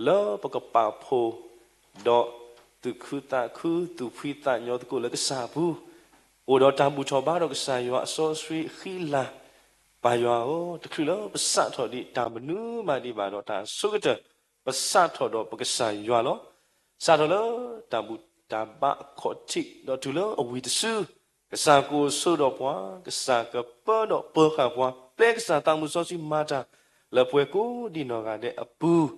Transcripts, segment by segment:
လၢပကပာ်ဖှိၣ် ဒီးသူၣ်ခုသးခု သူၣ်ဖှံသးညီသကိးလၢကစၢ်အပူၤ, အိၣ်ဒီးတၢ်ဘူၣ်ထီၣ်ဘါဒီးကစၢ်ယွၤအစီဆှံအဃံအလၤ ပၢ်ယွၤဧၢ, တချုးလၢပစးထီၣ်ဒံးတၢ်မနုၤမးဒံးဘၣ်ဒီးတၢ်အဆိကတၢၢ်, ပစးထီၣ်ဒီးပကစၢ်ယွၤလီၤ. စးထီၣ်လၢတၢ်ဘူၣ်တၢ်ဘါအခီၣ်ထံး ဒီးတုၤလၢအဝံၤတစု, ကစၢ်ကအိၣ်ဆိးဒီးပှၤ, ကစၢ်ကပၢဒီးပၢၤဃာ်ပှၤ, ပျဲကစၢ်သးမုၢ်စီဆှံမၤတၢ်လၢပှၤကိးဒံးနီၢ်ဂၤဒဲးအပူၤ,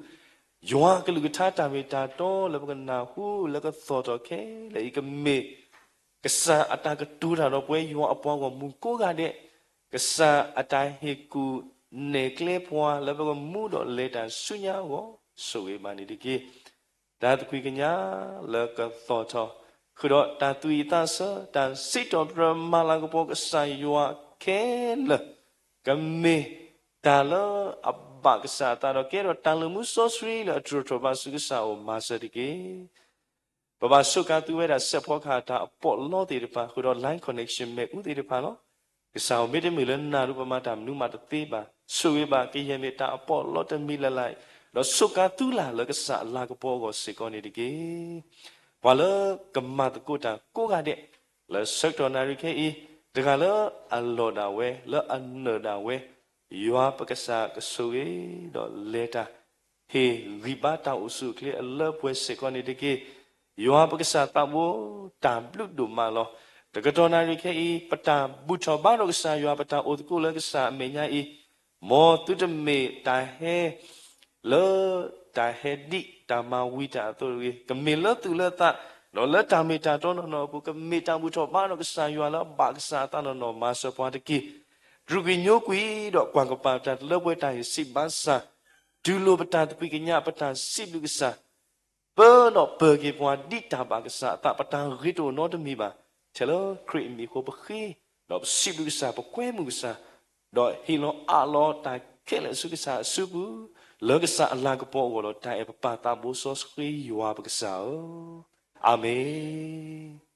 ယွၤအကလုၢ်ကထါတၢ်မ့ၢ်တၢ်တီလၢပကနၢ်ဟူလၢကသီၣ်ထီၣ်ခဲလၢာ်အံၤ ကမ့ၢ် ကစၢ်အတၢ်ကတိၤတၢ်ဒီးပဝဲယွၤအပှၤဂီၢ်မုၢ်ကိးဂၤဒဲး, ကစၢ်အတၢ်ဟ့ၣ်ကူၣ်နဲၣ်ကျဲပှၤလၢပကမူဒီးလဲၤတၢ်ဆူညါအဂီၢ်, ဆိၣ်ဂ့ၤဘၣ်န့ၣ်တက့ၢ်. တၢ်သကွံာ်ကညးလၢကသီၣ်ထီၣ်, ဃုာ်ဒီးတၢ်သူၣ်အံၣ်သးဆၢ, တၢ်စံးထီၣ်ပတြၢၤမၤလၤကပီၤကစၢ်ယွၤခဲလၢာ်, ကမ့ၢ်တၢ်လၢအဘၣ်ကစၢ်အသးဒီးကဲထီၣ်တၢ်လၢမူစီဆှံလၢအတြူာ်ထီၣ်ဘးဆူကစၢ်အအိၣ်မၤစၢၤတက့ၢ်. ပဘၣ်စူးကါသုဝဲဒၣ်စဲးဖီကဟၣ်တၢ်အပီးအလီသ့ၣ်တဖၣ် ဃုာ်ဒီး line connection မ့ၣ်အူသ့ၣ်တဖၣ်လီၤ. ကစၢ်ဧၢ, မ့တမ့ၢ်လၢနၤဒီးပမၤတၢ်မနုၤမးတသ့ဘၣ်. ဆိၣ်ဂ့ၤဘၣ်ကယဲၢ်မ့ၢ်တၢ်အပီးအလီတမံၤလၢ်လၢ်, ဒီးစူးကါသုလၢ်လၢကစၢ်အလၤကပီၤအဂီၢ်စ့ၢ်ကီးန့ၣ်တက့ၢ်. ပှၤလၢကမၤသကိးတၢ်ကိးဂၤဒဲး လၢဆၢကတီၢ်နၣ်ရံၣ်ခဲအံၤ, တဂၤလၢအလီၢ်ဒၣ်ဝဲ, လၢအနၢၤဒၣ်ဝဲ, ယွၤပကစၢ်ကဆိၣ်ဂ့ၤ, ဒီးလဲၤတၢ် ဟ့ၣ်ဂံၢ်ဘါတၢ်အိၣ်ဆူၣ်အိၣ်ချ့အလၢပှဲၤစ့ၢ်ကီးန့ၣ်တက့ၢ်. ယွၤပကစၢ်သးဘိတၢ်ဘျုးဒိၣ်မးလီၤ. တကတီၢ်နၣ်ရံၣ်ခဲအံၤ ပတၢ်ဘူၣ်ထီၣ်ဘါဒီးကစၢ်ယွၤ ပတၢ်အိၣ်သကိးလၢကစၢ်အမဲာ်ညါအံၤ, မ်သုတမ့ၢ်တၢ်ဟဲ လၢတၢ်ဟဲဒံးတၢ်မၤဝံၤတၢ်အသိးတဂ့ၤ, ကမ့ၢ်လၢသူၣ်လၢသး, ဒီးလၢတၢ်မ့ၢ်တၢ်တီနီၢ်နီၢ်အပူၤ, ကမ့ၢ်တၢ်ဘူၣ်ထီၣ်ဘါဒီးကစၢ်ယွၤလၢအဘၣ်ကစၢ်အသးနီၢ်နီၢ်မၤစၢၤပှၤတက့ၢ်. တြူာ်ကွံာ်ညိကွံာ်ဒီးကွၢ်ကပၤပတၢ်တလၢပှဲၤတၢ်ဟ့ၣ်စံးဘၣ်ဆၣ်, တူၢ်လိာ်ပတၢ်သကွံာ်ကညး ပတၢ်စံးဘျုးကစၢ်, ပၢဒီးပၢၤက့ၤပှၤဒ်တၢ်ဘၣ်ကစၢ်အသး ပတၢ်ဂ့ၤတအိၣ်နီတမံၤဘၣ်. ထဲလၢခရံာ်အမံၤအဃိပဃ့, ဒီးပစံးဘျုးကစၢ် ပကွဲမုာ်ကစၢ်, ဒီးဟ့ၣ်လီၤအးလီၤတၢ်ခဲလၢာ်ဆူကစၢ်အစုပူၤ, လၢကစၢ်အလၤကပီၤအဂီၢ်ဒီးတၢ်အဲၣ်ပပၢ်သးဘိစီဆှံယွၤပကစၢ်ဧၢ, အၤမ့ၣ်.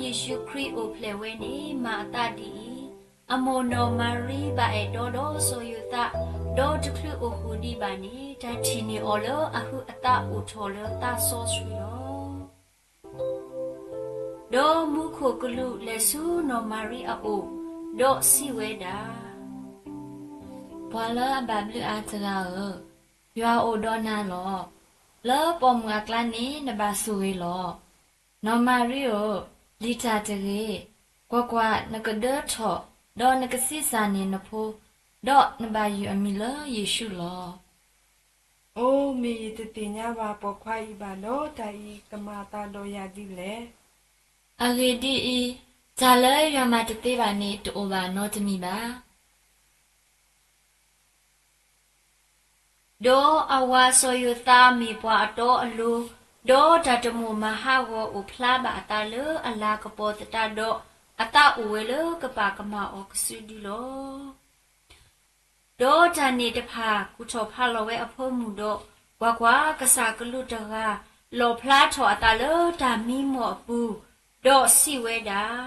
ယ့ၣ်ၡူးခရံာ်အိၣ်ဖျဲၣ်ဝဲန့ၣ် မၤအသးဒ်အံၤ, အမိၢ်နီၢ်မၤရံဘၣ်အဲၣ်ဒီးဒီးစီၤယိၤသး, ဒီးတချုးအိၣ်ဃုာ်ဒံးဘၣ်န့ၣ် တၢ်ထံၣ်န့ၢ်အီၤလၢအဟုးအသးအိၣ်ထီၣ်လၢသးစီဆှံလီၤ. ဒီးမူခိၣ်ကလူးလဲၤဆူနီၢ်မၤရံအအိၣ်, ဒီးစံးဝဲဒၣ်, ပှၤလၢအဘၣ်ဘျုးအါတဂၤဧၢ, ယွၤအိၣ်ဒီးနၤလီၤ. လၢပိာ်မုၣ်အကျါန့ၣ်နဘၣ်ဆိၣ်ဂ့ၤလီၤ. နီၢ်မၤရံဧၢ, ပျံၤတၢ်တဂ့ၤ. ကွၢ်ကွၢ်, နကဒၢထီၣ်, ဒီးနကဆံးစၢ်န့ၢ်နဖိ, ဒီးနဘၣ်ယုၢ်အမံၤလၢယ့ၣ်ၡူးလီၤ. အိ, မ့ၢ်ယတသ့ၣ်ညါဘၣ်ပိာ်ခွါအံၤဘၣ်ဒီး, တၢ်အံၤကမၤအသးဒီးယၤဒ်လဲၣ်. အဂ့ၢ်ဒ်အံၤ, တၢ်လၢယွၤမၤတသ့ဘၣ်န့ၣ် တအိၣ်ဘၣ်နီတမံၤဘၣ်. ဒီးအဝၤစီၤယိၤသးမ့ၢ်ပှၤအတီအလိၤ, ဒီးတၢ်တမိၣ်မၤဟးဂီၤအိၣ်ဖျါဘၣ်အသးလၢအလၤကပီၤသတးဒီး, အသးအိၣ်ဝဲလၢကပာ်ကမၣ်အီၤကစုဒုလီၤ. ဒီးတၢ်န့ၣ်တဖၣ်ကူၣ်ထီၣ်ဖးလီၤဝဲအဖိမုၣ်ဒီး, ကွၢ်ကွၢ်, ကစၢ်ကလူးတဂၤလီၣ်ဖျါထီၣ်အသးလၢတၢ်မံမီၢ်အပူၤ, ဒီးစံးဝဲဒၣ်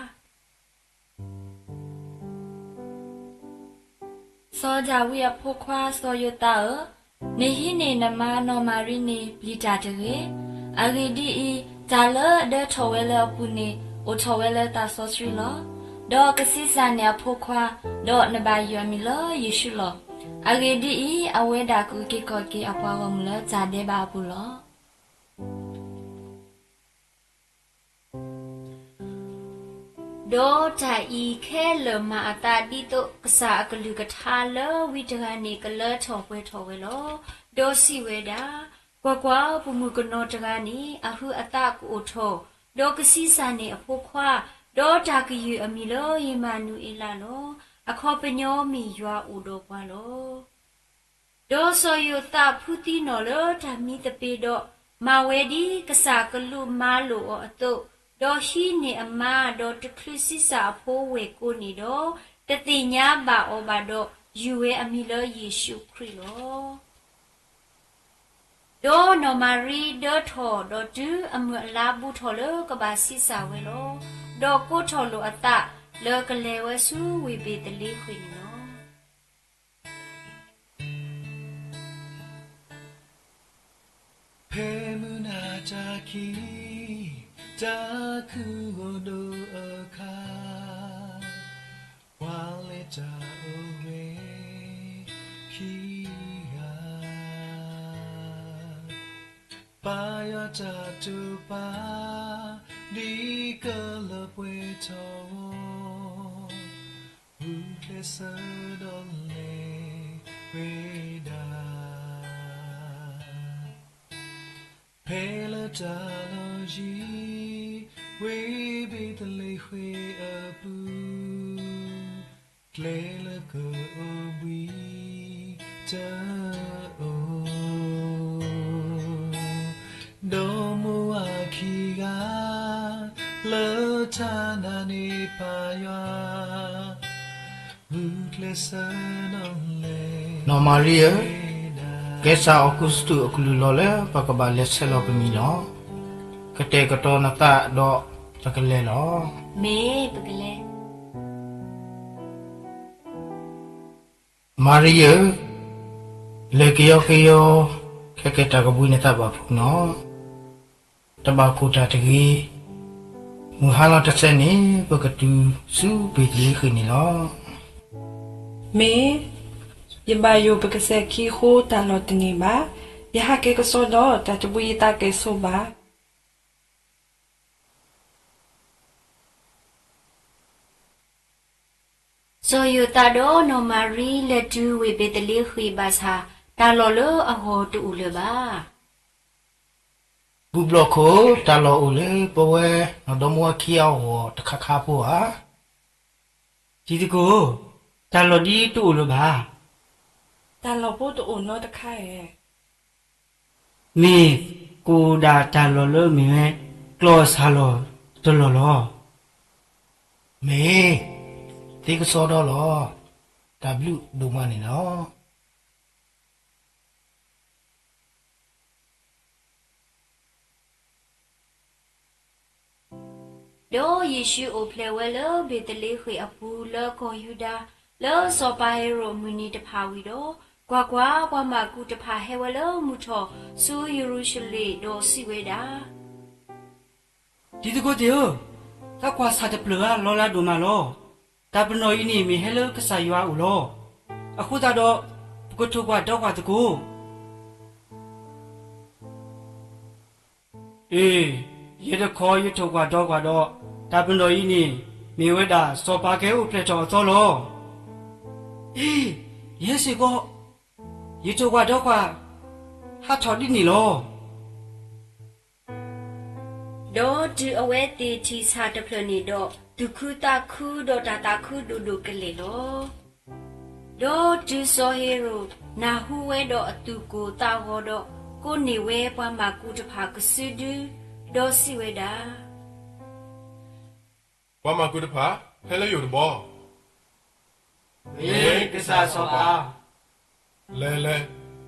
စီၤဒၤဝံးအဖိခွါစီၤယိၤသးဧၢ, နဟံးန့ၢ်နမါနီၢ်မၤရံန့ၣ်ပျံၤတၢ်တဂ့ၤ. အဂ့ၢ်ဒ်အံၤ, တၢ်လၢအဒၢထီၣ်ဝဲလၢအပူၤန့ၣ် အိၣ်ထီၣ်ဝဲလၢသးစီဆှံလီၤ. ဒီးကဆံးစၢ်န့ၢ်အဖိခွါ, ဒီးနဘၣ်ယုၢ်အမံၤလၢယ့ၣ်ၡူးလီၤ. အဂ့ၢ်ဒ်အံၤ, အဝဲဒၣ်ကအုၣ်က့ၤခီၣ်က့ၤအပှၤဂီၢ်မုၢ်လၢတၢ်ဒဲးဘးအပူၤလီၤ. ဒီးတၢ်အံၤခဲလၢာ်မၤအသးဒ်သိးကစၢ်အကလုၢ်ကထါလၢဝံတဂၤန့ၣ်ကလၢထီၣ်ပှဲၤထီၣ်ဝဲလီၤ. ဒီးစံးဝဲဒၣ်, ကွၢ်ကွၢ်, ပှၤမုၣ်ကနီၤတဂၤန့ၣ် အဟုးအသးကအိၣ်ထီၣ်, ဒီးကဆံးစၢ်န့ၢ်အဖိခွါ, ဒီးတၢ်ကယုၢ်အမံၤလၢယမၤနူၤအ့လးလီၤ. အခီပညီမ့ၢ်ယွၤအိၣ်ဒီးပှၤလီၤ. ဒီးစီၤယိၤသးဖုသံနီၢ်လၢတၢ်မံသပ့ၤဒီး, မၤဝဲဒ်ကစၢ်ကလူးမၤလိာ်အီၤအသိး, ဒီးဟံးန့ၢ်အမါ, ဒီးတချုးဆံးစၢ်အဖိဝဲၢ်ကိာ်န့ၣ်ဒီး, တသ့ၣ်ညါဘၣ်အီၤဘၣ်ဒီး, ယုၢ်ဝဲအမံၤလၢယ့ၣ်ၡူးခရံာ်လီၤ. ဒီးနီၢ်မၤရံဒၢထီၣ်, ဒီးတုၤအမုၢ်အလါဘူးထီၣ်လၢကဘၣ်ဆံးစၢ်ဝဲလီၤ. ဒီးကိးထီၣ်လိာ်အသးလၢကလဲၤဝဲဆူဝ့ၢ်ဘ့ၤသလ့ဃ့ၣ်န့ၣ်လီၤ. ဖဲမုၢ်နၤတၢ်ခံး, တၢ်ခုၣ်ဂီၤဒိၣ်အခါ, ပှၤလဲၤတၢ်အိၣ်ဝဲခံဂၤ, ပၢ်ယွၤတၢ်တိာ်ပာ်, ဒ်ကလၢပှဲၤထီၣ်အီၤ, ဂုာ်ကျဲးစၢးဒီးလဲၤဝဲဒၣ် ဖဲလၢတၢ်လီၢ်ယံၤ, ဝ့ၢ်ဘ့းသလ့ဃ့ၣ်အပူၤ, ကျဲလၢကအိၣ်ဘှံးတအိၣ်, ဒီးမိၢ်ဝၤခံဂၤ, လၢတၢ်နာ်န့ၢ်ပၢ်ယွၤ နီၢ်မၤရံဧၢ, ကဲစၢ်အီကူးစတူးအကလုၢ်လီၤလၢပကဘၣ်လဲၤဆဲးလီၤပမံၤလီၤ. ကတဲာ်ကတီၤနသးဒီးပကလဲၤလီၤ. မ့ၢ်ပကလဲၤ. မၤရံဧၢ, လဲၤကယီကယီ, ခဲကဲတၢ်ကဘှံးနသးဘၣ်ဖုးနီၤ, တဘၣ်ကိၢ်တၢ်တဂ့ၤ. မုၢ်ဟါလီၤတစဲးန့ၣ် ပကတုၤဆူဘ့းသလ့ဃ့ၣ်န့ၣ်လီၤ. မ့ၢ်, ယဘၣ်ယိၣ်ပကစဲးခံအဃိတၢ်လီၢ်တန့ၢ်ဘၣ်. ယဟးက့ၤကစီဒီးတၢ်တဘှံးယသးကဲၣ်ဆိးဘၣ်. စီၤယိၤသးဒီးနီၢ်မၤရံလဲၤတုၤဝ့ၢ်ဘ့းသလ့ဃ့ၣ်ဘၣ်ဆၣ်, တၢ်လီၢ်လၢအဂီၢ်တအိၣ်လၢၤဘၣ်. ဘူၣ်ဘျီၣ်ခိၣ်, တၢ်လီၢ်အိၣ်လၢပဝဲနီၢ်ဒီမါဝၤခံဂၤအဂီၢ်တခါခါဖိဧါ. တံၤသကိး, တၢ်လီၢ်ဒ်တအိၣ်လၢၤဘၣ်. တၢ်လီၢ်ဖိတအိၣ်နီတခါဧါ. မ့ၢ်, ကအိၣ်ဒၣ်တၢ်လီၢ်လၢမ့ၢ်ဝဲကျီၢ်စၢ်လီၢ်တလီၢ်လီၤ. မ့ၢ်, သ့ကစီဒီလီၤ. တၢ်ဘျုးဒိၣ်မးန့ၣ်လီၤ. ဒီးယ့ၣ်ရှူးအိၣ်ဖျဲၣ်ဝဲလၢဘ့းသလ့ဃ့ၣ်အပူၤ လၢကီၢ်ယူဒၤ, လၢစီၤပၤဟ့ၤရိာ်မုၢ်နံၤတဖၣ်ဝံၤဒီး, ကွၢ်ကွၢ်, ပှၤမၢကူတဖၣ်ဟဲဝဲလၢမုၢ်ထီၣ်ဆူယရူၤၡလ့ၣ်ဒီးစံးဝဲဒၣ်, တံၤသကိးသ့ၣ်ဧၢ, သးကွၢ်ဆၣ်တဖျၢၣ်ဧါ လီၤလးဒိၣ်မးလီၤ. တၢ်ပနီၣ်အံၤန့ၣ်မ့ၢ်ဟဲလၢကစၢ်ယွၤအအိၣ်လီၤ. အဃိသတးဒီး, ပကထိၣ်ကွၢ်ဒီကွၢ်သကိး. အ့, ယတခီယထိၣ်ကွၢ်ဒီကွၢ်ဒီး, တၢ်ပနီၣ်အံၤန့ၣ် မ့ၢ်ဝဲဒၣ်စီၤပၤကဟဲအိၣ်ဖျဲၣ်ထီၣ်အသီလီၤ. အ့, ယဲစ့ၢ်ကီး, ယထိၣ်ကွၢ်ဒီကွၢ်, ဟးထီၣ်ဒ်န့ၣ်လီၤ. ဒီးတုၤအဝဲသ့ၣ်ထံၣ်ဆၣ်တဖျၢၣ်န့ၣ်ဒီး, သူၣ်ခုသးခုဒီးတၢ်သးခုဒိၣ်ဒိၣ်ကလဲာ်လီၤ. ဒီးတုၤစီၤဟ့ၤရိာ်နၢ်ဟူဝဲဒီးအသူၣ်ကိၢ်သးဂီၤဒီး, ကိးန့ၢ်ဝဲပှၤမၢကူတဖၣ်ကစုဒု, ဒီးစံးဝဲဒၣ်, ပှၤမၢကူတဖၣ် ဟဲလၢယအိၣ်တဘျီ, မ့ၢ်ကစၢ်စီၤပၤ, လဲၤလဲၤ,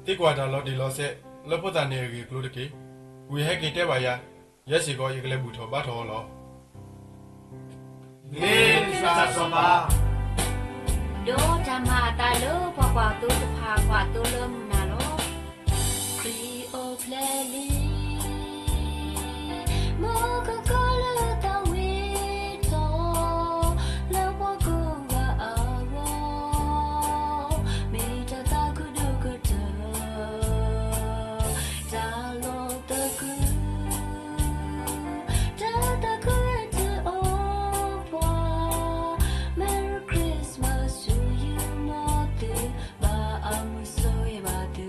သံကွၢ်တၢ်လီၤတံၢ်လီၤဆဲး လၢဖိသၣ်န့ၣ်အဂ့ၢ်အကျိၤတက့ၢ်. ဝံၤဟဲက့ၤတဲဘၣ်ယၤ, ယဲစ့ၢ်ကီးယကလဲၤဘူၣ်ထီၣ်ဘါထီၣ်အီၤလီၤ. မ့ၢ်ကစၢ်စီၤပၤ, ဒီးတၢ်မၤအသးလၢပှၤကွၢ်သိတဖၣ်ကွၢ်သိလၢမုၢ်နၤလီၤ. ခရံာ်အိၣ်ဖျဲၣ်လံ, မူခိၣ်ကီၤလၢသးဝံထီၣ်, လၢပှၤကိးဂၤအဂီၢ်, မ့ၢ်တၢ်သးခုဒိၣ်ကတၢၢ်, တၢ်လီၤသကုၤ, တၢ်သးခုတအိၣ်ပှၤ, Merry Christmas to you မ်သု, ဘၣ်အမုာ်ဆိၣ်ဂ့ၤဘၣ်သု.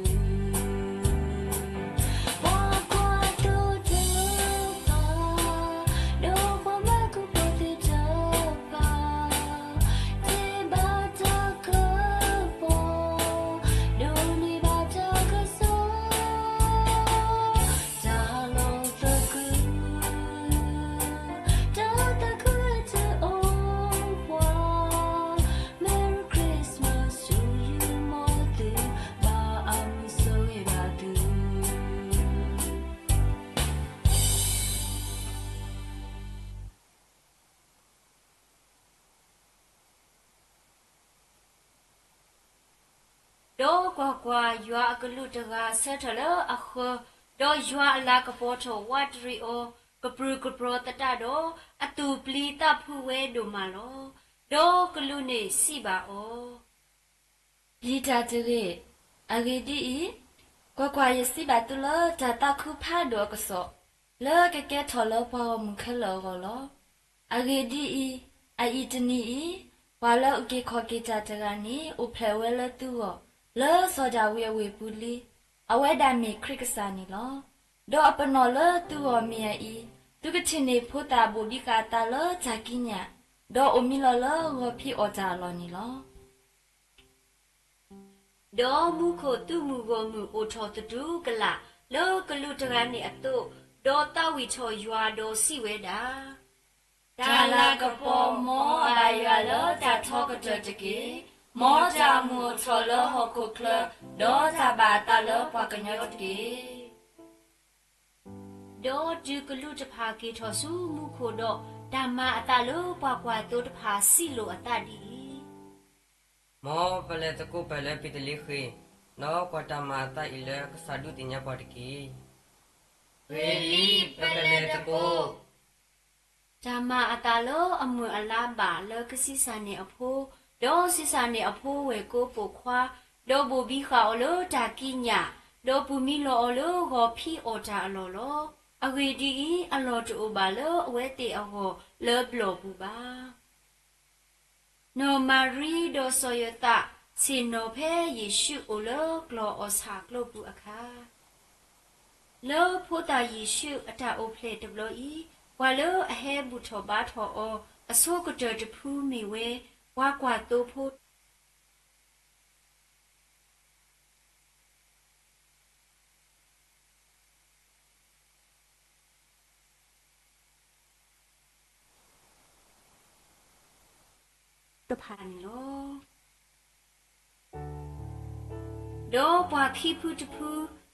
ပှၤကွၢ်သိတဖၣ်, ဒီးပှၤမၢကူဖိသ့ၣ်တဖၣ်, တ့ဘၣ်တၢ်ကပီၤ, ဒိးန့ၢ်ဘၣ်တၢ်ကစီၣ်, တၢ်လီၤသကုၤ, တၢ်သးခုတအိၣ်ပှၤ, Merry Christmas to you မ်သု, ဘၣ်အမုာ်ဆိၣ်ဂ့ၤဘၣ်သု. ဒီးကွၢ်ကွၢ်, ယွၤအကလူးတဂၤဆၢထၢၣ်လၢအဃၢၤ, ဒီးယွၤအလၤကပီၤထီၣ်ဝးတရံးအီၤ, ကပြုၢ်ကပြီၤသတးဒီး, အသူၣ်ပျံၤသးဖုးဝဲဒိၣ်မးလီၤ. ဒီးကလူးန့ၣ်စံးဘၣ်အီၤ, ပျံၤတၢ်တဂ့ၤ. အဂ့ၢ်ဒ်အံၤ, ကွၢ်ကွၢ်, ယစံးဘၣ်သုလၢတၢ်သးခုဖးဒိၣ်အကစီၣ်, လၢကကဲထီၣ်လၢပှၤဂီၢ်မုၢ်ခဲလၢာ်အဂီၢ်လီၤ. အဂ့ၢ်ဒ်အံၤ, အအံၤတနံၤအံၤ, ပှၤလၢအုၣ်က့ၤခီၣ်က့ၤတၢ်တဂၤန့ၣ် အိၣ်ဖျဲၣ်ဝဲလၢသုဂီၢ်, လၢစီၤဒၤဝံးအဝ့ၢ်ပူၤလံ. အဝဲဒၣ်မ့ၢ်ခရံာ်ကစၢ်န့ၣ်လီၤ. ဒီးအပနီၣ်လၢသုဂီၢ်မ့ၢ်အအံၤ, သုကထံၣ်န့ၢ်ဖိသၣ်ဘိၣ်ဘံဃာ်အသးလၢတၢ်ကံးညာ်, ဒီးအိၣ်မံလီၤလၢဂီၤဖံးအီၣ်တၢ်အလီၢ်န့ၣ်လီၤ. ဒီးမူခိၣ်သုးမုၢ်ဂီၢ်မုၢ်အိၣ်ထီၣ်သတူၢ်ကလာ်လၢကလူးတဂၤန့ၣ်အသိး, ဒီးသးဝံၣ်ထီၣ်ယွၤဒီးစံးဝဲဒၣ်, တၢ်လၤကပီၤမ်အဘၣ်ယွၤလၢတၢ်ထီကတၢၢ်တက့ၢ်. မ်တၢ်မူအိၣ်ထီၣ်လၢဟီၣ်ခိၣ်ချၢ, ဒီးတၢ်ဘၣ်အသးလၢပှၤကညီတက့ၢ်. ဒီးတုၤကလူးတဖၣ်က့ၤထီၣ်ဆူမူခိၣ်ဒီး, တၢ်မၤအသးလၢပှၤကွၢ်သိတဖၣ်စံးလိာ်အသးဒ်အံၤ, မ်ပလဲၤသကိးပၢၢ်လၢဘ့းသလ့ဃ့ၣ်, ဒီးကွၢ်တၢ်မၤအသးအံၤလၢကစၢ်ဒုးသ့ၣ်ညါပှၤတက့ၢ်. ဂ့ၤလံ, ပကလဲၤသကိး. တၢ်မၤအသးလၢအမုၢ်အလါဘၣ်လၢကဆံးစၢ်န့ၢ်အဖိ, ဒီးဆံးစၢ်န့ၢ်အဖိဝဲၢ်ကိးပိာ်ခွါ, ဒီးဘိၣ်ဘံဃာ်အီၤလၢတၢ်ကံးညာ်, ဒီးပူၤမံလီၤအီၤလၢဂီၤဖံးအီၣ်တၢ်အလီၢ်လီၤ. အဂ့ၢ်ဒ်အံၤ, အလီၢ်တအိၣ်ဘၣ်လၢအဝဲသ့ၣ်အဂီၢ်လၢဘျီၣ်ပူၤဘၣ်. နီၢ်မၤရံဒီးစီၤယိၤသးဆ့ၣ်နီၤဖဲယ့ၣ်ရှူးအိၣ်လၢကျီၢ်အီၣ်ဆၣ်ကျိပူၤအခါ, လၢဖိသၣ်ယ့ၣ်ရှူးအတၢ်အိၣ်ဖျဲၣ်တဘျီအံၤ, ပှၤလၢအဟဲဘူၣ်ထီၣ်ဘါထီၣ်အီၤ အဆိကတၢၢ်တဖုမ့ၢ်ဝဲ ပှၤကွၢ်သိဖိ တဖၣ်န့ၣ်လီၤ. ဒီးပှၤခံဖုတဖု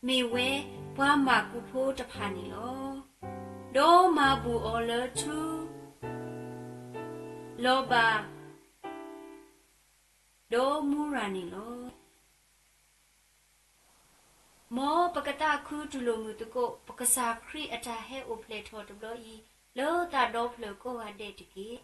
မ့ၢ်ဝဲ ပှၤမၢ်ကူဖိတဖၣ်န့ၣ်လီၤ. ဒီးမၤဘူၣ်အီၤလၢထူ လီၤဘၣ် ဒီမူရၤန့ၣ်လီၤ. မ်ပကသးခုတူၢ်လိာ်မုာ်သကိး ပကစၢ်ခရံာ်အတၢ်ဟဲအိၣ်ဖျဲၣ်ထီၣ်တဘျီအံၤ လၢသးဒီဖျၢၣ်ကိးဂၤဒဲးတက့ၢ်.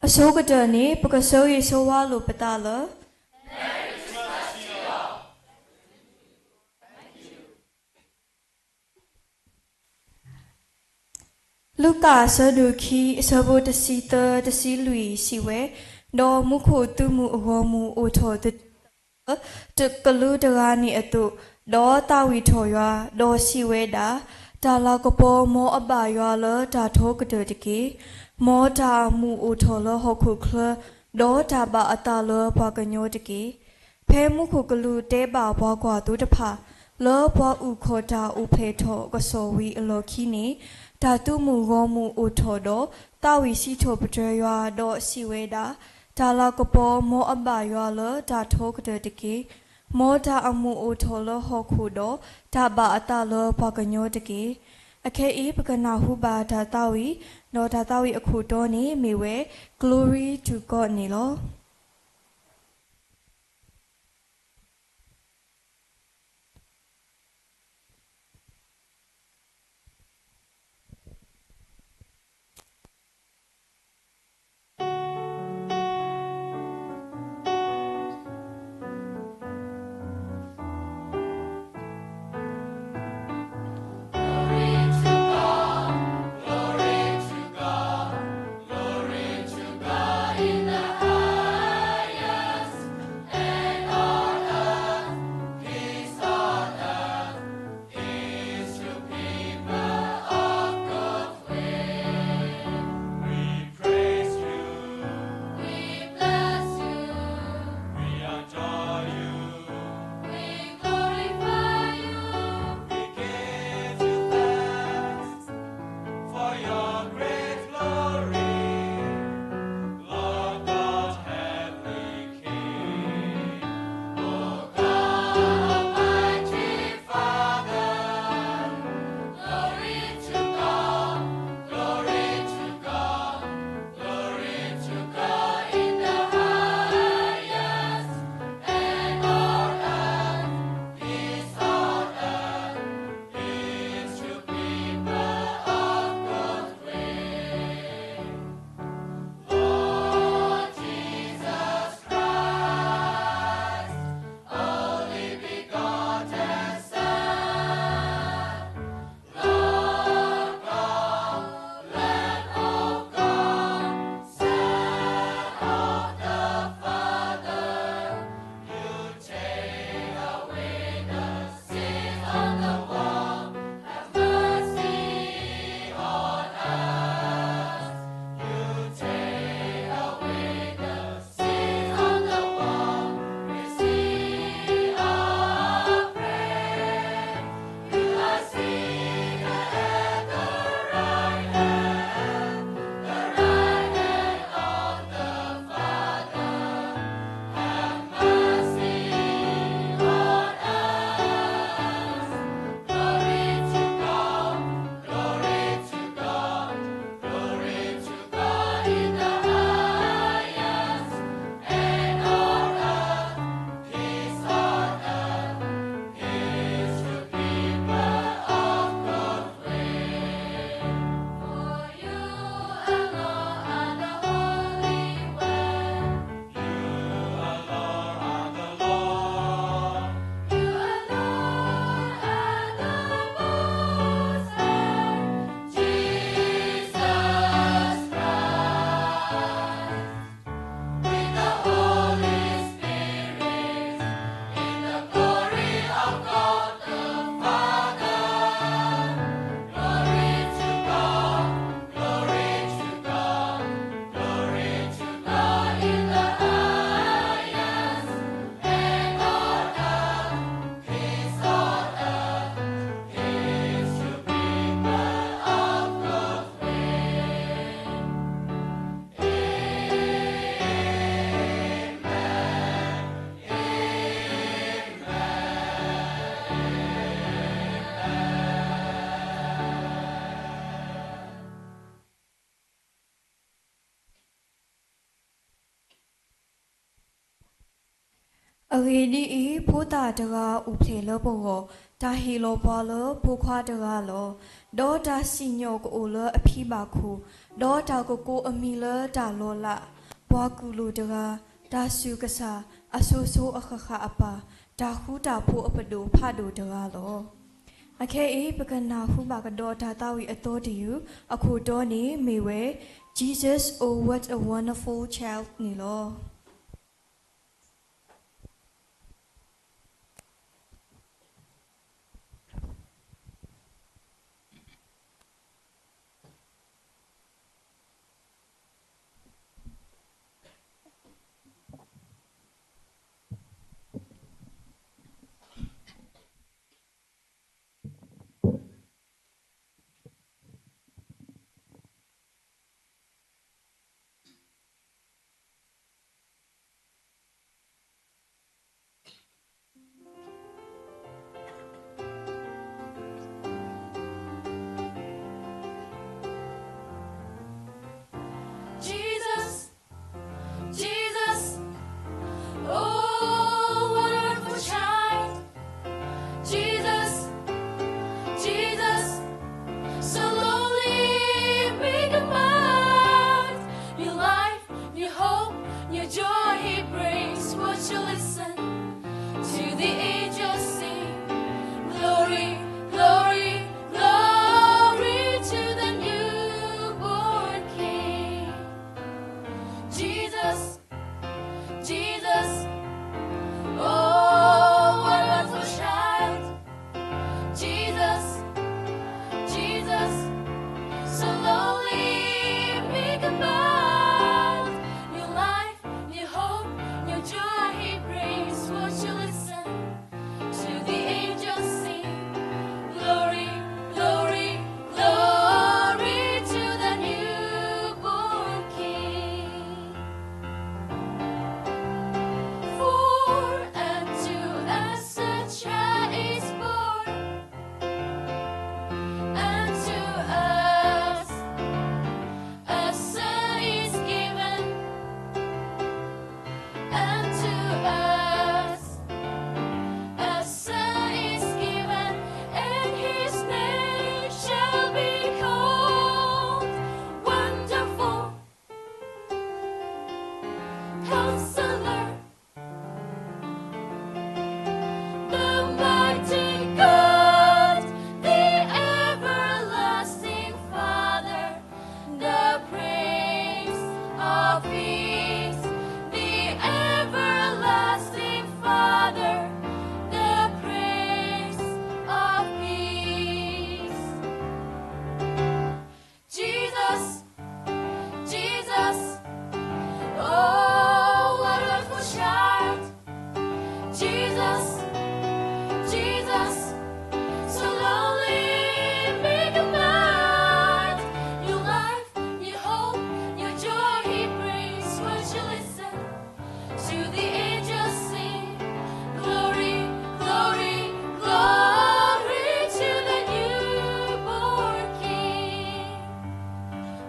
အဆိကတၢၢ်န့ၣ် ပကဆၢဂ့ၤဆၢဝါလိာ်ပသးလၢ လူၤကၣ်အဆၢဒိၣ်ခံ အဆၢဖိတဆံသၢ တဆံလွံၢ်စံးဝဲ, ဒီးမူခိၣ်သုးမုၢ်အဂီၢ်မုၢ်အိၣ်ထီၣ်သတးလၢ တကလုာ်တဂၤန့ၣ်အသိး, ဒီးသးဝံၣ်ထီၣ်ယွၤ, ဒီးစံးဝဲဒၣ်, တၢ်လၤကပီၤမ်အဘၣ်ယွၤလၢတၢ်ထီကတၢၢ်တက့ၢ်. မ်တၢ်အမူးအိၣ်ထီၣ်လၢဟီၣ်ခိၣ်ချၢ, ဒီးတၢ်ဘၣ်အသးလၢပှၤကညီတက့ၢ်. ဖဲမူခိၣ်ကလူးတဲဘၣ်ပှၤကွၢ်သိတဖၣ်, လၢပှၤအုၣ်ခီၣ်တၢ်အိၣ်ဖျဲၣ်ထီၣ်အကစီၣ်ဝံၤအလီၢ်ခံန့ၣ်, တၢ်သုးမုၢ်ဂီၢ်မုၢ်အိၣ်ထီၣ်ဒီး သးဝံၣ်စံးထီၣ်ပတြၢၤယွၤ, ဒီးစံးဝဲဒၣ်, တၢ်လၤကပီၤမ်အဘၣ်ယွၤလၢတၢ်ထီကတၢၢ်တက့ၢ်. မ်တၢ်အမူးအိၣ်ထီၣ်လၢဟီၣ်ခိၣ်ဒီး တၢ်ဘၣ်အသးလၢပှၤကညီတက့ၢ်. အခဲအံၤ ပကနၢ်ဟူဘၣ်တၢ်သးဝံၣ်, ဒီးတၢ်သးဝံၣ်အခိၣ်တီန့ၣ်မ့ၢ်ဝဲ Glory to God န့ၣ်လီၤ.အဂ့ၢ်ဒ်အံၤ, ဖိသၣ်တဂၤအိၣ်ဖျဲၣ်လၢပဂီၢ်, တၢ်ဟ့ၣ်လီၤပှၤလၢဖိခွါတဂၤလီၤ. ဒီးတၢ်စံၣ်ညီၣ်ကအိၣ်လၢအဖံဘၣ်ခိၣ်, ဒီးတၢ်ကကိးအမံၤလၢတၢ်လီၤလး, ပှၤကူၣ်လိာ်တဂၤ, တၢ်ဆူၣ်ကစၢ်, အစိၤစိၤအဃၣ်ဃၣ်အပၢ်, တၢ်ဃူတၢ်ဖိးအပဒိၣ်ဖးဒိၣ်တဂၤလီၤ. အခဲအံၤ ပကနၢ်ဟူဘၣ်ကဒီးတၢ်သးဝံၣ်အသီတယုၢ်, အခိၣ်တီန့ၣ်မ့ၢ်ဝဲ Jesus, oh what a wonderful child န့ၣ်လီၤ. Jesus, Jesus, oh, what a wonderful child. Jesus, Jesus, so lonely, meek and mild. New life, new hope, new joy he brings. Won't you listen to the angels sing? Glory, glory, glory to the newborn King. Jesus, Jesus, oh, what a wonderful child. Jesus, Jesus, so lonely, meek and mild. New life, new hope, new joy he brings. Won't you listen to the angels sing? Glory, glory, glory to the newborn King. For unto us a child is born, and to us a son is given, and to us a son is given, and his name shall be called Wonderful Counselor, the mighty God, the everlasting Father, the Prince of Peace, the everlasting Father, the Prince of Peace. Jesus, Jesus, oh, what a wonderful child. Jesus, Jesus, so lonely, meek and mild. New life, new hope, new joy he brings. Won't you listen to the angels sing? Glory, glory, glory to the newborn King.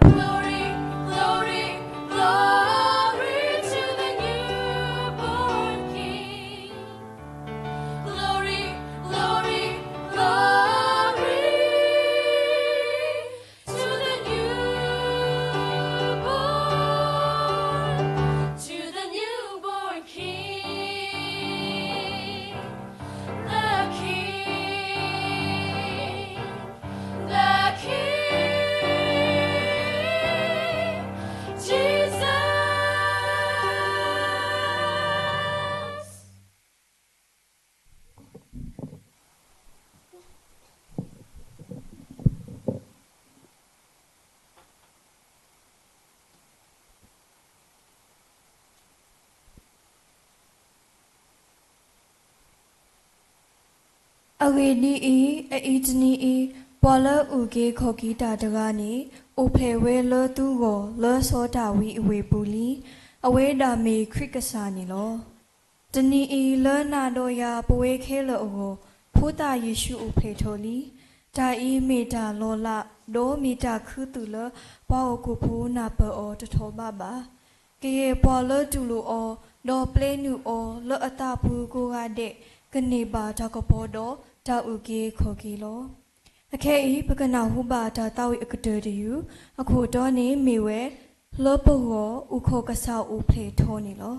Glory, glory, glory to the newborn King. Glory, glory, glory to the newborn, to the newborn King, the King, the King, Jesus. အဂ့ၢ်ဒ်အံၤ, အအံၤတနံၤအံၤ, ပှၤလၢအုၣ်က့ၤခီၣ်က့ၤတၢ်တဂၤန့ၣ်, အိၣ်ဖျဲၣ်ဝဲလၢသုဂီၢ် လၢစီၤဒၤဝံးအဝ့ၢ်ပူၤလံ. အဝဲဒၣ်မ့ၢ်ခရံာ်ကစၢ်န့ၣ်လီၤ. တနံၤအံၤလၢနၤဒီးယၤပဝဲခဲလၢာ်အဂီၢ်, ဖိသၣ်ယ့ၣ်ၡူးအိၣ်ဖျဲၣ်ထီၣ်လံ. တၢ်အံၤမ့ၢ်တၢ်လီၤလး, ဒီးမ့ၢ်တၢ်ခူသူၣ်လၢပှၤဟီၣ်ခိၣ်ဖိနၢ်ပၢၢ်အီၤတထီၣ်ဘးဘၣ်. ကယဲၢ်ပှၤလၢတူၢ်လိာ်အီၤ, ဒီးပျဲနုာ်အီၤလၢအသးပူၤကိးဂၤဒဲး, ကန့ၢ်ဘၣ်တၢ်ကပီၤဒီးတၢ်အုၣ်က့ၤခီၣ်က့ၤလီၤ. အခဲအံၤ ပကနၢ်ဟူဘၣ်တၢ်သးဝံၣ်အကတၢၢ်တယုၢ်, အခိၣ်တီန့ၣ်မ့ၢ်ဝဲ လၢပဂီၢ် အိၣ်ခိးကစၢ်အိၣ်ဖျဲၣ်ထီန့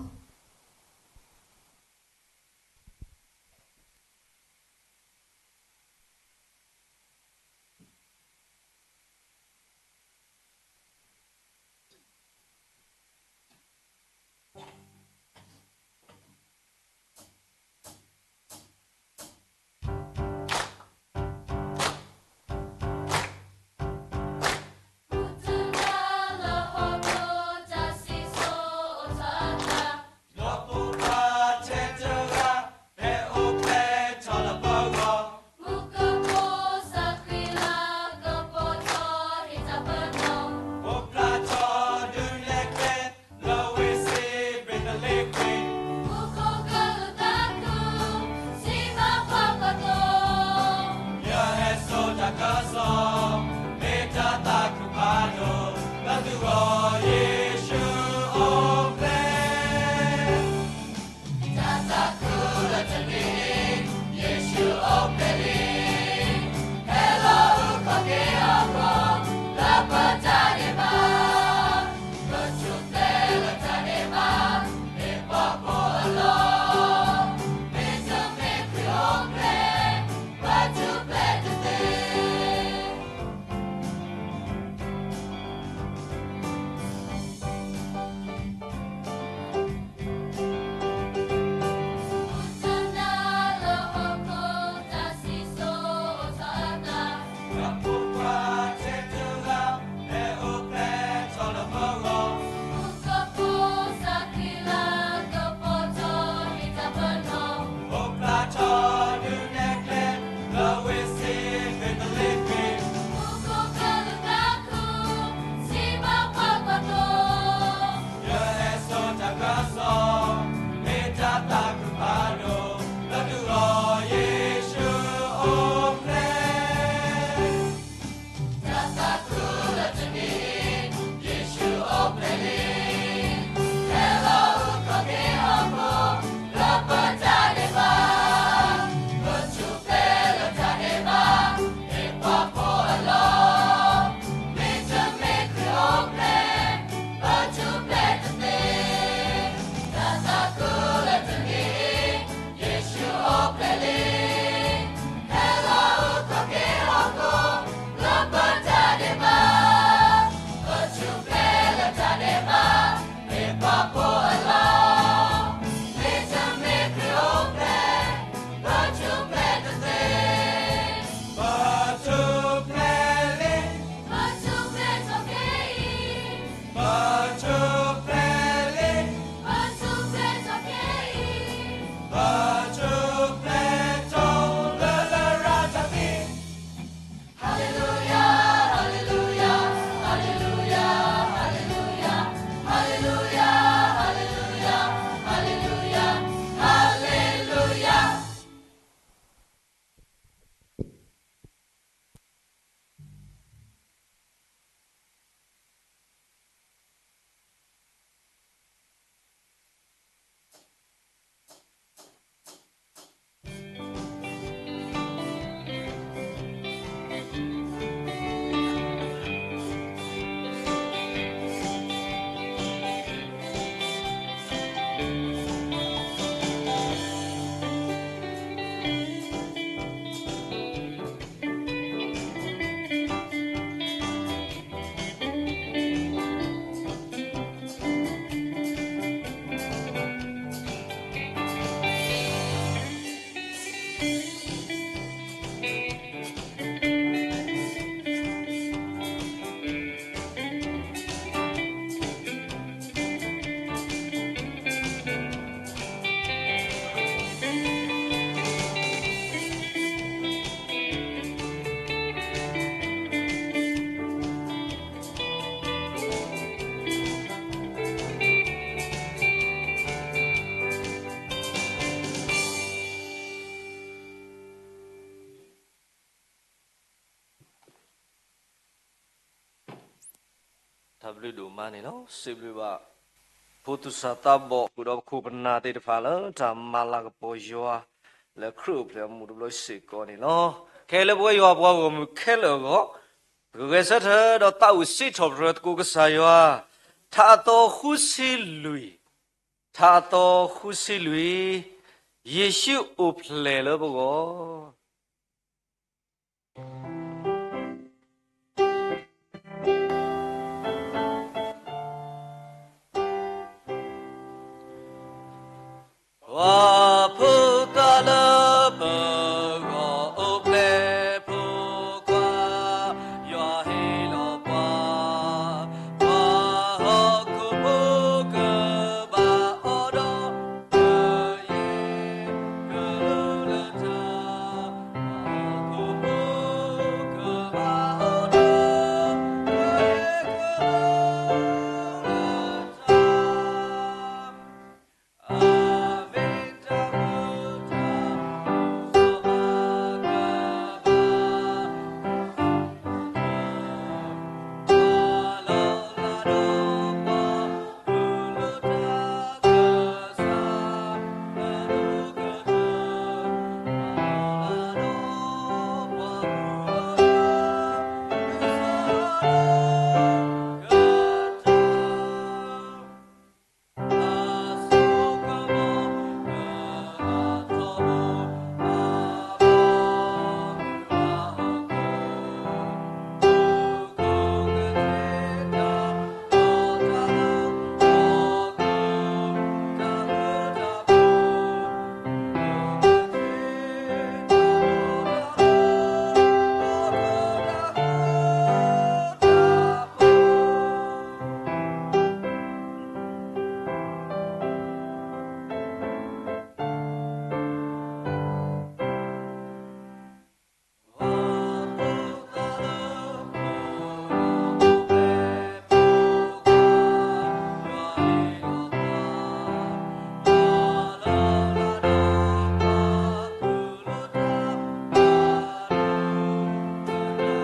ၣ်လီၤ. တၢ်ဘျုးဒိၣ်မးန့ၣ်လီၤ. စံးဘျုးဘၣ် ဖိသူၣ်စၢ်သးဘီၣ် ဃုာ်ဒီးပခိၣ်ပနၢ်သ့ၣ်တဖၣ်လၢ တၢ်မၤလၤကပီၤယွၤ လၢခရံာ်အိၣ်ဖျဲၣ်အမူးတဘျီစ့ၢ်ကီးန့ၣ်လီၤ. ခဲအံၤလၢပဝဲယွၤပှၤဂီၢ်မုၢ်ခဲလၢာ်အဂီၢ် ပကဂဲၤဆၢထၢၣ်ဒီးသးဝံၣ်စံးထီၣ်ပတြၢၤသကိးကစၢ်ယွၤ ထးအသီဃုဆံလွံၢ်, ထးအသီဃုဆံလွံၢ်, ယ့ၣ်ၡူးအိၣ်ဖျဲၣ်လၢပဂီၢ်. ပှၤဖိသၣ်လၢပဂီၢ်အိၣ်ဖျဲၣ်ဖိခွါ, ယွၤဟ့ၣ်လီၤပှၤ, ပှၤဟီၣ်ခိၣ်ဖိကဘၣ်အီၣ်ဒီး ကယဲၢ်ကလုၢ်လၢထး, ပှၤဟီၣ်ခိၣ်ဖိကဘၣ်အိၣ်ဒီး ကယဲၢ်ကလုၢ်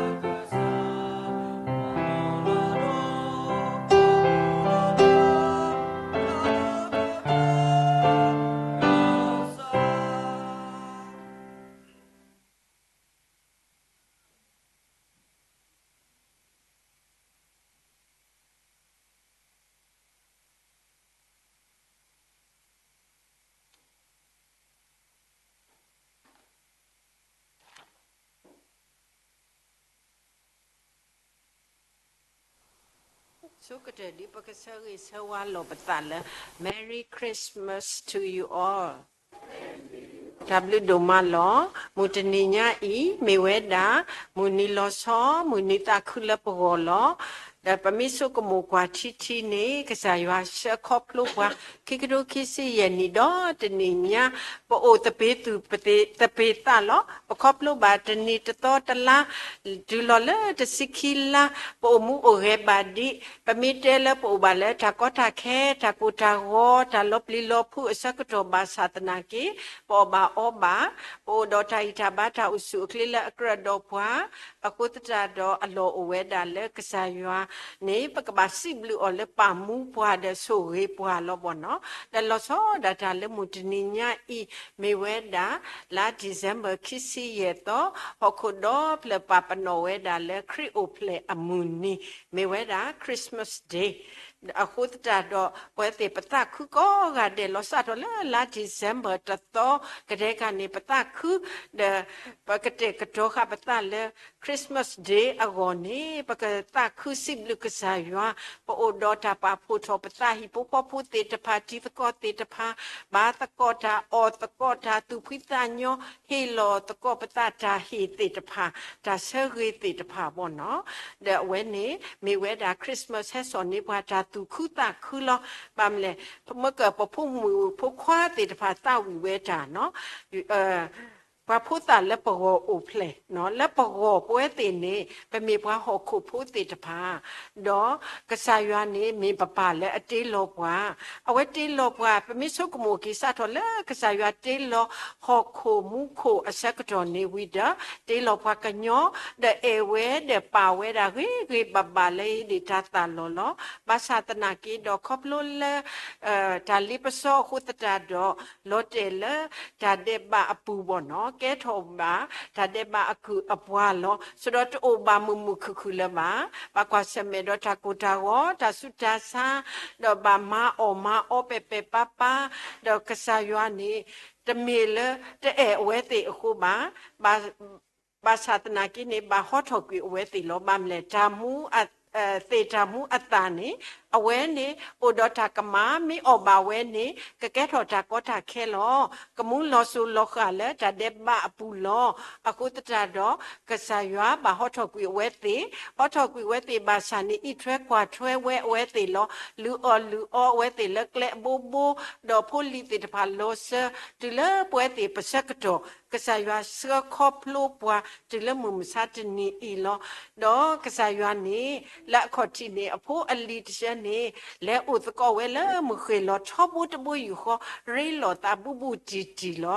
လၢထး. ဆိကတၢၢ်ဒ်ပကဆၢဂ့ၤဆၢဝါလိာ်ပသးလၢ Merry Christmas to you all. တၢ်ဘျုးဒိၣ်မးလီၤ. မုၢ်တနံၤညါအံၤ မ့ၢ်ဝဲဒၣ် မုၢ်နံၤလီၤဆီ မုၢ်နံၤသးခုလၢပဂီၢ်လီၤ. ဒီးပမ့ၢ်ဆိကမိၣ်ကွၢ်ထံထံန့ၣ် ကစၢ်ယွၤဆှၢခီဖျိပှၤ ခံကထိခံဆံယဲၢ်နံၣ်ဒီးတနံၤညါ ပအိၣ်သပ့ၤသူၣ်သပ့ၤသးလီၤ. ပခီဖျိဘၣ်တနံၤတသီတလါ တုၤလီၤလၢတဆံခံလါ ပအိၣ်မူအိၣ်ဂဲၤဘၣ်ဒံး ပမ့ၢ်တဲလၢပအိၣ်ဘၣ်လၢတၢ်ကီတၢ်ခဲ တၢ်ကိၢ်တၢ်ဂီၤ တၢ်လီၤပျံၤလီၤဖုးအဆၢကတီၢ်ဘၣ်ဆၣ်သနာ်က့ ပအီၣ်ဘၣ်အီဘၣ် ပအိၣ်ဒီးတၢ်ဂံၢ်တၢ်ဘါတၢ်အိၣ်ဆူၣ်အိၣ်ချ့လၢအကြၢးဒီးပှၤ အဃိသတးဒီးအလီၢ်အိၣ်ဝဲဒၣ်လၢကစၢ်ယွၤန့ၣ် ပကဘၣ်စံးဘျုးအီၤလၢပာ်မူပှၤဒီးဆိၣ်ဂ့ၤပှၤလီၤဘီၢ်နီၤ. ဒီးလီၤဆီဒၣ်တၢ်လၢမုၢ်တနံၤညါအံၤ မ့ၢ်ဝဲဒၣ် လါ December ခံဆံယဲၢ်သီ ဟီၣ်ခိၣ်ဒီဖျၢၣ်ပာ်ပနီၣ်ဝဲဒၣ်လၢခရံာ်အိၣ်ဖျဲၣ်အမုၢ်နံၤ မ့ၢ်ဝဲဒၣ် Christmas Day အဃိသတးဒီး ပဝဲသ့ၣ်ပသးခုကိးဂၤဒဲး လီၤစးထီၣ်လၢလါ December တသီ ကဒဲကန့ၣ် ပသးခု ဒီး ပကတဲာ်ကတီၤဃာ်ပသးလၢ Christmas Day အဂီၢ်န့ၣ် ပကသးခုစံးဘျုးကစၢ်ယွၤ ပအိၣ်ဒီးတၢ်ပာ်ဖှိၣ်ထီၣ်ပသး ဟံၣ်ဖိဃီဖိသ့ၣ်တဖၣ် တံၤသကိးသ့ၣ်တဖၣ် ဘါသကိးတၢ် အီၣ်သကိးတၢ် သူၣ်ဖှံသးညီ ဟ့ၣ်လီၤသကိးပသးတၢ်ဟ့ၣ်သ့ၣ်တဖၣ် တၢ်ဆၢဂ့ၤသ့ၣ်တဖၣ်ဘီၢ်နီၤ. ဒီးအဝဲန့ၣ် မ့ၢ်ဝဲဒၣ် Christmas ဟဲစိာ်န့ၢ်ပှၤတၢ်သူၣ်ခုသးခုလီၤ. ဘၣ်မနုၤလဲၣ် မ့ၢ်ကပဖိမုၣ်ဖိခွါသ့ၣ်တဖၣ်သးဝံၣ်ဝဲတၢ်နီၤ ပှၤဖိသၣ်လၢပဂီၢ်အိၣ်ဖျဲၣ်, လၢပဂီၢ်ပဝဲသ့ၣ်န့ၣ် ပမ့ၢ်ပှၤဟီၣ်ခိၣ်ဖိသ့ၣ်တဖၣ်, ဒီးကစၢ်ယွၤန့ၣ်မ့ၢ်ပပၢ်လၢအတ့လီၤပှၤ, အဝဲတ့လီၤပှၤ ပမ့ၢ်ဆိကမိၣ်က့ၤစးထီၣ်လၢကစၢ်ယွၤတ့လီၤဟီၣ်ခိၣ်မူခိၣ်အဆၢကတီၢ်န့ၣ်ဝံၤဒီး တ့လီၤပှၤကညီ, ဒီးအဲၣ်ဝဲဒီးပာ်ဝဲဒၣ်ဂ့ၤဂ့ၤဘၣ်ဘၣ်လၢဟံးန့ၢ်တၢ်သးလီၤလီၤ. ဘၣ်ဆၣ်သနာ်က့ဒီးခီဖျိလၢ တၢ်လ့ပစီအဃိသတးဒီး လီၤတဲာ်လၢတၢ်ဒဲးဘးအပူၤဘီၢ်နီၤ, ကဲထီၣ်ဘၣ်တၢ်ဒဲးဘးအကုၢ်အပှၤလီၤ. ဆိဒီးတအိၣ်ဘၣ်မုာ်မုာ်ခုၣ်ခုၣ်လၢၤဘၣ်. ဘၣ်ကွၢ်ဆၢၣ်မဲာ်ဒီးတၢ်ကိၢ်တၢ်ဂီၤ, တၢ်ဆူးတၢ်ဆါ, ဒီးဘၣ်မၤအီၣ်မၤအီပဲာ်ပဲာ်ပါပါ, ဒီးကစၢ်ယွၤန့ၣ် တမ့ၢ်လၢတအဲၣ်အဝဲသ့ၣ်အဃိဘၣ်. ဘၣ်ဆၣ်သနာ်က့န့ၣ် ဘၣ်ဟီထီၣ်ကွံာ်အဝဲသ့ၣ်လီၤ. ဘၣ်မနုၤလဲၣ်, တၢ်မူ သ့ၣ်တၢ်မူအသၣ်န့ၣ် အဝဲန့ၣ် အိၣ်ဒီးတၢ်ကမၣ်, မ့ၢ်အီၣ်ဘၣ်ဝဲန့ၣ် ကကဲထီၣ်တၢ်ကီတၢ်ခဲလီၤ. ကမူလီၤစိၤလီၤဃာ်လၢတၢ်ဒဲးဘးအပူၤလီၤ. အဃိသတးဒီး ကစၢ်ယွၤဘၣ်ဟီထီၣ်ကွံာ်အဝဲသ့ၣ်, ဟီထီၣ်ကွံာ်အဝဲသ့ၣ်ဘၣ်ဆၣ်န့ၣ် အံးထွဲကွၢ်ထွဲဝဲအဝဲသ့ၣ်လီၤ. လုၢ်အီၣ်လုၢ်အီအဝဲသ့ၣ်လၢကျဲအဘိဘိ, ဒီးဖိလံၤသ့ၣ်တဖၣ်လီၤစၢၤ တုၤလၢပဝဲသ့ၣ်ပဆၢကတီၢ်, ကစၢ်ယွၤဆှၢခီဖျိပှၤ တုၤလၢမုၢ်မဆါတနံၤအံၤလီၤ. ဒီးကစၢ်ယွၤန့ၣ် လၢအခီၣ်ထံးန့ၣ် အဖိအလံၤတဆၢန့ၣ် လဲၤအိၣ်သကိးဝဲလၢမုၢ်ဃ့ၢ်လီၤထီဘိတဘိယူၢ်ဃီ, ရ့လိာ်သးဘူးဘူးတံၢ်တံၢ်လီ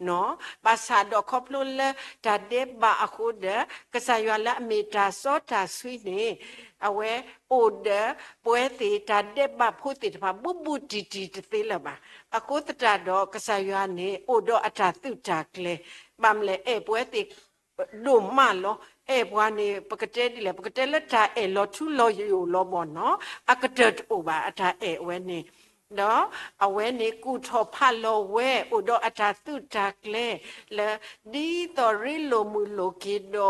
ၤ. ဘၣ်ဆၣ်ဒီးခီဖျိလၢတၢ်ဒဲးဘးအဃိဒီး ကစၢ်ယွၤလၢအမ့ၢ်တၢ်စီတၢ်ဆှံန့ၣ် အဝဲအိၣ်ဒီးပဝဲသ့ၣ်တၢ်ဒဲးဘးဖိသ့ၣ်တဖၣ် ဘူးဘူးတံၢ်တံၢ်တသ့လၢၤဘၣ်. အဃိသတးဒီး ကစၢ်ယွၤန့ၣ် အိၣ်ဒီးအတၢ်သုးတၢ်ကျဲၤ, ဘၣ်မနုၤလဲၣ်, အဲၣ်ပဝဲသ့ၣ်ဒိၣ်မးလီၤ. အဲၣ်ပှၤန့ၣ် ပကတဲဒ်လဲၣ်, ပကတဲလၢတၢ်အဲၣ်လီၤထူလီၤယိာ်လီၤဘီၣ်နီၤ, အကတၢၢ်တအိၣ်ဘၣ် အတၢ်အဲၣ်အဝဲန့ၣ် ဒီးအဝဲန့ၣ်ကူၣ်ထီၣ်ဖးလီၤဝဲ အိၣ်ဒီးအတၢ်သုးတၢ်ကျဲၤ လၢ ဒ်သိးရ့လိာ်မုာ်လိာ်က့ၤ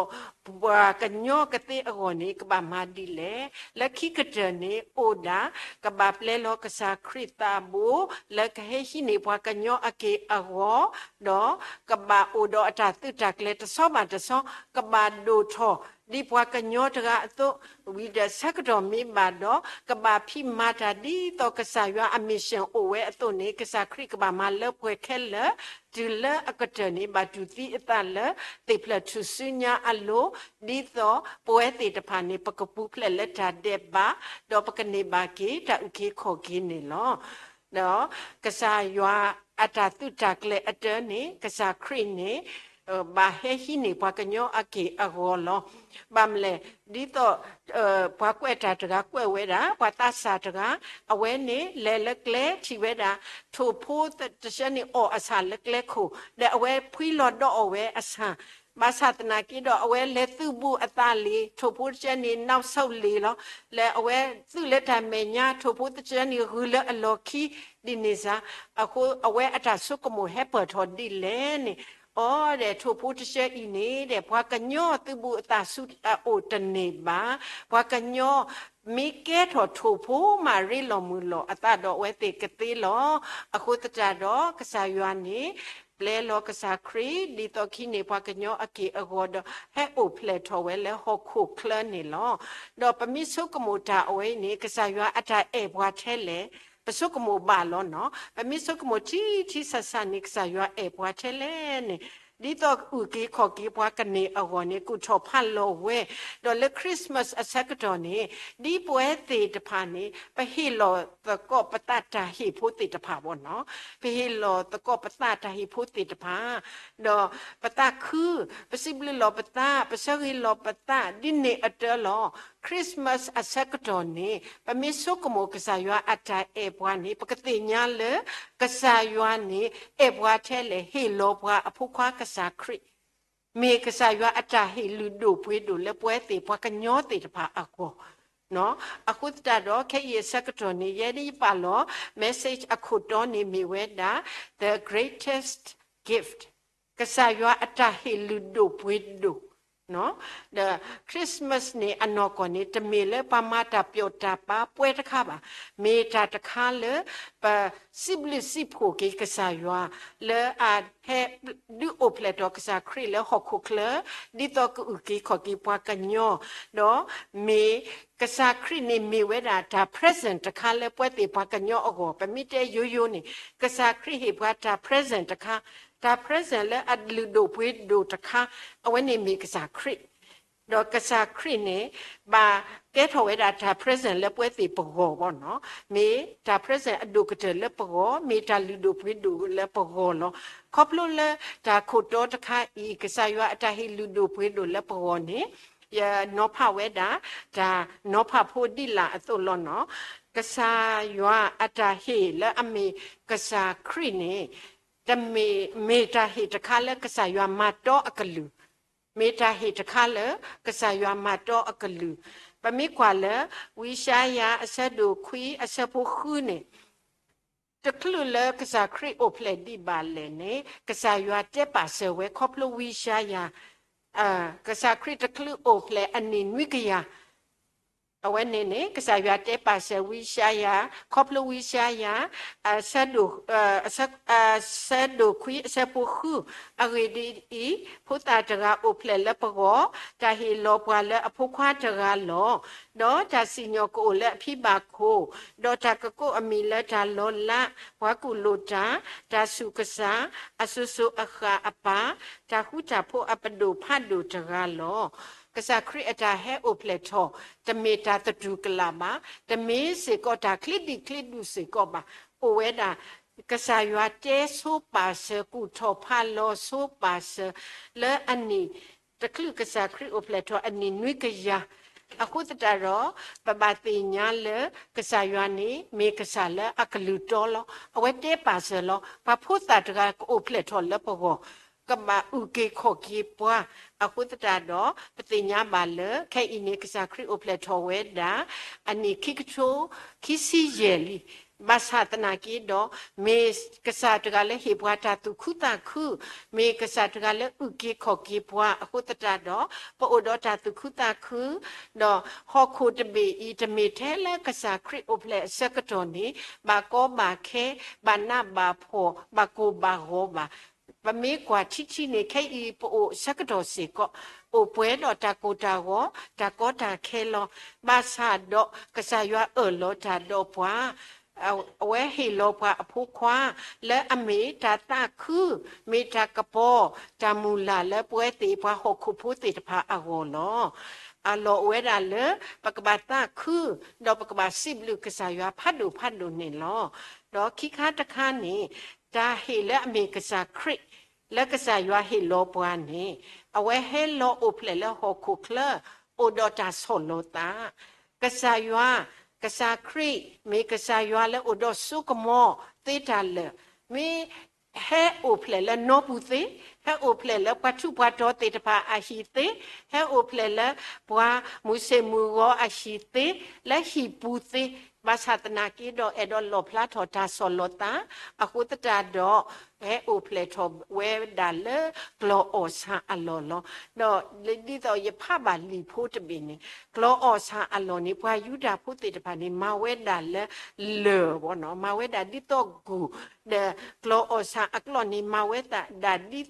ဒီး ပှၤကညီကသ့အဂီၢ်န့ၣ် ကဘၣ်မၤဒ်လဲၣ်. လၢခံကတၢၢ်န့ၣ် အိၣ်ဒၣ် ကဘၣ်ပျဲလီၤကစၢ်ခရံာ်သးဘိ လၢကဟဲဟံးန့ၢ်ပှၤကညီအက့ၢ်အဂီၤ, ဒီးကဘၣ်အိၣ်ဒီးအတၢ်သုးတၢ်ကျဲၤတဆီဘၣ်တဆီ, ကဘၣ်ဒိၣ်ထီၣ် ဒ်ပှၤကညီတဂၤအသိး, ဝံၤဒီးဆၢကတီၢ်မ့ၢ်ဘၣ်ဒီး ကဘၣ်ဖံးမၤတၢ်ဒ်သိးကစၢ်ယွၤအ mission အိၣ်ဝဲအသိးန့ၣ် ကစၢ်ခရံာ်ကဘၣ်မၤလၢပှဲၤခဲလၢာ်, တုၤလၢအကတၢၢ်န့ၣ် ဘၣ်တူၢ်သံအသးလၢသ့ၣ်ဖျၢၣ်ထူၣ်စုညါအလိၤ, ဒ်သိးပဝဲသ့ၣ်တဖၣ်န့ၣ် ပကပူၤဖျဲးလၢတၢ်ဒဲးဘး, ဒီးပကန့ၢ်ဘၣ်က့ၤတၢ်အုၣ်က့ၤခီၣ်က့ၤန့ၣ်လီၤ. ဒီးကစၢ်ယွၤအတၢ်သုးတၢ်ကျဲၤအတၢန့ၣ် ကစၢ်ခရံာ်န့ၣ် ဘၣ်ဟဲဟံးန့ၢ်ပှၤကညီအက့ၢ်အဂီၤလီၤ. ဘၣ်မနုၤလဲၣ်, ဒ်သိး ပှၤကွဲးတၢ်တဂၤကွဲးဝဲဒၣ်, ပှၤသးစၢ်တဂၤ, အဝဲန့ၣ်လဲၤလၢကျဲထံၣ်ဝဲဒၣ် ထိၣ်ဖိတဆၢန့ၣ်အီၣ်အဆၣ်လၢကျဲခိၣ်, ဒီးအဝဲဖှံလီၤဒီးအီၣ်ဝဲအဆၣ် ဘၣ်ဆၣ်သနာ်က့ဒီး အဝဲလဲၤသုးဘူးအသးလံ, ထိၣ်ဖိတဆၢန့ၣ် နီၣ်ဆိးလံလီၤ. လၢအဝဲသုးလၢတၢ်မဲာ်ညါ, ထိၣ်ဖိတဆၢန့ၣ်ဂုၤလၢအလီၢ်ခံ, ဒ်န့ၣ်စ့ၢ်, အဃိအဝဲအတၢ်ဆိကမိၣ်ဟဲပၢၢ်ထီၣ်ဒ်လဲၣ်န့ၣ်, အိၣ်ဒီးထိၣ်ဖိတဆၢအံၤန့ၣ်ဒီး ပှၤကညီသုးဘူးအသးဆူအအိၣ်တန့ၢ်ဘၣ်. ပှၤကညီ မ့ၢ်ကဲထီၣ်ထိၣ်ဖိမး ရ့လိာ်မုာ်လိာ်အသးဒီးအဝဲသ့ၣ်ကသ့လီၤ. အဃိသတးဒီး ကစၢ်ယွၤန့ၣ် ပျဲလီၤကစၢ်ခရံာ် ဒ်သိးကဟံးန့ၢ်ပှၤကညီအက့ၢ်အဂီၤဒီး ဟဲအိၣ်ဖျဲၣ်ထီၣ်ဝဲလၢဟီၣ်ခိၣ်ချၢန့ၣ်လီၤ. ဒီးပမ့ၢ်ဆိကမိၣ်တၢ်အဝဲအံၤန့ၣ် ကစၢ်ယွၤအတၢ်အဲၣ်ပှၤထဲလဲၣ်, ပဆိကမိၣ်ဘၣ်လီၤနီၤ. ပမ့ၢ်ဆိကမိၣ်ထံထံဆးဆးန့ၣ် ကစၢ်ယွၤအဲၣ်ပှၤထဲလဲၣ်န့ၣ် ဒ်သိးအုၣ်က့ၤခီၣ်က့ၤပှၤကန့ၢ်အဂီၢ်န့ၣ် ကူၣ်ထီၣ်ဖးလီၤဝဲ, ဒီးလၢ Christmas အဆၢကတီၢ်န့ၣ် ဒ်ပဝဲသ့ၣ်တဖၣ်န့ၣ် ပဟ့ၣ်လီၤသကိးပသးတၢ်ဟ့ၣ်ဖိသ့ၣ်တဖၣ်ဘၣ်နီၤ, ပဟ့ၣ်လီၤသကိးပသးတၢ်ဟ့ၣ်ဖိသ့ၣ်တဖၣ်, ဒီးပသးခု, ပစံးဘျုးလီၤပသး, ပဆၢဂ့ၤလီၤပသး ဒ်န့ၣ်အတၢလီၤ. Christmas အဆၢကတီၢ်န့ၣ် ပမ့ၢ်ဆိကမိၣ်ကစၢ်ယွၤအတၢ်အဲၣ်ပှၤန့ၣ် ပကသ့ၣ်ညါလၢ ကစၢ်ယွၤန့ၣ် အဲၣ်ပှၤထဲလဲၣ် ဟ့ၣ်လီၤပှၤအဖိခွါကစၢ်ခရံာ် မ့ၢ်ကစၢ်ယွၤအတၢ်ဟ့ၣ်လုၢ်ဒိၣ်ပှ့ၤဒိၣ်လၢပဝဲသ့ၣ်ပှၤကညီသ့ၣ်တဖၣ်အဂီၢ်. အဃိသတးဒီး ခဲအံၤအဆၢကတီၢ်န့ၣ် ယဲဒၣ်ယပာ်လီၤ message အခိၣ်တီန့ၣ်မ့ၢ်ဝဲဒၣ် the greatest gift, ကစၢ်ယွၤအတၢ်ဟ့ၣ်လုၢ်ဒိၣ်ပှ့ၤဒိၣ် ဒီး Christmas န့ၣ် အနီၢ်ကီၢ်န့ၣ် တမ့ၢ်လၢပှၤမၤတၢ်ပျီၣ်တၢ်ပာ်ပွဲတခါဘၣ်. မ့ၢ်တၢ်တခါလၢ ပစံးဘျုးစံးဖှိၣ်က့ၤကစၢ်ယွၤ လၢအဟဲဒုးအိၣ်ဖျဲၣ်ထီၣ်ကစၢ်ခရံာ်လၢဟီၣ်ခိၣ်ချၢ ဒ်သိးကအုၣ်က့ၤခီၣ်က့ၤပှၤကညီ, ဒီးမ့ၢ်ကစၢ်ခရံာ်န့ၣ်မ့ၢ်ဝဲဒၣ်တၢ် present တခါလၢပဝဲသ့ၣ်ပှၤကညီအဂီၢ်, ပမ့ၢ်တဲယိယိန့ၣ် ကစၢ်ခရံာ်ဟ့ၣ်ပှၤတၢ် present တခါ, တၢ် present လၢအလုၢ်ဒိၣ်ပှ့ၤဒိၣ်တခါ, အဝဲန့ၣ်မ့ၢ်ကစၢ်ခရံာ် ဒီးကစၢ်ခရံာ်န့ၣ် ဘၣ်ကဲထီၣ်ဝဲဒၣ်တၢ် present လၢပဝဲသ့ၣ်ပဂီၢ်ဘၣ်နီၤ, မ့ၢ်တၢ် present အဒိၣ်ကတၢၢ်လၢပဂီၢ်, မ့ၢ်တၢ်လုၢ်ဒိၣ်ပှ့ၤဒိၣ်လၢပဂီၢ်လီၤ. ခီဖျိလၢတၢ်ခိၣ်တီတခါအံၤ ကစၢ်ယွၤအတၢ်ဟ့ၣ်လုၢ်ဒိၣ်ပှ့ၤဒိၣ်လၢပဂီၢ်န့ၣ် ယနီၤဖးဝဲဒၣ် တၢ်နီၤဖးဖိဒ်လာ်အသိးလီၤနီၤ. ကစၢ်ယွၤအတၢ်ဟ့ၣ်လၢအမ့ၢ်ကစၢ်ခရံာ်န့ၣ် တမ့ၢ် မ့ၢ်တၢ်ဟ့ၣ်တခါလၢကစၢ်ယွၤမၤတီအကလုၢ်, မ့ၢ်တၢ်ဟ့ၣ်တခါလၢကစၢ်ယွၤမၤတီအကလုၢ်. ပမ့ၢ်ကွၢ်လၢ ဝံယၡါယၤအဆၢဒိၣ်ခွံအဆၢဖိဃုန့ၣ်, တချုးလၢကစၢ်ခရံာ်အိၣ်ဖျဲၣ်ဒံးဘၣ်လဲၣ်န့ၣ် ကစၢ်ယွၤတဲပာ်စၢၤဝဲခီဖျိဝံယၡါယၤ, ကစၢ်ခရံာ်တချုးအိၣ်ဖျဲၣ်အနံၣ်နွံကယၤ, အဝဲန့ၣ်န့ၣ် ကစၢ်ယွၤတဲပာ်စၢၤဝံယၡါယၤ, ခီဖျိဝံယၡါယၤ အဆၢဒိၣ် အဆၢဒိၣ်ခွံအဆၢဖိဃု, အဂ့ၢ်ဒ်အံၤ, ဖိသၣ်တဂၤအိၣ်ဖျဲၣ်လၢပဂီၢ်, တၢ်ဟ့ၣ်လီၤပှၤလၢအဖိခွါတဂၤလီၤ. ဒီးတၢ်စံၣ်ညီၣ်ကအိၣ်လၢအဖံဘၣ်ခိၣ်, ဒီးတၢ်ကကိးအမံၤလၢတၢ်လီၤလး, ပှၤကူၣ်လိာ်တၢ်, တၢ်ဆူးကစၢ်, အစိၤစိၤအဃၣ်အပၢ်, တၢ်ဃူတၢ်ဖိးအပဒိၣ်ဖးဒိၣ်တဂၤလီၤ. ကစၢ်ခရံာ်အတၢ်ဟဲအိၣ်ဖျဲၣ်ထီၣ် တမ့ၢ်တၢ်သတူၢ်ကလာ်ဘၣ်, တမ့ၢ်စ့ၢ်ကီးတၢ်ချ့ဒံၣ်ချ့ဒူၣ်စ့ၢ်ကီးဘၣ်. အိၣ်ဝဲဒၣ် ကစၢ်ယွၤတဲဆိပာ်စၢၤ ကူၣ်ထီၣ်ဖးလီၤဆိပာ်စၢၤ လၢအနံၣ် တချုးကစၢ်ခရံာ်အိၣ်ဖျဲၣ်ထီၣ်အနံၣ်နွံကယၤ, အဃိသတးဒီး ပဘၣ်သ့ၣ်ညါလၢ ကစၢ်ယွၤန့ၣ် မ့ၢ်ကစၢ်လၢအကလုၢ်တီလီၤ. အဝဲတဲပာ်စၢၤလီၤ. ပှၤဖိသၣ်တဂၤကအိၣ်ဖျဲၣ်ထီၣ်လၢပဂီၢ်, ကဘၣ်အုၣ်က့ၤခီၣ်က့ၤပှၤ, အဃိသတးဒီး ပသ့ၣ်ညါဘၣ်လၢ ခဲအံၤန့ၣ် ကစၢ်ခရံာ်အိၣ်ဖျဲၣ်ထီၣ်ဝဲဒၣ် အနံၣ်ခံကထိခံဆံယဲၢ်လံ. ဘၣ်ဆၣ်သနာ်က့ဒီး မ့ၢ်ကစၢ်တဂၤလၢဟ့ၣ်ပှၤတၢ်သူၣ်ခုသးခု, မ့ၢ်ကစၢ်တဂၤလၢအုၣ်က့ၤခီၣ်က့ၤပှၤအဃိသတးဒီး ပအိၣ်ဒီးတၢ်သူၣ်ခုသးခု, ဒီးဟီၣ်ခိၣ်တဘ့ၣ်အံၤ တမ့ၢ်ထဲလၢကစၢ်ခရံာ်အိၣ်ဖျဲၣ်အဆၢကတီၢ်န့ၣ် ဘၣ်ကီဘၣ်ခဲ, ဘၣ်နးဘၣ်ဖှီၣ်, ဘၣ်ကိၢ်ဘၣ်ဂီၤဘၣ်. ပမ့ၢ်ကွၢ်ထံထံန့ၣ် ခဲအံၤပအိၣ်အဆၢကတီၢ်စ့ၢ်ကီး အိၣ်ပှဲၤဒီးတၢ်ကိၢ်တၢ်ဂီၤ, တၢ်ကီတၢ်ခဲလီၤ. ဘၣ်ဆၣ်ဒီးကစၢ်ယွၤအၢၣ်လီၤတၢ်ဒီးပှၤ, အဝဲဟ့ၣ်လီၤပှၤအဖိခွါ လၢအမ့ၢ်တၢ်သးခု, မ့ၢ်တၢ်ကပီၤ, တၢ်မုၢ်လၢ်လၢပဝဲသ့ၣ်ပှၤဟီၣ်ခိၣ်ဖိသ့ၣ်တဖၣ်အဂီၢ်လီၤ. အလီၢ်အိၣ်ဝဲဒၣ်လၢ ပကဘၣ်သးခု, ဒီးပကဘၣ်စံးဘျုးကစၢ်ယွၤဖးဒိၣ်ဖးဒိၣ်န့ၣ်လီၤ. ဒီးခံခါတခါန့ၣ် တၢ်ဟ့ၣ်လၢအမ့ၢ်ကစၢ်ခရံာ် လၢကစၢ်ယွၤဟ့ၣ်လီၤပှၤန့ၣ် အဝဲဟဲလီၤအိၣ်ဖျဲၣ်လၢဟီၣ်ခိၣ်ချၢ အိၣ်ဒီးတၢ်ဆီၣ်လီၤသး. ကစၢ်ယွၤ, ကစၢ်ခရံာ် မ့ၢ်ကစၢ်ယွၤလၢအိၣ်ဒီးစိကမီၤသ့တၢ်လၢာ်, မ့ၢ်ဟဲအိၣ်ဖျဲၣ်လၢနီပူၤသ့, ဟဲအိၣ်ဖျဲၣ်လၢပှၤထူးပှၤတီၤသ့ၣ်တဖၣ်အဟံၣ်သ့, ဟဲအိၣ်ဖျဲၣ်လၢပှၤမုၢ်ဆ့ၣ်မုၢ်ဂီၤအဟံၣ်သ့, လၢဟံၣ်ပူၤသ့, ဘၣ်ဆၣ်သနာ်က့ဒီး အဲၣ်ဒိးလီၣ်ဖျါထီၣ်တၢ်ဆီၣ်လီၤသး အဃိသတးဒီး ဟဲအိၣ်ဖျဲၣ်ထီၣ်ဝဲဒၣ်လၢကျီၢ်အီၣ်ဆၣ်အလီၢ်လီၤ. ဒီးဒ်သိးယဖးဘၣ်လံာ်ဖိတဘ့ၣ်န့ၣ် ကျီၢ်အီၣ်ဆၣ်အလီၢ်န့ၣ် ပှၤယူဒၤဖိသ့ၣ်တဖၣ်န့ၣ် မၤဝဲဒၣ်လၢလၢၢ်ဘၣ်နီၤ, မၤဝဲဒၣ်ဒ်သိးဂူာ်, ဒီးကျီၢ်အီၣ်ဆၣ်အကျီၢ်န့ၣ် မၤဝဲဒၣ်ဒ်သိး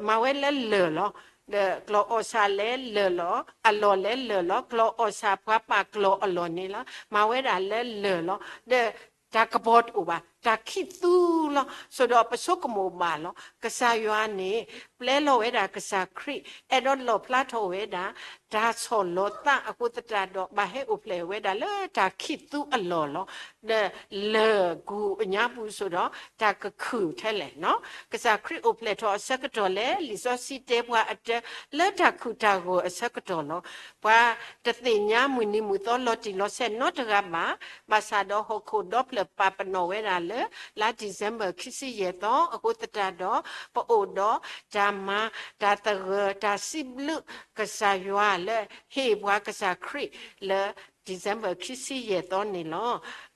မၤဝဲလၢလၢၢ်လီၤ. ဒီးကျီၢ်အီၣ်ဆၣ်လၢလၢၢ်လီၤ, အလီၢ်လၢလၢၢ်လီၤ, ကျီၢ်အီၣ်ဆၣ်ပှၤပာ်ကျီၢ်အလီၢ်န့ၣ်လီၤ, မၤဝဲဒၣ်လၢလၢၢ်လီၤ. ဒီးတၢ်ကပီၤတအိၣ်ဘၣ်, တၢ်ခံးသူလီၤ. ဆိဒီးပဆိကမိၣ်ဘၣ်လီၤ. ကစၢ်ယွၤန့ၣ် ပျဲလီၤဝဲဒၣ်ကစၢ်ခရံာ်, အဲၣ်ဒိးလီၣ်ဖျါထီၣ်ဝဲဒၣ် တၢ်ဆီၣ်လီၤသးအဃိသတးဒီး ဘၣ်ဟဲအိၣ်ဖျဲၣ်ဝဲဒၣ်လၢတၢ်ခံးသူအလီၢ်လီၤ. ဒီးလၢၢ်ဂူာ်အညါပူၤဆိဒီး တၢ်ကခုၣ်ထဲလဲၣ်နီၤ. ကစၢ်ခရံာ်အိၣ်ဖျဲၣ်ထီၣ်အဆၢကတီၢ်လဲၣ်, လံာ်စီဆှံတဲပှၤအတၢ်လၢတၢ်ခုၣ်တၢ်ဂီၤအဆၢကတီၢ်လီၤ. ပှၤတသ့ၣ်ညါမုၢ်နံၤမုၢ်သီလီၤတံၢ်လီၤဆဲးနီတဂၤဘၣ်. ဘၣ်ဆၣ်ဒီးဟီၣ်ခိၣ်ဒီဖျၢၣ်ပာ်ပနီၣ်ဝဲဒၣ်လၢ လါဒံၣ်စဲဘၢၣ်ခံဆံယဲၢ်သီအဃိသတးဒီး ပအိၣ်ဒီးတၢ်မၤ, တၢ်သဂၢၢ်, တၢ်စံးဘျုးကစၢ်ယွၤလၢဟ့ၣ်ပှၤကစၢ်ခရံာ်လၢ ဒံၣ်စဲဘၢၣ်ခံဆံယဲၢ်သီန့ၣ်လီၤ.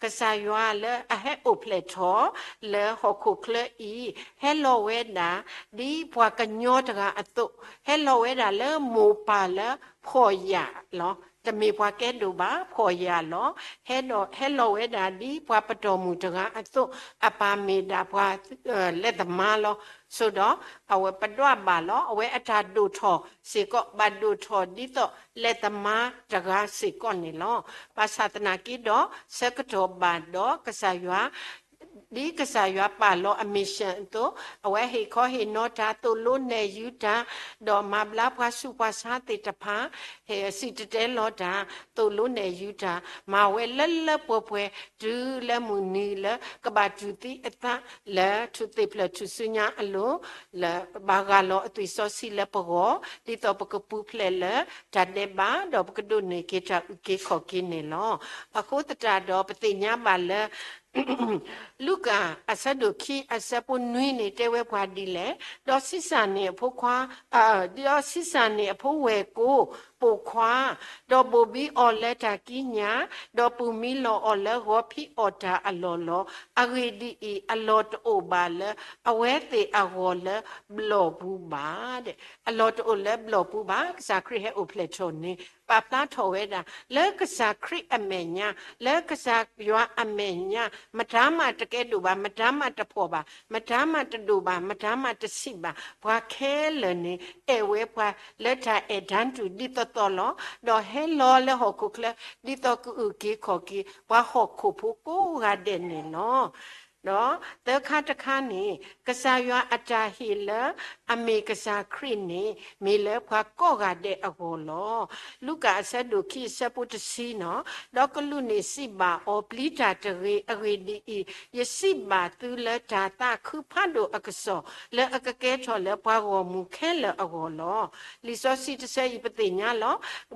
ကစၢ်ယွၤလၢအဟဲအိၣ်ဖျဲၣ်ထီၣ်လၢဟီၣ်ခိၣ်ချၢအံၤ ဟဲလီၤဝဲဒၣ် ဒ်ပှၤကညီတဂၤအသိး, ဟဲလီၤဝဲဒၣ်လၢမိၢ်ပၢ်လၢဖှီၣ်ယာ်လီၤ. တမ့ၢ်ပှၤကဲဒိၣ်ဘၣ်, ဖှီၣ်ယာ်လီၤ. ဟဲဒီးဟဲလီၤဝဲဒၣ်ဒ်ပှၤပတီၢ်မုၢ်တဂၤအသိး, အပၢ်မ့ၢ်ဒၣ်ပှၤ လဲၤသမါလီၤ. ဆိဒီး အဝဲပဒွးဘၣ်လီၤ. အဝဲအတၢ်ဒိၣ်ထီၣ်စ့ၢ်ကီး ဘၣ်ဒိၣ်ထီၣ်ဒ်သိးလဲၤသမါတဂၤစ့ၢ်ကီးန့ၣ်လီၤ. ဘၣ်ဆၣ်သနာ်က့ဒီး ဆၢကတီၢ်ဘၣ်ဒီးကစၢ်ယွၤ ဒ်ကစၢ်ယွၤပာ်လီၤအ mission အသိး, အဝဲဟ့ၣ်ခီဟ့ၣ်နီၤတၢ်, သိၣ်လိနဲၣ်ယုၤတၢ်, ဒီးမၤဘျါပှၤဆူးပှၤဆါသ့ၣ်တဖၣ်, ဟ့ၣ်စံၣ်တဲၤတဲလီၤတၢ်, သိၣ်လိနဲၣ်ယုၤတၢ်, မၤဝဲလၢလၢပှဲၤပှဲၤ တုၤလၢမုၢ်နံၤလၢကဘၣ်တူၢ်သံအသးလၢထူၣ်သ့ၣ်ဖျၢၣ်ထူၣ်စုညါအလိၤ, လၢဘၣ်ဂၢ်လီၤအသွံၣ်စီဆှံလၢပဂီၢ်, ဒ်သိးပကပူၤဖျဲးလၢတၢ်ဒဲးဘး, ဒီးပကဒိးန့ၢ်က့ၤတၢ်အုၣ်က့ၤခီၣ်က့ၤန့ၣ်လီၤ. အဃိသတးဒီးပသ့ၣ်ညါဘၣ်လၢ လူၤကၣ်အဆၢဒိၣ်ခံအဆၢဖိနွံန့ၣ် တဲဝဲပှၤဒ်လဲၣ်, ဒီးဆံးစၢ်န့ၣ်အဖိခွါ, ဒီးဆံးစၢ်န့ၣ်အဖိဝဲၢ်ကိပိာ်ခွါ, ဒီးဘိၣ်ဘံအီၤလၢတၢ်ကံးညာ်, ဒီးပာ်မံလီၤအီၤလၢဂီၤဖံးအီၣ်တၢ်အလီၢ်လီၤ. အဂ့ၢ်ဒ်အံၤ, အလီၢ်တအိၣ်ဘၣ်လၢအဝဲသ့ၣ်အဂီၢ်လၢဘျီၣ်ပူၤဘၣ်. အလီၢ်တအိၣ်လၢဘျီၣ်ပူၤဘၣ်. ကစၢ်ခရံာ်ဟဲအိၣ်ဖျဲၣ်ထီၣ်န့ၣ် ပာ်ဖျါထီၣ်ဝဲဒၣ် လၢကစၢ်ခရံာ်အမဲာ်ညါ, လၢကစၢ်ယွၤအမဲာ်ညါ, မတၤမးတကဲဒိၣ်ဘၣ်, မတၤမးတဖှီၣ်ဘၣ်, မတၤမးတဒိၣ်ဘၣ်, မတၤမးတဆံးဘၣ်, ပှၤခဲလၢာ်န့ၣ် အဲၣ်ဝဲပှၤလၢတၢ်အဲၣ်တၢ်တူၢ်ဒ်သိးသိးလီၤ. ဒီးဟဲလီၤလၢဟီၣ်ခိၣ်ချၢ ဒ်သိးကအုၣ်က့ၤခီၣ်က့ၤ ပှၤဟီၣ်ခိၣ်ဖိကိးဂၤဒဲးန့ၣ်လီၤ. ဒီးသၢခါတခါန့ၣ် ကစၢ်ယွၤအတၢ်ဟ့ၣ်လၢအမ့ၢ်ကစၢ်ခရံာ်န့ၣ် မ့ၢ်လၢပှၤကိးဂၤဒဲးအဂီၢ်လီၤ. လူၤကၣ်အဆၢဒိၣ်ခံအဆၢဖိတဆံနီၤ, ဒီးကလူးန့ၣ်စံးဘၣ်အီၤ, ပျံၤတၢ်တဂ့ၤ. အဂ့ၢ်ဒ်အံၤ, ယစံးဘၣ်သုလၢတၢ်သးခုဖးဒိၣ်အကစီၣ် လၢအကကဲထီၣ်လၢပှၤဂီၢ်မုၢ်ခဲလၢာ်အဂီၢ်လီၤ. လံာ်စီဆှံတဆၢအံၤပသ့ၣ်ညါလီၤ.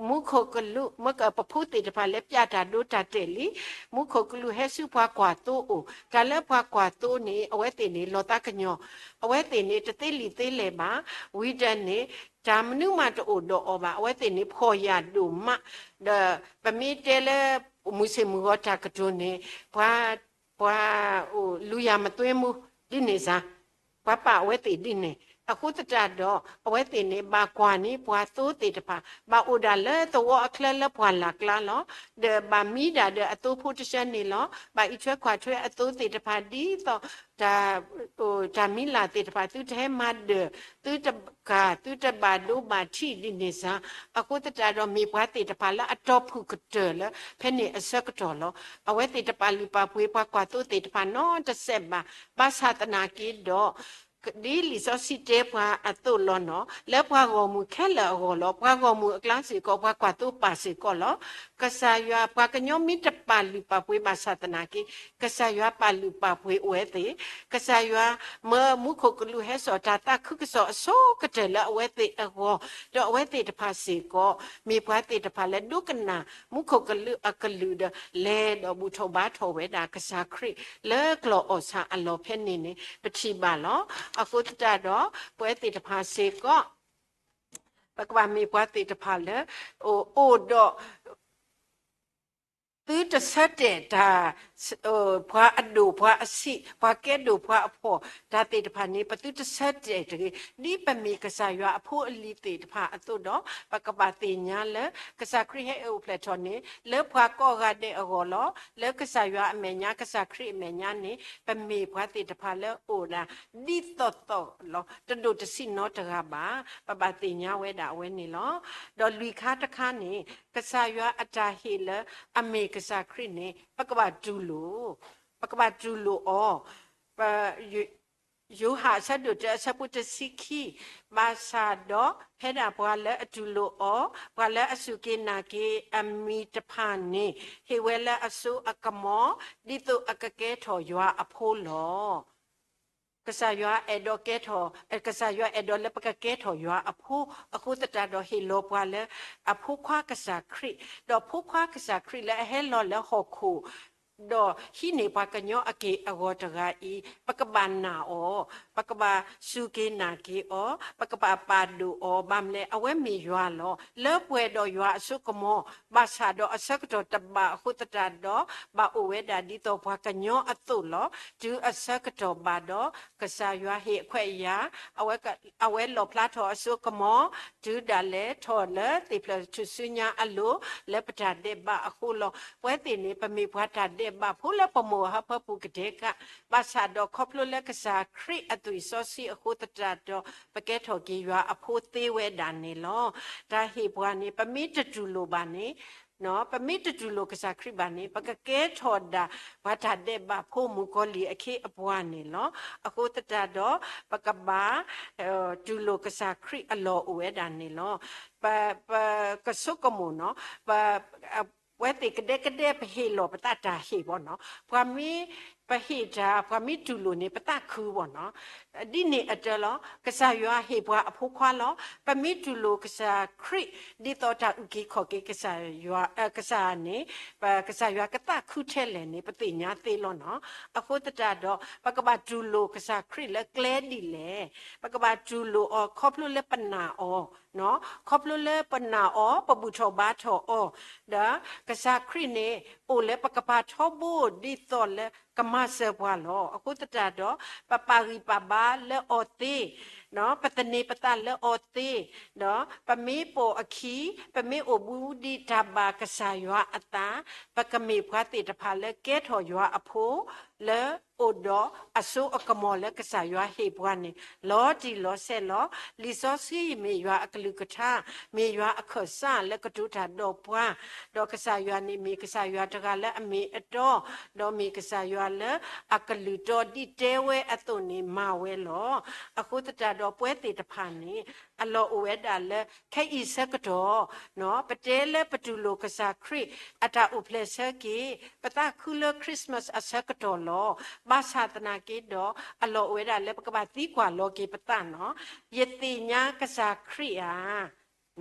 မူခိၣ်ကလူး မ့ၢ်ကပဖိသ့ၣ်တဖၣ်လၢပျးတၢ်ဒိတၢ်တဲာ်လံ. မူခိၣ်ကလူးဟဲဆူပှၤကွၢ်သိအိၣ်, တၢ်လၢပှၤကွၢ်သိန့ၣ် အဝဲသ့ၣ်န့ၣ်လီၤသးကညီၤ, အဝဲသ့ၣ်န့ၣ်တသ့လံာ်သ့လဲၢ်ဘၣ်. ဝံၤဒီးန့ၣ် တၢ်မနုၤမးတအိၣ်ဒီးအီၤဘၣ်. အဝဲသ့ၣ်န့ၣ်ဖှီၣ်ယာ်ဒိၣ်မး, ဒီးပမ့ၢ်တဲလၢမုၢ်ဆ့ၣ်မုၢ်ဂီၤတၢ်ကတိၤန့ၣ် ပှၤ ပှၤအိၣ်လူၤယၤမသွဲမူ ဒ်န့ၣ်စ့ၢ်, ပှၤပာ်အဝဲသ့ၣ်ဒ်န့ၣ်. အဃိသတးဒီး အဝဲသ့ၣ်န့ၣ် ဘၣ်ကွၢ်န့ၢ်ပှၤသိသ့ၣ်တဖၣ်, ဘၣ်အိၣ်ဒၣ်လၢသဝီအချၢလၢပှၢ်လၢ်ကျါလီၤ. ဒီးဘၣ်မံဒၣ်ဒီးအသိဖိတဆၢန့ၣ်လီၤ. ဘၣ်အံးထွဲကွၢ်ထွဲအသိသ့ၣ်တဖၣ်ဒ်သိး တၢ် တၢ်မံလာ်သ့ၣ်တဖၣ် သုတဟဲမၤဒၢၣ်, သုတကၢ်, သုတဘၣ်ဒိဘၣ်ထံးဒ်န့ၣ်စ့ၢ်. အဃိသတးဒီး မ့ၢ်ပှၤသ့ၣ်တဖၣ်လၢအတီၢ်ဖုၣ်ကတၢၢ်လၢ ဖဲန့ၣ်အဆၢကတီၢ်လီၤ. အဝဲသ့ၣ်တပာ်လုၢ်ပာ်ပှ့ၤပှၤကွၢ်သိသ့ၣ်တဖၣ်နီတစဲးဘၣ်. ဘၣ်ဆၣ်သနာ်က့ဒီး ဒ်လံာ်စီဆှံတဲပှၤအသိးလီၤနီၤ, လၢပှၤဂီၢ်မုၢ်ခဲလၢာ်အဂီၢ်လီၤ. ပှၤဂီၢ်မုၢ်အကျါစ့ၢ်ကီး ပှၤကွၢ်သိပာ်စ့ၢ်ကီးလီၤ. ကစၢ်ယွၤ ပှၤကညီမ့ၢ်တပာ်လုၢ်ပာ်ပှ့ၤဘၣ်ဆၣ်သနာ်က့ ကစၢ်ယွၤပာ်လုၢ်ပာ်ပှ့ၤအဝဲသ့ၣ်, ကစၢ်ယွၤမၢမူခိၣ်ကလူးဟဲစိာ်တၢ်သးခုကစီၣ်အဆိကတၢၢ်လၢအဝဲသ့ၣ်အဂီၢ်, ဒီးအဝဲသ့ၣ်တဖၣ်စ့ၢ်ကီး မ့ၢ်ပှၤသ့ၣ်တဖၣ်လၢဒိကနၣ်မူခိၣ်ကလူးအကလုၢ်ဒီး လဲၤဒီးဘူၣ်ထီၣ်ဘါထီၣ်ဝဲဒၣ်ကစၢ်ခရံာ် လၢကျီၢ်အီၣ်ဆၣ်အလီၢ်ဖဲန့ၣ်န့ၣ် ပထံၣ်ဘၣ်လီၤ. အဃိသတးဒီး ပဝဲသ့ၣ်တဖၣ်စ့ၢ်ကီး ပကဘၣ်မ့ၢ်ပှၤသ့ၣ်တဖၣ်လၢ အိၣ်ဒီး သုတဆၢတဲာ်တၢ် ပှၤအဒိၣ်ပှၤအဆံး ပှၤကဲဒိၣ်ပှၤအဖှီၣ် တၢ်သ့ၣ်တဖၣ်န့ၣ် ပသုတဆၢတဲာ်တဂ့ၤ. ဒ်ပမ့ၢ်ကစၢ်ယွၤအဖိအလံၤသ့ၣ်တဖၣ်အသိးဒီး ပကဘၣ်သ့ၣ်ညါလၢ ကစၢ်ခရံာ်ဟဲအိၣ်ဖျဲၣ်ထီၣ်န့ၣ် လၢပှၤကိးဂၤဒဲးအဂီၢ်လီၤ. လၢကစၢ်ယွၤအမဲာ်ညါ ကစၢ်ခရံာ်အမဲာ်ညါန့ၣ် ပမ့ၢ်ပှၤသ့ၣ်တဖၣ်လၢအိၣ်ဒၣ် ဒ်သိးသိးလီၤ. တဒိၣ်တဆံးနီတဂၤဘၣ်. ပဘၣ်သ့ၣ်ညါဝဲဒၣ်အဝဲန့ၣ်လီၤ. ဒီးလွံၢ်ခါတခါန့ၣ် ကစၢ်ယွၤအတၢ်ဟ့ၣ်လၢအမ့ၢ်ကစၢ်ခရံာ်န့ၣ် ပကဘၣ်တူၢ်လိာ်, ပကဘၣ်တူၢ်လိာ်အီၤ. ပ ယိၤဟၣ်အဆၢဒိၣ်တၢ အဆၢဖိတဆံခံ, ဘၣ်ဆၣ်ဒီးဖဲဒၣ်ပှၤလၢအတူၢ်လိာ်အီၤ, ပှၤလၢအစူၢ်က့ၤနာ်က့ၤအမံၤတဖၣ်န့ၣ် ဟ့ၣ်ဝဲလၢအစိအကမီၤ, ဒ်သိးအကကဲထီၣ်ယွၤအဖိလီၤ. ကစၢ်ယွၤအဲၣ်ဒိးကဲထီၣ်, ကစၢ်ယွၤအဲၣ်ဒိးလၢပကကဲထီၣ်ယွၤအဖိ, အဃိသတးဒီးဟ့ၣ်လီၤပှၤလၢ အဖိခွါကစၢ်ခရံာ်, ဒီးဖိခွါကစၢ်ခရံာ်လၢအဟဲလီၤလၢဟီၣ်ခိၣ် ဒီးဟံးန့ၢ်ပှၤကညီအက့ၢ်အဂီၤတဂၤအံၤ, ပကဘၣ်နာ်အီၤ, ပကဘၣ်စူၢ်က့ၤနာ်က့ၤအီၤ, ပကဘၣ်ပာ်ဒိၣ်အီၤ, ဘၣ်မနုၤလဲၣ် အဝဲမ့ၢ်ယွၤလီၤ. လၢပှဲၤဒီးယွၤအစိကမီၤ, ဘၣ်ဆၣ်ဒီးအဆၢကတီၢ်တဘၣ်အဃိသတးဒီး ဘၣ်အိၣ်ဝဲဒၣ်ဒ်သိးပှၤကညီအသိးလီၤ. တုၤအဆၢကတီၢ်ဘၣ်ဒီး ကစၢ်ယွၤဟ့ၣ်အခွဲးအယာ်, အဝဲ အဝဲလီၣ်ဖျါထီၣ်အစိကမီၤ, တုၤဒၣ်လဲာ်ထီၣ်လၢသ့ၣ်ဖျၢၣ်ထူၣ်စုညါအလိၤ လၢပတၢ်ဒဲးဘးအဃိလီၤ. ပဝဲသ့ၣ်န့ၣ် ပမ့ၢ်ပှၤတၢ်ဒဲးဘးဖိလၢပမိၢ်ပၢ်ဟၢဖၢပူၤကတဲာ်ကၢ်, ဘၣ်ဆၣ်ဒီးခီဖျိလၢကစၢ်ခရံာ်အသွံၣ်စီဆှံအဃိသတးဒီး ပကဲထီၣ်က့ၤယွၤအဖိသ့ဝဲဒၣ်န့ၣ်လီၤ. တၢ်ဟ့ၣ်ပှၤန့ၣ် ပမ့ၢ်တတူၢ်လိာ်ဘၣ်န့ၣ် ပမ့ၢ်တတူၢ်လိာ်ကစၢ်ခရံာ်ဘၣ်န့ၣ် ပကကဲထီၣ်ဒၣ်ပှၤတၢ်ဒဲးဘးဖိမုၣ်ကီၤလံၢ်အခ့အပှၤန့ၣ်လီၤ. အဃိသတးဒီး ပကဘၣ် တူၢ်လိာ်ကစၢ်ခရံာ်အလီၢ်အိၣ်ဝဲဒၣ်န့ၣ်လီၤ. ပ ပကဆိကမိၣ်နီၤ, ပ ပဝဲသ့ၣ်ကဒဲကဒဲပဟ့ၣ်လီၤပသးတၢ်ဟ့ၣ်ဘီနီၤ, ပှၤမ့ၢ် ပဟ့ၣ်တၢ် ပှၤမ့ၢ်တူၢ်လိာ်န့ၣ် ပသးခုဘၣ်နီၤ. ဒ်န့ၣ်အတၢ်လီၤ, ကစၢ်ယွၤဟ့ၣ်ပှၤအဖိခွါလီၤ. ပမ့ၢ်တူၢ်လိာ်ကစၢ်ခရံာ် ဒ်သိးတၢ်အုၣ်က့ၤခီၣ်က့ၤကစၢ်ယွၤ, ကစၢ်န့ၣ်, ပကစၢ်ယွၤကသးခုထဲလဲၣ်န့ၣ် ပသ့ၣ်ညါသ့လီၤနီၤ. အဃိသတးဒီး ပကဘၣ်တူၢ်လိာ်ကစၢ်ခရံာ်လၢကျဲဒ်လဲၣ်. ပကဘၣ်တူၢ်လိာ်အီၤခီဖျိလၢပနာ်အီၤ, ခီဖျိလၢပနာ်အီၤ ပဘူၣ်ထီၣ်ဘါထီၣ်အီၤ, ဒီးကစၢ်ခရံာ်န့ၣ် အိၣ်လၢပကပၤထီဘိ ဒ်သိးလၢကမၤစၢၤပှၤလီၤ. အဃိသတးဒီး ပပာ်ဂံၢ်ပာ်ဘါလၢအီၤသ့, ပသန့ၤပသးလၢအီၤသ့, ဒီးပမ့ၢ်ပိာ်အခံ, ပမ့ၢ်အိၣ်ဘူးဒံးတၢ်ဘၣ်ကစၢ်ယွၤအသး, ပကမ့ၢ်ပှၤသ့ၣ်တဖၣ်လၢကဲထီၣ်ယွၤအဖိ, လၢအိၣ်ဒီးအစိအကမီၤလၢကစၢ်ယွၤဟ့ၣ်ပှၤန့ၣ် လီၤတံၢ်လီၤဆဲးလီၤ. လံာ်စီဆှံမ့ၢ်ယွၤအကလုၢ်ကထါ, မ့ၢ်ယွၤအခၢၣ်စးလၢကတိၤတၢ်ဒီးပှၤ, ဒီးကစၢ်ယွၤန့ၣ်မ့ၢ်ကစၢ်ယွၤတဂၤလၢအမ့ၢ်အတီ, ဒီးမ့ၢ်ကစၢ်ယွၤလၢအကလုၢ်တီဒ်တဲဝဲအသိးန့ၣ်မၤဝဲလီၤ. အဃိသတးဒီးပဝဲသ့ၣ်တဖၣ်န့ၣ် အလီၢ်အိၣ်ဝဲဒၣ်လၢ ခဲအံၤဆၢကတီၢ် ပတဲလၢပတူၢ်လိာ်ကစၢ်ခရံာ် အတၢ်အိၣ်ဖျဲၣ်ဆၢက့ၤ ပသးခုလၢ Christmas အဆၢကတီၢ်လီၤ. ဘၣ်ဆၣ်သနာ်က့ဒီး အလီၢ်အိၣ်ဝဲဒၣ်လၢပကဘၣ်သံကွၢ်လီၤက့ၤပသးနီၤ. ယသ့ၣ်ညါကစၢ်ခရံာ်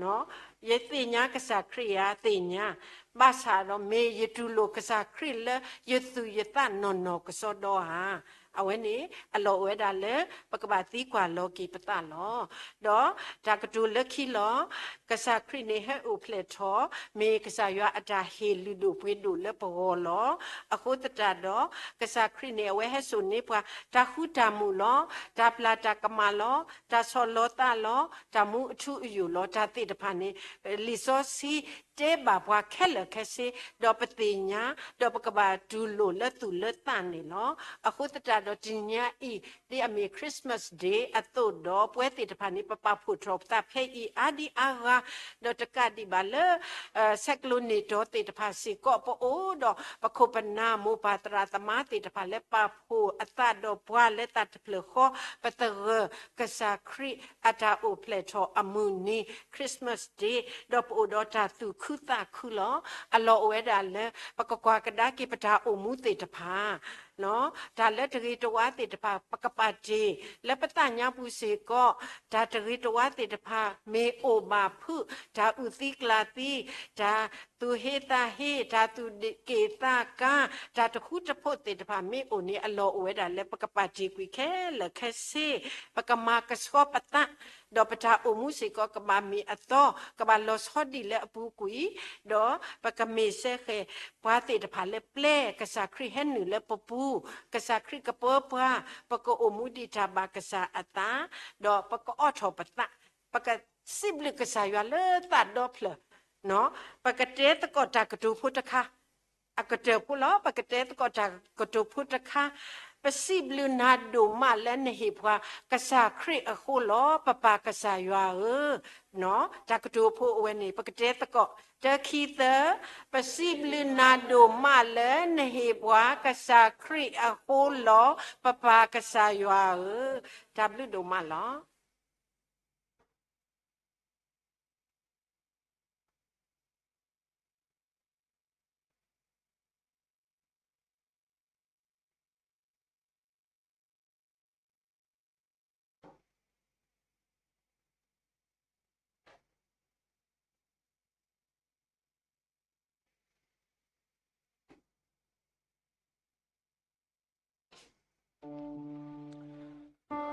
ဧါ, ယသ့ၣ်ညါကစၢ်ခရံာ်ဧါ, သ့ၣ်ညါ, ဘၣ်ဆၣ်ဒီး မ့ၢ်ယတူၢ်လိာ်ကစၢ်ခရံာ်လၢယသူၣ်ယသးနီၢ်နီၢ်ကစီဒီဧါ. အဝဲန့ၣ် အလီၢ်အိၣ်ဝဲဒၣ်လၢ ပကဘၣ်သံကွၢ်လီၤက့ၤပသးလီၤ. ဒီးတၢ်ကတိၤလၢခံလီၤ. ကစၢ်ခရံာ်န့ၣ်ဟဲအိၣ်ဖျဲၣ်ထီၣ် မ့ၢ်ကစၢ်ယွၤအတၢ်ဟ့ၣ်လုၢ်ဒိၣ်ပှ့ၤဒိၣ်လၢပဂီၢ်လီၤ. အဃိသတးဒီး ကစၢ်ခရံာ်န့ၣ် အဝဲဟဲစိာ်န့ၢ်ပှၤ တၢ်ဃူတၢ်မုာ်လီၤ. တၢ်ပျၢ်တၢ်ကမၣ်လီၤ. တၢ်ဆီၣ်လီၤသးလီၤ. တၢ်မူအထူအယိာ်လီၤ. တၢ်သ့ၣ်တဖၣ်န့ၣ် လံာ်စီဆှံတဲဘၣ်ပှၤခဲလၢာ်ခဲဆ့, ဒီးပသ့ၣ်ညါ, ဒီးပကဘၣ်တူၢ်လိာ်လၢသူၣ်လၢသးန့ၣ်လီၤ. အဃိသတးဒီးတနံၤညါအံၤ ဒ်အမ့ၢ် Christmas Day အသိးဒီး ပဝဲသ့ၣ်တဖၣ်န့ၣ် ပပာ်ဖှိၣ်ထီၣ်ပသးဖဲအံၤအါဒံအါဂၤ, ဒီးတကးဒံးဘၣ်လၢ ဆဲးကျိးန့ၢ်တီၤသ့ၣ်တဖၣ်စ့ၢ်ကီး ပအိၣ်ဒီးပခိၣ်ပနၢ်မိၢ်ပၢ်သရၣ်သမါသ့ၣ်တဖၣ်လၢပာ်ဖှိၣ်အသးဒီးပှၤလၢတၢ်တဖျၢၣ်ဃီ ပသဂၢၢ်ကစၢ်ခရံာ်အတၢ်အိၣ်ဖျဲၣ်ထီၣ်အမုၢ်နံၤ Christmas Day ဒီးပအိၣ်ဒီးတၢ်သူၣ်ခုသးခုလီၤ. အလီၢ်အိၣ်ဝဲဒၣ်လၢ ပကကွၢ်ကဒါက့ၤပတၢ်အိၣ်မူသ့ၣ်တဖၣ် တၢ်လၢတဂ့ၤတဝါသ့ၣ်တဖၣ် ပကပာ်တ့ၢ်လၢပသးညါပူၤစ့ၢ်ကီး, တၢ်တဂ့ၤတဝါသ့ၣ်တဖၣ် မ့ၢ်အိၣ်ဘၣ်ဖုး, တၢ်အုၣ်သံကျၢ်သံ, တၢ်သူၣ်ဟ့သးဟ့, တၢ်သူၣ်က့ၣ်သးကါ, တၢ်တဃူတဖိးသ့ၣ်တဖၣ်မ့ၢ်အိၣ်န့ၣ် အလီၢ်အိၣ်ဝဲဒၣ်လၢပကပာ်တ့ၢ်ကွံာ်ခဲလၢာ်ခဲဆ့, ပကမၤကဆှီပသး ဒီးပတၢ်အိၣ်မူစ့ၢ်ကီးကဘၣ်မ့ၢ်အသီ, ကဘၣ်လီၤဆီဒံးလၢအပူၤကွံာ်, ဒီးပကမ့ၢ်စဲဃဲၤပှၤသ့ၣ်တဖၣ်လၢပျဲ ကစၢ်ခရံာ်ဟဲနုာ်လၢပပူၤ, ကစၢ်ခရံာ်ကပၢပှၤ, ပကအိၣ်မူဒံးတၢ်ဘၣ်ကစၢ်အသး, ဒီးပကအိးထီၣ်ပသး, ပကစံးဘျုးကစၢ်ယွၤလၢသးဒီဖျၢၣ်, ပကတဲသကိးတၢ်ကတိၤဖိတခါ အကတၢၢ်ဖိလီၤ. ပကတဲသကိးတၢ်ကတိၤဖိတခါ, ပစံးဘျုးနၤဒိၣ်မးလၢနဟ့ၣ်ပှၤကစၢ်ခရံာ်အဃိလီၤ ပပၢ်ကစၢ်ယွၤဧၢ. တၢ်ကတိၤဖိအဝဲန့ၣ် ပကတဲသကိး, တၢ ခံ သၢ, ပစံးဘျုးနၤဒိၣ်မးလၢနဟ့ၣ်ပှၤကစၢ်ခရံာ်အဃိလီၤ ပပၢ်ကစၢ်ယွၤဧၢ. တၢ်ဘျုးဒိၣ်မးလီၤ.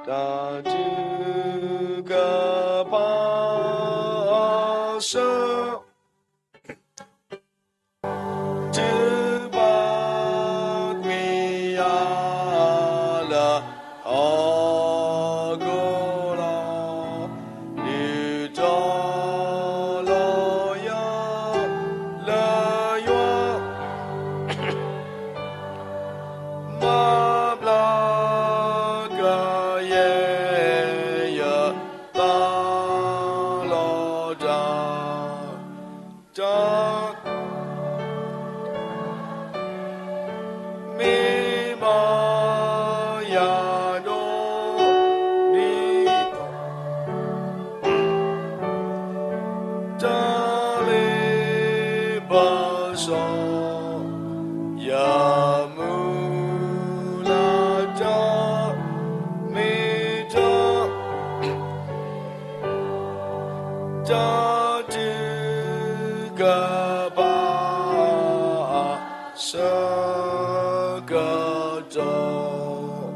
တၢ်ထုကဖၣ်အဆၢ ထုကဖၣ်ကွံာ်ယၤလၢဟီၣ်ခိၣ်လီၤ. ဒုးတီၤလီၤယၤလၢယွၤ မၤဘျါကယဲၢ်ယသးလီၤတၢ် တၢ် မ့ၢ်ဘၣ်ယၤဒိၣ်ဒံး တၢ်လၢဘၣ်စီၣ်ယမုၢ် ဆၢကတီၢ်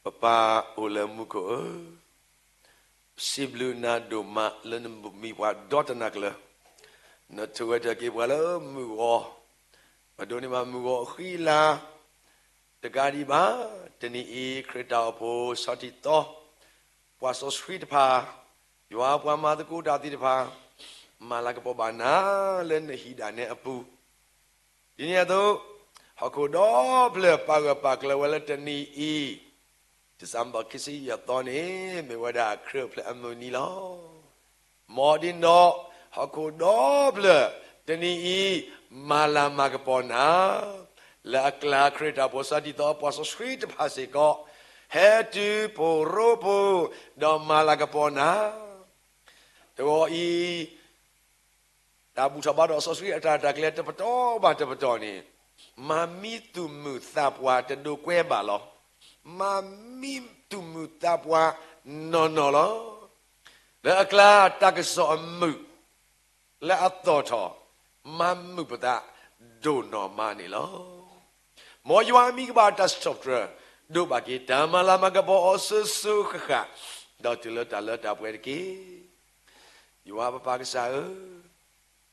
ပပၢ်အိၣ်လၢမူခိၣ်ဧၢ, ပစံးဘျုးနၤဒိၣ်မးလၢနမုာ်မံပှၤဒီတနၤကျၢၤ, နထူၣ်ဝဲတၢ်က့ၤပှၤလၢမုၢ်ဂီၤ, ပဒိးန့ၢ်ဘၣ်မုၢ်ဂီၤအဃံအလၤ တကးဒံးဘၣ်, တနံၤအံၤ ခရံာ်တၢ်အိၣ်ဖှိၣ်ဆီၣ်တံၢ်သီ ပှၤစီဆှံတဖၣ်, ယွၤပှၤမၤသကိးတၢ်သ့ၣ်တဖၣ်, မၤလၤကပီၤဘၣ်နၤလၢနဟံၣ်ဒၣ်နဲအပူၤ, ဒ်န့ၣ်အသိး, ဟီၣ်ခိၣ်ဒီဖျၢၣ်ပာ်ဂၢၢ်ပာ်ကျၢၤဝဲလၢတနံၤအံၤ, December ခံဆံယဲၢ်သီန့ၣ် မ့ၢ်ဝဲဒၣ်ခရံာ်အိၣ်ဖျဲၣ်အမုၢ်နံၤလီၤ. မ်ဒ်န့ၣ်ဒီး, ဟီၣ်ခိၣ်ဒီဖျၢၣ်တနံၤအံၤ မၤလၤမၤကပီၤနၤ, လၢအကျါခရံာ်တၢ်အိၣ်ဖှိၣ်ဆီၣ်တံၢ်သီပှၤစီဆှံတဖၣ်စ့ၢ်ကီး, ဟဲတုၤဖှိၣ်ရိဖှိၣ်, ဒီးမၤလၤကပီၤနၤ တဂီၤအံၤ, တၢ်ဘူၣ်ထီၣ်ဘါထီၣ်စီဆှံအတၢ်ရဲၣ်တၢ်ကျဲၤတပတီၢ်ဘၣ်တပတီၢ်န့ၣ်, မၤမံသူၣ်မုာ်သးပှၢ်တဒိးကွဲဘၣ်လီၤ. မၤမံသူၣ်မုာ်သးပှၢ်နီၢ်နီၢ်လီၤ. လၢအကျါတၢ်ကစီၣ်အမုာ် လၢအသီၣ်ထီၣ် မၤမုာ်ပသးဒိၣ်နီၢ်မးန့ၣ်လီၤ. မ်ယွၤအမံၤကဘၣ်တၢ်စံးထီၣ်ပတြၢၤ, ဒိးဘၣ်က့ၤတၢ်မၤလၤမၤကပီၤအီၤစိၤစိၤဃၣ်ဃၣ်, ဒီးတုၤလၢတၢ်လၢတၢ်ပှဲၤတက့ၢ်. ယွၤပပၢ်ကစၢ်ဧၢ,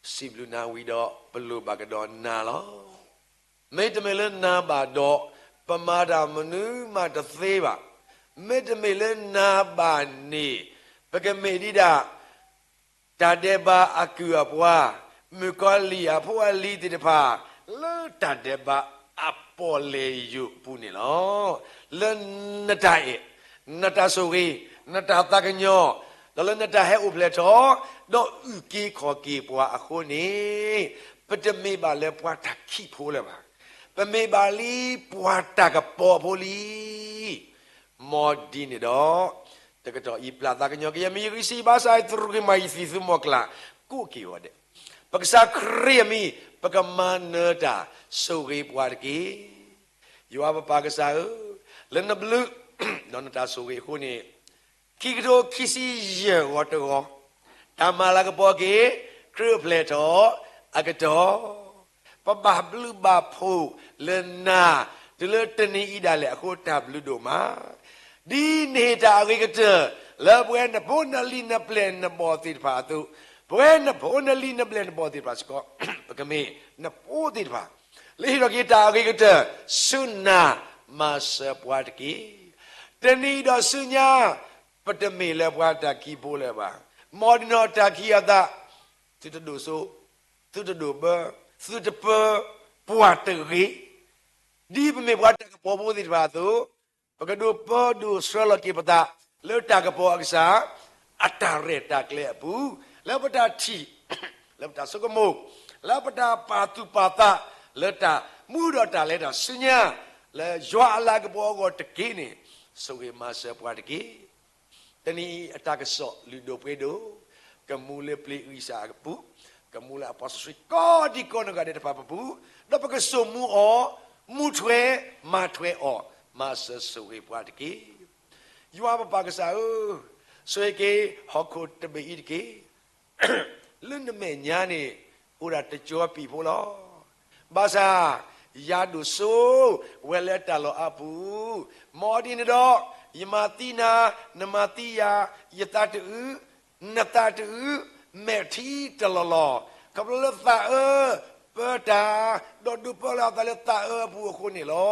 ပစံးဘျုးနၤဝံၤဒီး ပလိၣ်ဘၣ်ကဒီးနၤလီၤ. မ့တမ့ၢ်လၢနၤဘၣ်ဒီး, ပမၤတၢ်မနုၤမးတသ့ဘၣ်. မ့တမ့ၢ်လၢနၤဘၣ်န့ၣ်, ပကမ့ၢ်ဒံးဒၣ် တၢ်ဒဲးဘးအကုၢ်အပှၤ, မုၣ်ကီၤလံၢ်အဖိအလံၤသ့ၣ်တဖၣ်, လၢတၢ်ဒဲးဘးအပီၣ်လဲၣ်ယိာ်အပူၤန့ၣ်လီၤ. လၢနတၢ်အဲၣ်, နတၢ်ဆိၣ်ဂ့ၤ, နတၢ်သးကညီၤ, ဒီးလၢနတၢ်ဟဲအိၣ်ဖျဲၣ်ထီၣ်, ဒီးအုၣ်က့ၤခီၣ်က့ၤပှၤအဃိန့ၣ်, ပတမ့ၢ်ဘၣ်လၢပှၤတၢ်ခံးဖိလၢၤဘၣ်. ပမ့ၢ်ဘၣ်လံပှၤတၢ်ကပီၤဖိလံ. မ်ဒ်န့ၣ်ဒီး, တကတီၢ်အံၤပျၢ်သးကညီၤက့ၤယမံၤယဂံၢ်စံးဘါစၢ် သရူးက့ၤမၤယသံၣ်သူမီၤကျၢ် ကိးက့ၤဝဲဒဲး, ပကစၢ်ခရံာ်အမံၤ ပကမၤနၢၤတၢ်ဆိၣ်ဂ့ၤပှၤတက့ၢ်. ယွၤပပၢ်ကစၢ်ဧၢ, လၢနဘျုး, ဒီးနတၢ်ဆိၣ်ဂ့ၤအဃိန့ၣ်, ခံကထိခံဆံယဲၢ်ဂီၤတဂီၤ, တၢ်မၤလၤကပီၤက့ၤ, ခရံာ်အိၣ်ဖျဲၣ်ထီၣ်အကတီၢ်, ပဘၣ်ဘျုးဘၣ်ဖှိၣ်လၢနၤ, တုၤလၢတနံၤအံၤဒၣ်လဲာ်အဃိတၢ်ဘျုးဒိၣ်မး, ဒ်နဟ့ၣ်တၢ်အဂ့ၤကတၢၢ်, လၢပဝဲနဖိနလံၤနပျဲၢ်နဘီၣ်သ့ၣ်တဖၣ်အသိး, ပဝဲနဖိနလံၤနပျဲၢ်နဘီၣ်သ့ၣ်တဖၣ်စ့ၢ်ကီး, ပကမ့ၢ်နဖိသ့ၣ်တဖၣ်, လၢဟ့ၣ်ထီၣ်က့ၤတၢ်အဂ့ၤကတၢၢ်, ဆူနၤမၤစၢၤပှၤတက့ၢ်. တနံၤဒီးဆူညါ, ပတမ့ၢ်လၢပှၤတၢ်ခံးဖိလၢၤဘၣ်. မ်ဒ်န့ၣ်ဒီးတၢ်ခံးအသး, သုတဒိၣ်စိ, သုတဒိၣ်ဘၢ, သုတပၢပှၤတဂ့ၤ. ဒ်ပမ့ၢ်ပှၤတၢ်ကပီၤဖိသ့ၣ်တဖၣ်အသိး, ပကဒိးပၢဒိးဆှၢလီၤက့ၤပသး, လၢတၢ်ကပီၤအကစၢ်, အတၢ်ရဲၣ်တၢ်ကျဲၤအပူၤ, လၢပတၢ်ထံၣ်, လၢပတၢ်ဆိကမိၣ်, လၢပတၢ်ပာ်သူၣ်ပာ်သး, လၢတၢ်မူဒီးတၢ်လဲၤတၢ်ဆူညါ, လၢယွၤအလၤကပီၤအဂီၢ်တက့ၢ်န့ၣ်, ဆိၣ်ဂ့ၤမၤစၢၤပှၤတက့ၢ်. တနံၤအံၤအတၢ်ကစီၣ်လုၢ်ဒိၣ်ပှ့ၤဒိၣ်, ကမူလၢပျ့ၤဂံၢ်စၢ်အပူၤ, ကမူလၢအပှၤစီဆှံကိးဒံကိးနီၢ်ဂၤဒဲးတဖၣ်အပူၤ, ဒီးပကစိာ်မူအီၤ, မူထွဲ, မၤထွဲအီၤ, မၤစၢၤဆိၣ်ဂ့ၤပှၤတက့ၢ်. ယွၤပပၢ်ကစၢ်ဧၢ, ဆိၣ်ဂ့ၤက့ၤဟီၣ်ခိၣ်တဘ့ၣ်အံၤတက့ၢ်. လၢနမဲာ်ညါန့ၣ်, အိၣ်ဒၣ်တကၠီပံာ်ဖိလီၤ. ဘၣ်ဆၣ်, ယၤဒိၣ်စိ, ဝဲလၢတၢ်လီၢ်အပူၤ, မ်ဒ်န့ၣ်ဒီး, ယမၤသံနၤ, နမၤသံယၤ, ယသးတအုး, နသးတအုး, မဲာ်ထံတလီၢ်လီၢ်, ခီဖျိလၢသးအၢပၢတၢ်, ဒီးဒိးပၢလီၤအသးလၢသးအၢအပူၤအဃိန့ၣ်လီၤ.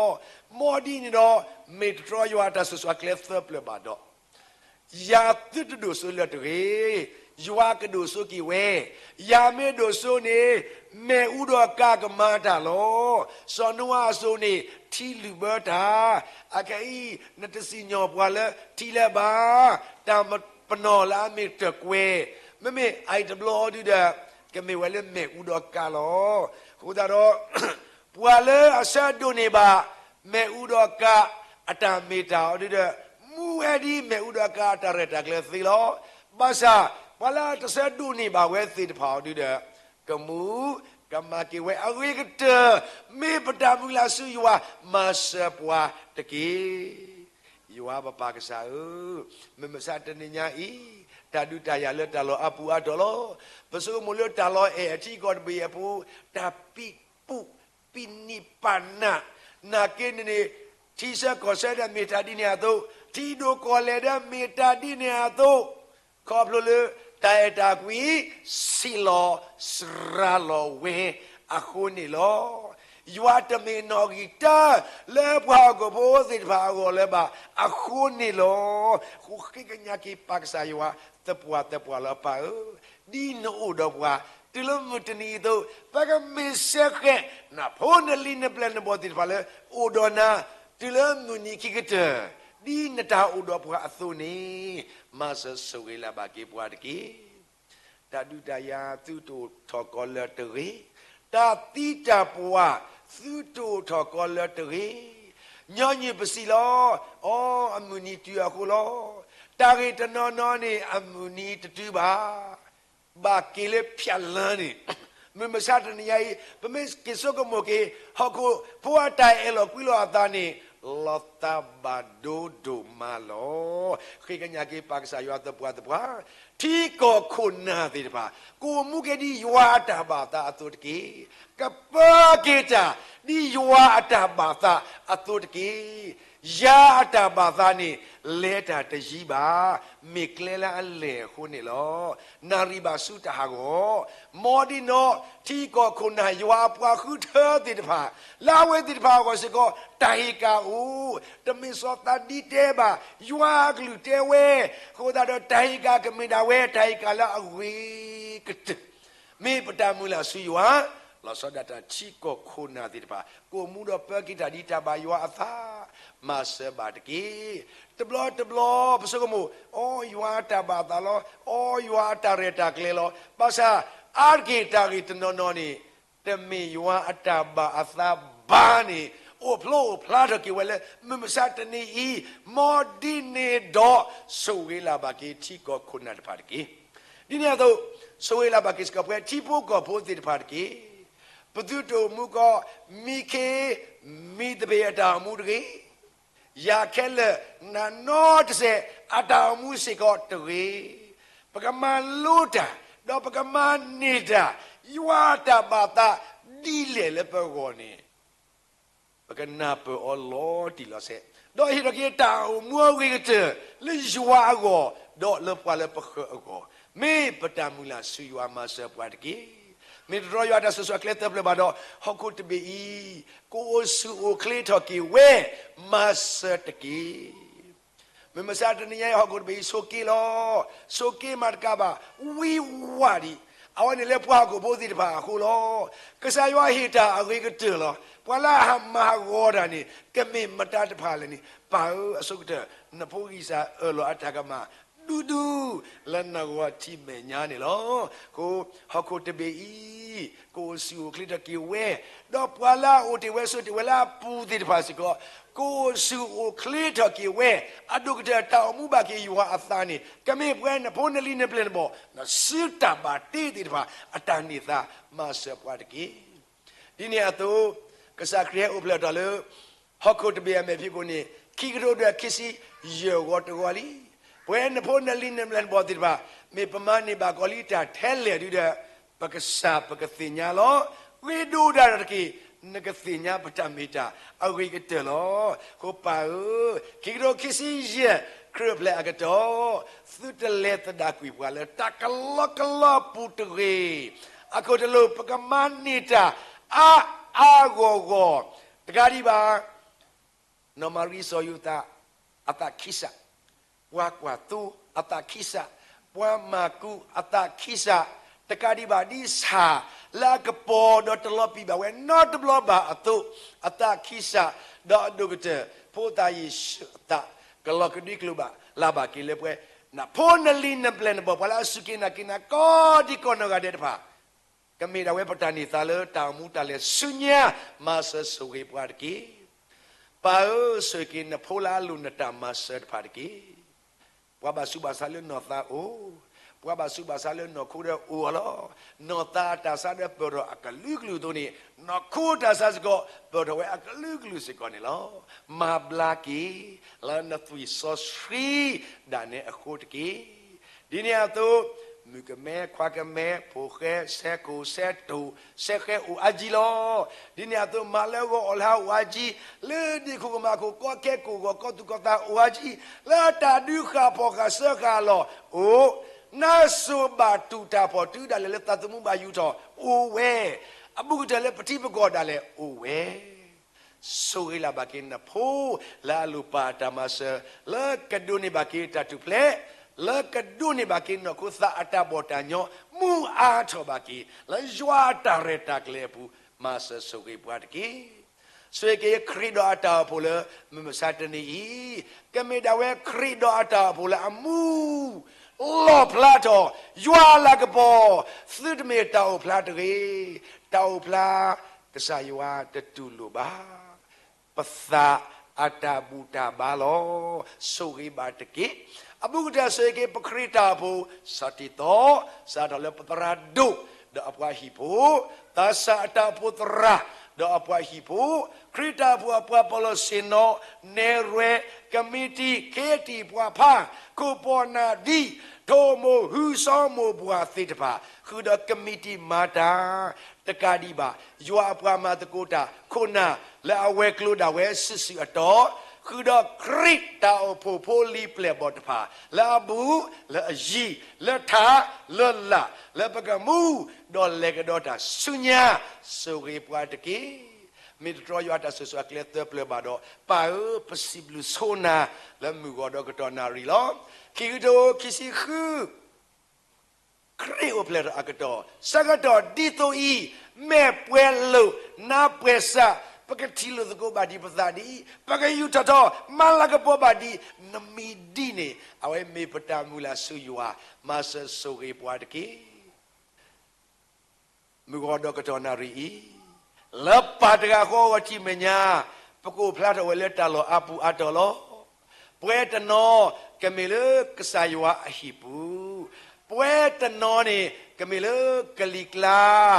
မ်ဒ်န့ၣ်ဒီး, မ့ၢ်တတြီယွၤအတၢ်စူၢ်စူၢ်အကျဲသၢပျၢၤဘၣ်ဒီး ယၤသုတဒိၣ်စိလၢၤတဂ့ၤ, ယွၤကဒိၣ်စိက့ၤဝဲ, ယၤမ့ၢ်ဒိၣ်စိန့ၣ်, မ့ၣ်အူဒီးကးကမၤတၢ်လီၤ. စီၤနိအၤအစိၤန့ၣ်, ထံလုၢ်ဘၢတၢ်, အခဲအံၤ, နတစံၣ်ညီၣ်ပှၤလၢထံလၢဘါ, တၢ်ပနီၣ်လၢအမ့ၢ်တၢ်ကွဲၤ, မ့မ့ၢ်အအံၤတဘျီအီၤဒုဒီး, ကမ့ၢ်ဝဲလၢမ့ၣ်အူဒီးကးလီၤ. အဃိသတးဒီး ပှၤလၢအဆၢဒိးန့ၢ်ဘၣ်, မ့ၣ်အူဒီးကးအတၢ်မ့ၢ်တၢ်အီၤဒုဒီး, မူဝဲဒ်မ့ၣ်အူဒီးကးအတၢ်ရဲၣ်တၢ်ကျဲၤသ့လီၤ. ဘၣ်ဆၣ်, ပှၤလၢတဆၢဒိးန့ၢ်ဘၣ်ဝဲသ့ၣ်တဖၣ်အီၤဒုဒီး, ကမူ, ကမၤက့ၤဝဲအဂ့ၤကတၢၢ်, မ့ၢ်ပတၢ်မုၢ်လၢ်ဆူယွၤ, မၤစၢၤပှၤတက့ၢ်. ယွၤပပၢ်ကစၢ်ဧၢ, မုၢ်မဆါတနံၤညါအံၤ, တၢ်ဒုးတၢ်ယၤလၢတၢ်လီၢ်အါပူၤအါတီၤလီၤ. ပဆိကမိၣ်လၢတၢ်လီၢ်အဲၣ်အထံကီၢ်တဘ့ၣ်အပူၤ, တၢ်ပံးပူး, ပံးနံးပာ်နး, နာ်က့န့ၣ်န့ၣ်, ထံဆၢကီၢ်ဆၢဒီးမ့ၢ်တၢ်ဒ်န့ၣ်အသိး, ထံဒိၣ်ကီၢ်လဲၢ်ဒီးမ့ၢ်တၢ်ဒ်န့ၣ်အသိး, ခီဖျိလၢတၢ်အဲၣ်တၢ်ကွံ ဆံးလီၤစှၤလီၤဝဲအဃိန့ၣ်လီၤ. ယွၤတမ့ၢ်နီၣ်ဂံၢ်တၢ်လၢပှၤဟီၣ်ခိၣ်ဖိသ့ၣ်တဖၣ်အဂီၢ်လၢၤဘၣ်အဃိန့ၣ်လီၤ. အဃိဃ့ကညးက့ၤပၢ်ကစၢ်ယွၤသပှၢ်သပှၢ်လၢပၢ်ဧၢ, ဒ်နအိၣ်ဒီးပှၤ တုၤလၢမုၢ်တနံၤအသိး, ပကမ့ၢ်စဲဃဲး နဖိနလံၤနပျဲၢ်နဘီၣ်သ့ၣ်တဖၣ်လၢအိၣ်ဒီးနၤ တုၤလၢမုၢ်နံၤခံကတၢၢ်, ဒ်နတၢ်အိၣ်ဒီးပှၤအသိးန့ၣ်, မၤစၢၤဆိၣ်ဂ့ၤလၢ်ဘၣ်က့ၤပှၤတက့ၢ်. တၢ်ဒုးတၢ်ယၤသုတအိၣ်ထီၣ်ကီးလၢၤတဂ့ၤ, တၢ်သံတၢ်ပှၢ်သုတအိၣ်ထီၣ်ကီးလၢၤတဂ့ၤ. ညီနုၢ်ပစံးလီၤ, အိ အမုၢ်နံၤတုၤအဃိလီၤ. တၢ်ဂ့ၢ်တနီၤနီၤန့ၣ် အမုၢ်နံၤတတုၤဘၣ် ဘၣ်က့ၤလၢဖၠးလၢန့ၣ်, မုၢ်မဆါတနံၤညါအံၤ ပမ့ၢ်က့ၤဆိကမိၣ်က့ၤ ဟီၣ်ခိၣ်ဖိအတၢ်အဲၣ်လီၤကွံလီၤအသးန့ၣ်, လီၤသးဘၣ်ဒိဒိၣ်မးလီၤ. ဃ့ကညးက့ၤပၢ်ကစၢ်ယွၤသပှၢ်သပှၢ်, ထံကီၢ်ခိၣ်နၢ်သ့ၣ်တဖၣ် ကိၣ်မူက့ၤဒ်ယွၤအတၢ်ဘၣ်သးအသိးတက့ၢ်. ကပၢက့ၤတၢ်ဒ်ယွၤအတၢ်ဘၣ်သးအသိးတက့ၢ်. ယၤအတၢ်ဘၣ်သးန့ၣ် လဲၤတၢ်တယံၤဘၣ်, မ့ၢ်ကျဲလၢအလဲၢ်အဃိန့ၣ်လီၤ. နၣ်ရံၣ်ဘၣ်ဆူတၢ်ဟးဂီၤ, မ်ဒ်နီၢ်ထံကီၢ်ခိၣ်နၢ်ယွၤအပှၤဃုထၢသ့ၣ်တဖၣ်, လၢအဝဲသ့ၣ်တဖၣ်အဂီၢ်စ့ၢ်ကီး တၢ်ဟ့ၣ်ကၣ်အိၣ်, တမ့ၢ်စီၤသးဒံတဲဘၣ်, ယွၤအကလုၢ်တဲဝဲ, အဃိသတးဒီးတၢ်ဟ့ၣ်ကၣ်ကမ့ၢ်ဒၣ်ဝဲတၢ်ဟ့ၣ်ကၣ်လၢအဂ့ၤကတၢၢ် မ့ၢ်ပတၢ်မုၢ်လၢ်ဆူယွၤ, လီၤဆီဒၣ်တၢ်ထံကီၢ်ခိၣ်နၢ်သ့ၣ်တဖၣ် ကိၣ်မူဒီးပၢက့ၤတၢ်ဒ်တၢ်ဘၣ်ယွၤအသး, မၤစၢၤဘၣ်တက့ၢ်. တဘျီတဘျီ ပဆိကမိၣ်, အိ ယွၤအတၢ်ဘၣ်အသးလီၤ, အိ ယွၤအတၢ်ရဲၣ်တၢ်ကျဲၤလီၤ. ဘၣ်ဆၣ် အါတက့ၢ်တၢ်ဂ့ၢ်တနီၤနီၤန့ၣ် တမ့ၢ်ယွၤအတၢ်ဘၣ်အသးဘၣ်န့ၣ် အိၣ်ဖျိအိၣ်ဖျါထီၣ်က့ၤဝဲလၢ မုၢ်မဆါတနံၤအံၤ, မ်ဒ်န့ၣ်ဒီး ဆိၣ်ဂ့ၤလၢ်ဘၣ်က့ၤထံကီၢ်ခိၣ်နၢ်တဖၣ်တက့ၢ်. ဒ်န့ၣ်အသိး, ဆိၣ်ဂ့ၤလၢ်ဘၣ်က့ၤစ့ၢ်ကီးပှၤထံဖိကီၢ်ဖိသ့ၣ်တဖၣ်တက့ၢ်. ပသုတအိၣ်မူကီး မံခ့, မံသပ့ၤအတၢ်အိၣ်မူတဂ့ၤ, ယၤခဲလၢာ် နၤနီတစဲး အတၢ်အိၣ်မူစ့ၢ်ကီးတဂ့ၤ, ပကမၤလိတၢ်, ဒီးပကမၤန့ၢ်တၢ်, ယွၤအတၢ်ဘၣ်သးဒ်လဲၣ်လၢပဂီၢ်န့ၣ် ပကနၢ်ပၢၢ်အီၤလီၤတံၢ်လီၤဆဲး, ဒီးဟ့ၣ်ထီၣ်က့ၤတၢ်အိၣ်မူအဂ့ၤကတၢၢ် လၢယွၤအဂီၢ်, ဒီးလၢပှၤလၢပဃၢၤအဂီၢ်, မ့ၢ်ပတၢ်မုၢ်လၢ်ဆူယွၤမၤစၢၤပှၤတက့ၢ်. မ့ၢ်တတြီယွၤတၢ်ဆိၣ်ဆိၣ်အကျဲသၢပျၢၤဘၣ်ဒီး ဟီၣ်ခိၣ်တဘ့ၣ်အံၤ, ကအိၣ်ဆူၣ်အိၣ်ချ့ထီၣ်က့ၤဝဲ, မၤစၢၤတက့ၢ်. မုၢ်မဆါတနံၤညါအံၤ ဟီၣ်ခိၣ်တဘ့ၣ်အံၤဆိးက့လီၤ. ဆိးက့မးတကးဘၣ်, ဝံဝးဒံး, အဝဲန့ၣ်လၢပှၤဟီၣ်ခိၣ်ဖိသ့ၣ်တဖၣ်အဃိလီၤ. ကစၢ်ယွၤဟ့ၣ်တၢ်အဂ့ၤကတၢၢ်လီၤ. ပှၤလၢအဟးမၤဟးဂီၤတၢ်န့ၣ် ကမ့ၢ်မတၤတဖၣ်လဲၣ်န့ၣ်, ပၢ်ဧၢ အဆိကတၢၢ် နဖိဂံၢ်စၢ်အၢၣ်လီၤအတၢ်ကမၣ် ဒူဒူ လၢနဂီၢ်ထံးမဲာ်ညါန့ၣ်လီၤ. အဃိ ဟီၣ်ခိၣ်တဘ့ၣ်အံၤ ကအိၣ်ဆူၣ်အိၣ်ချ့ထီၣ်က့ၤဝဲ, ဒီးပှၤလၢအအိၣ်တ့ၢ်ဝဲဆိးတ့ၢ်ဝဲလၢအပူၤသ့ၣ်တဖၣ်စ့ၢ်ကီး ကအိၣ်ဆူၣ်အိၣ်ချ့ထီၣ်က့ၤဝဲ, အဒိၣ်ကတၢၢ်တၢ်အိၣ်မူဘၣ်က့ၤယွၤအသးန့ၣ် ကမ့ၢ်ပှၤနဖိနလံၤနပျဲၢ်နဘီၣ် နစုတၢ်ဘၣ်တ့သ့ၣ်တဖၣ် အတၢ်န့ၢ်သါ မၤစၢၤပှၤတက့ၢ်. ဒ်န့ၣ်အသိး ကစၢ်ခရံာ်ဟဲအိၣ်ဖျဲၣ်ထီၣ်လၢ ဟီၣ်ခိၣ်တဘ့ၣ်အမဲာ်ဖံးခိၣ်န့ၣ် ခံကထိဒီးခံဆံယဲၢ်ဂီၤတဂီၤလံ. ပဝဲနဖိနလံၤနပျဲၢ်နဘီၣ်သ့ၣ်တဖၣ် မ့ၢ်ပမၤန့ၢ်ဘၣ်ကီးလံတၢ်ထဲလဲၣ်ဒုဒီး ပကစၢ်ပကသ့ၣ်ညါလီၤ. ဂ့ၤဒိၣ်ဒၣ်တက့ၢ်, နကသ့ၣ်ညါပတၢ်မ့ၢ်တၢ်အဂ့ၤကတၢၢ်လီၤ. အဃိပၢ်ဧၢ, ခံကထိခံဆံယဲၢ် ခရံာ်အိၣ်ဖျဲၣ်အကတီၢ် သုတလဲၤသဒၣ်ကွံာ်ပှၤလၢတၢ်ကလီကလီအပူၤတဂ့ၤ. အခိၣ်တလိာ် ပကမၤန့ၢ်တၢ်အါအါဂီၢ်ဂီၢ် တကးဒံးဘၣ် နီၢ်မၤရံစီၤယိၤသး အသးခံစး, ပှၤကွၢ်သိအသးခံစး, ပှၤမၤကူအသးခံစး, တကးဒံးဘၣ် ဒ်ဆၣ်လၢအကပီၤဒီးတလီၤပံာ်ဘၣ်ဝဲနီတဘျီဘၣ်အသိး အသးခံစး, ဒီးအဒိၣ်ကတၢၢ် ဖိသၣ်ယ့ၣ်ၡူးအသး ကလီၤကဒွံကျိၤဘၣ် လၢ်ဘၣ်က့ၤလၢပှဲၤ နဖိနလံၤနပျဲၢ်နဘီၣ် ပှၤလၢအစူၢ်က့ၤနာ်က့ၤနၤ ကိးဒံကိးနီၢ်ဂၤဒဲးတဖၣ် ကမ့ၢ်ဒၣ်ဝဲပတၢ်န့ၢ်သါလၢတၢ်အိၣ်မူတၢ်လဲၤဆူညါ မၤစၢၤဆိၣ်ဂ့ၤပှၤတက့ၢ်. ပၢ်ဧၢ, ဆိၣ်ဂ့ၤက့ၤနဖိလၢအလိၣ်နတၢ်မၤစၢၤတဖၣ်တက့ၢ်. ပှၤဘၣ်ဆူးဘၣ်ဆါလၢနီၢ်သးအိၣ်, ပှၤဘၣ်ဆူးဘၣ်ဆါလၢနီၢ်ခိဒီးအိၣ်အီၤလီၤ. နီၢ်သးအတၢ်ဆါဒီးပၢၢ်ထီၣ်အကလုာ်ကလုာ်အသိးန့ၣ် နီၢ်ခိအတၢ်ဆါစ့ၢ်ကီး ပၢၢ်ထီၣ်ဝဲအကလုာ်ကလုာ်စ့ၢ်ကီးန့ၣ်လီၤ. မၤဘျါက့ၤ လၢနသွံၣ်စီဆှံဒၣ်နဲအဃိတက့ၢ်. ဒ်န့ၣ်အသိး, မုၣ်ကမဲ ခွါကမဲ ဖိၣ်ဃဲ ဆဲးကိၣ် ဆဲးတိၣ် ဆဲးဃဲ အိၣ်အါကံလီၤ. ဒ်န့ၣ်အသိး မၤလၢအဂီၢ်အီၣ်လၢအအိၣ်အါကံ, လၢဒ့ၣ်ခိၣ်ကမၣ်ခိၣ် ကီခဲကိၣ်ဂီၤ ကီသူၣ်ကီသးအိၣ်အါကံ, လၢတၢ်ဒုးဃာ်ဖီၣ်ဃာ်စၢဃာ်အလီၢ်အိၣ်, နါစိၤဘၣ်တူၢ်တၢ်ဖီၣ်တုၤဒၣ်လဲာ်လၢသးသမူဘၣ်ယူၤထီၣ်အိၣ်ဝဲ. အဘူးကတၢၢ်လၢပထံပကီၢ်ဒၣ်လဲာ်အိၣ်ဝဲ. ဆိၣ်ဂ့ၤလၢ်ဘၣ်က့ၤနဖိ, လၢအလိၣ်ပာ်အတၢ်မၤစၢၤ, လၢကဒိးန့ၢ်ဘၣ်က့ၤတၢ်ထူၣ်ဖျဲး, လၢကဒိးန့ၢ်ဘၣ်က့ၤနီၢ်ခိသးအတၢ်ဘီၣ်တၢ်ညီ, မူအါထီၣ်ဘၣ်က့ၤ, လၢယွၤအတၢ်ရဲၣ်တၢ်ကျဲၤအပူၤ, မၤစၢၤဆိၣ်ဂ့ၤပှၤတက့ၢ်. ဆိၣ်ဂ့ၤက့ၤခရံာ်ဒီးအတၢ်အိၣ်ဖှိၣ်လၢမုၢ်မဆါတနံၤအံၤ, ကမ့ၢ်ဒၣ်ဝဲခရံာ်ဒီးအတၢ်အိၣ်ဖှိၣ်လၢအမူ လီၣ်ဖျါထီၣ်, ယွၤအလၤကပီၤ, သုတမ့ၢ်တၢ်အိၣ်ဖျါတဂ့ၤ, တၢ်အိၣ်ဖျါ ကစၢ်ယွၤတတူၢ်လိာ်ဘၣ်. ပသးအတၢ်ဘူၣ်တၢ်ဘါလီၤ. ဆိၣ်ဂ့ၤဘၣ်တက့ၢ်. အဘူးကတၢၢ်ဆိၣ်ဂ့ၤက့ၤပခရံာ်တၢ်အိၣ်ဖှိၣ် စးထံးသီ, စးထီၣ်လၢပသရၣ်ဒိၣ် ဒီးအပှၤဟံၣ်ဖိ, သးစၢ်အတၢ်အိၣ်ဖှိၣ်သရၣ် ဒီးအပှၤဟံၣ်ဖိ, ခရံာ်တၢ်အိၣ်ဖှိၣ်အပှၤပီၣ်လီၢ်ဆ့ၣ်နီၤ, နဲၣ်ရွဲၣ်, ကမံးတံာ်, ခ့တံာ်, ပှၤဖး, ခိၣ်ပီၢ်နၢ်ဒံ, ထိၣ်မိၢ်ဟုစီၤမိၢ်ပှၢ်သ့ၣ်တဖၣ်, ဃုာ်ဒီးကမံးတံာ်မၤတၢ် တကးဒံးဘၣ်, ယွၤအပှၤမၤသကိးတၢ်ခိၣ်နၢ် လၢအဝဲၤကျိၤဒၣ်ဝဲစုာ်စုာ်အတီၢ်, ဃုာ်ဒီးခရံာ်တၢ်အိၣ်ဖှိၣ်ဖိလံၤပျဲၢ်ဘီၣ်တဖၣ် လၢအဘူး, လၢအယံၤ, လၢထး, လၢလာ်, လၢပကမူ, ဒီးလဲၤကဒီးတၢ်ဆူညါ, ဆိၣ်ဂ့ၤပှၤတက့ၢ်. မ့ၢ်တတြီယွၤတၢ်ဆိၣ်ဂ့ၤအကျဲသၢပျၢၤဘၣ်ဒီး, ပၢ်ဧၢ, ပစံးဘျုးဆိနၤ လၢမုၢ်ဂီၤဒီးကတီၢ်နၣ်ရံၣ်လီၤ. ခံကထိခံဆံဃု ခရံာ်အိၣ်ဖျဲၣ်ထီၣ်အကတီၢ်, ဆၢကတီၢ်ဒ်သိးအံၤ, မဲာ်ပှဲၤလိာ်, နါပှဲၤစၢ်, ပကထံၣ်လိာ်သကိးဘၣ်ဒံးပသးဒ်အံၤ, ပကယူးထီၣ်ထီ, မၤလၤကပီၤဘၣ်ဒံး, နမံၤဒ်န့ၣ်, အဝဲမ့ၢ်ပတၢ်မုၢ်လၢ်ဆူယွၤ, မၤစၢၤဆိၣ်ဂ့ၤပှၤတက့ၢ်. မုၢ်ဂီၤဒီးကတီၢ်နၣ်ရံၣ်အံၤ, လၢပၢ်တဂၤဃီအဂီၢ်ထံၣ်မဲာ်ညါ, ပကအိၣ်ဖျါထီၣ်ဝဲလၢတၢ်လီၢ်အါပူၤအါတီၤလီၤ. ပှဲၤတနီၤကမ့ၢ်လၢကစၢ်ယွၤအဟံၣ်ပူၤ, ပှဲၤတနီၤန့ၣ်ကမ့ၢ်လၢကလံၤကျါ,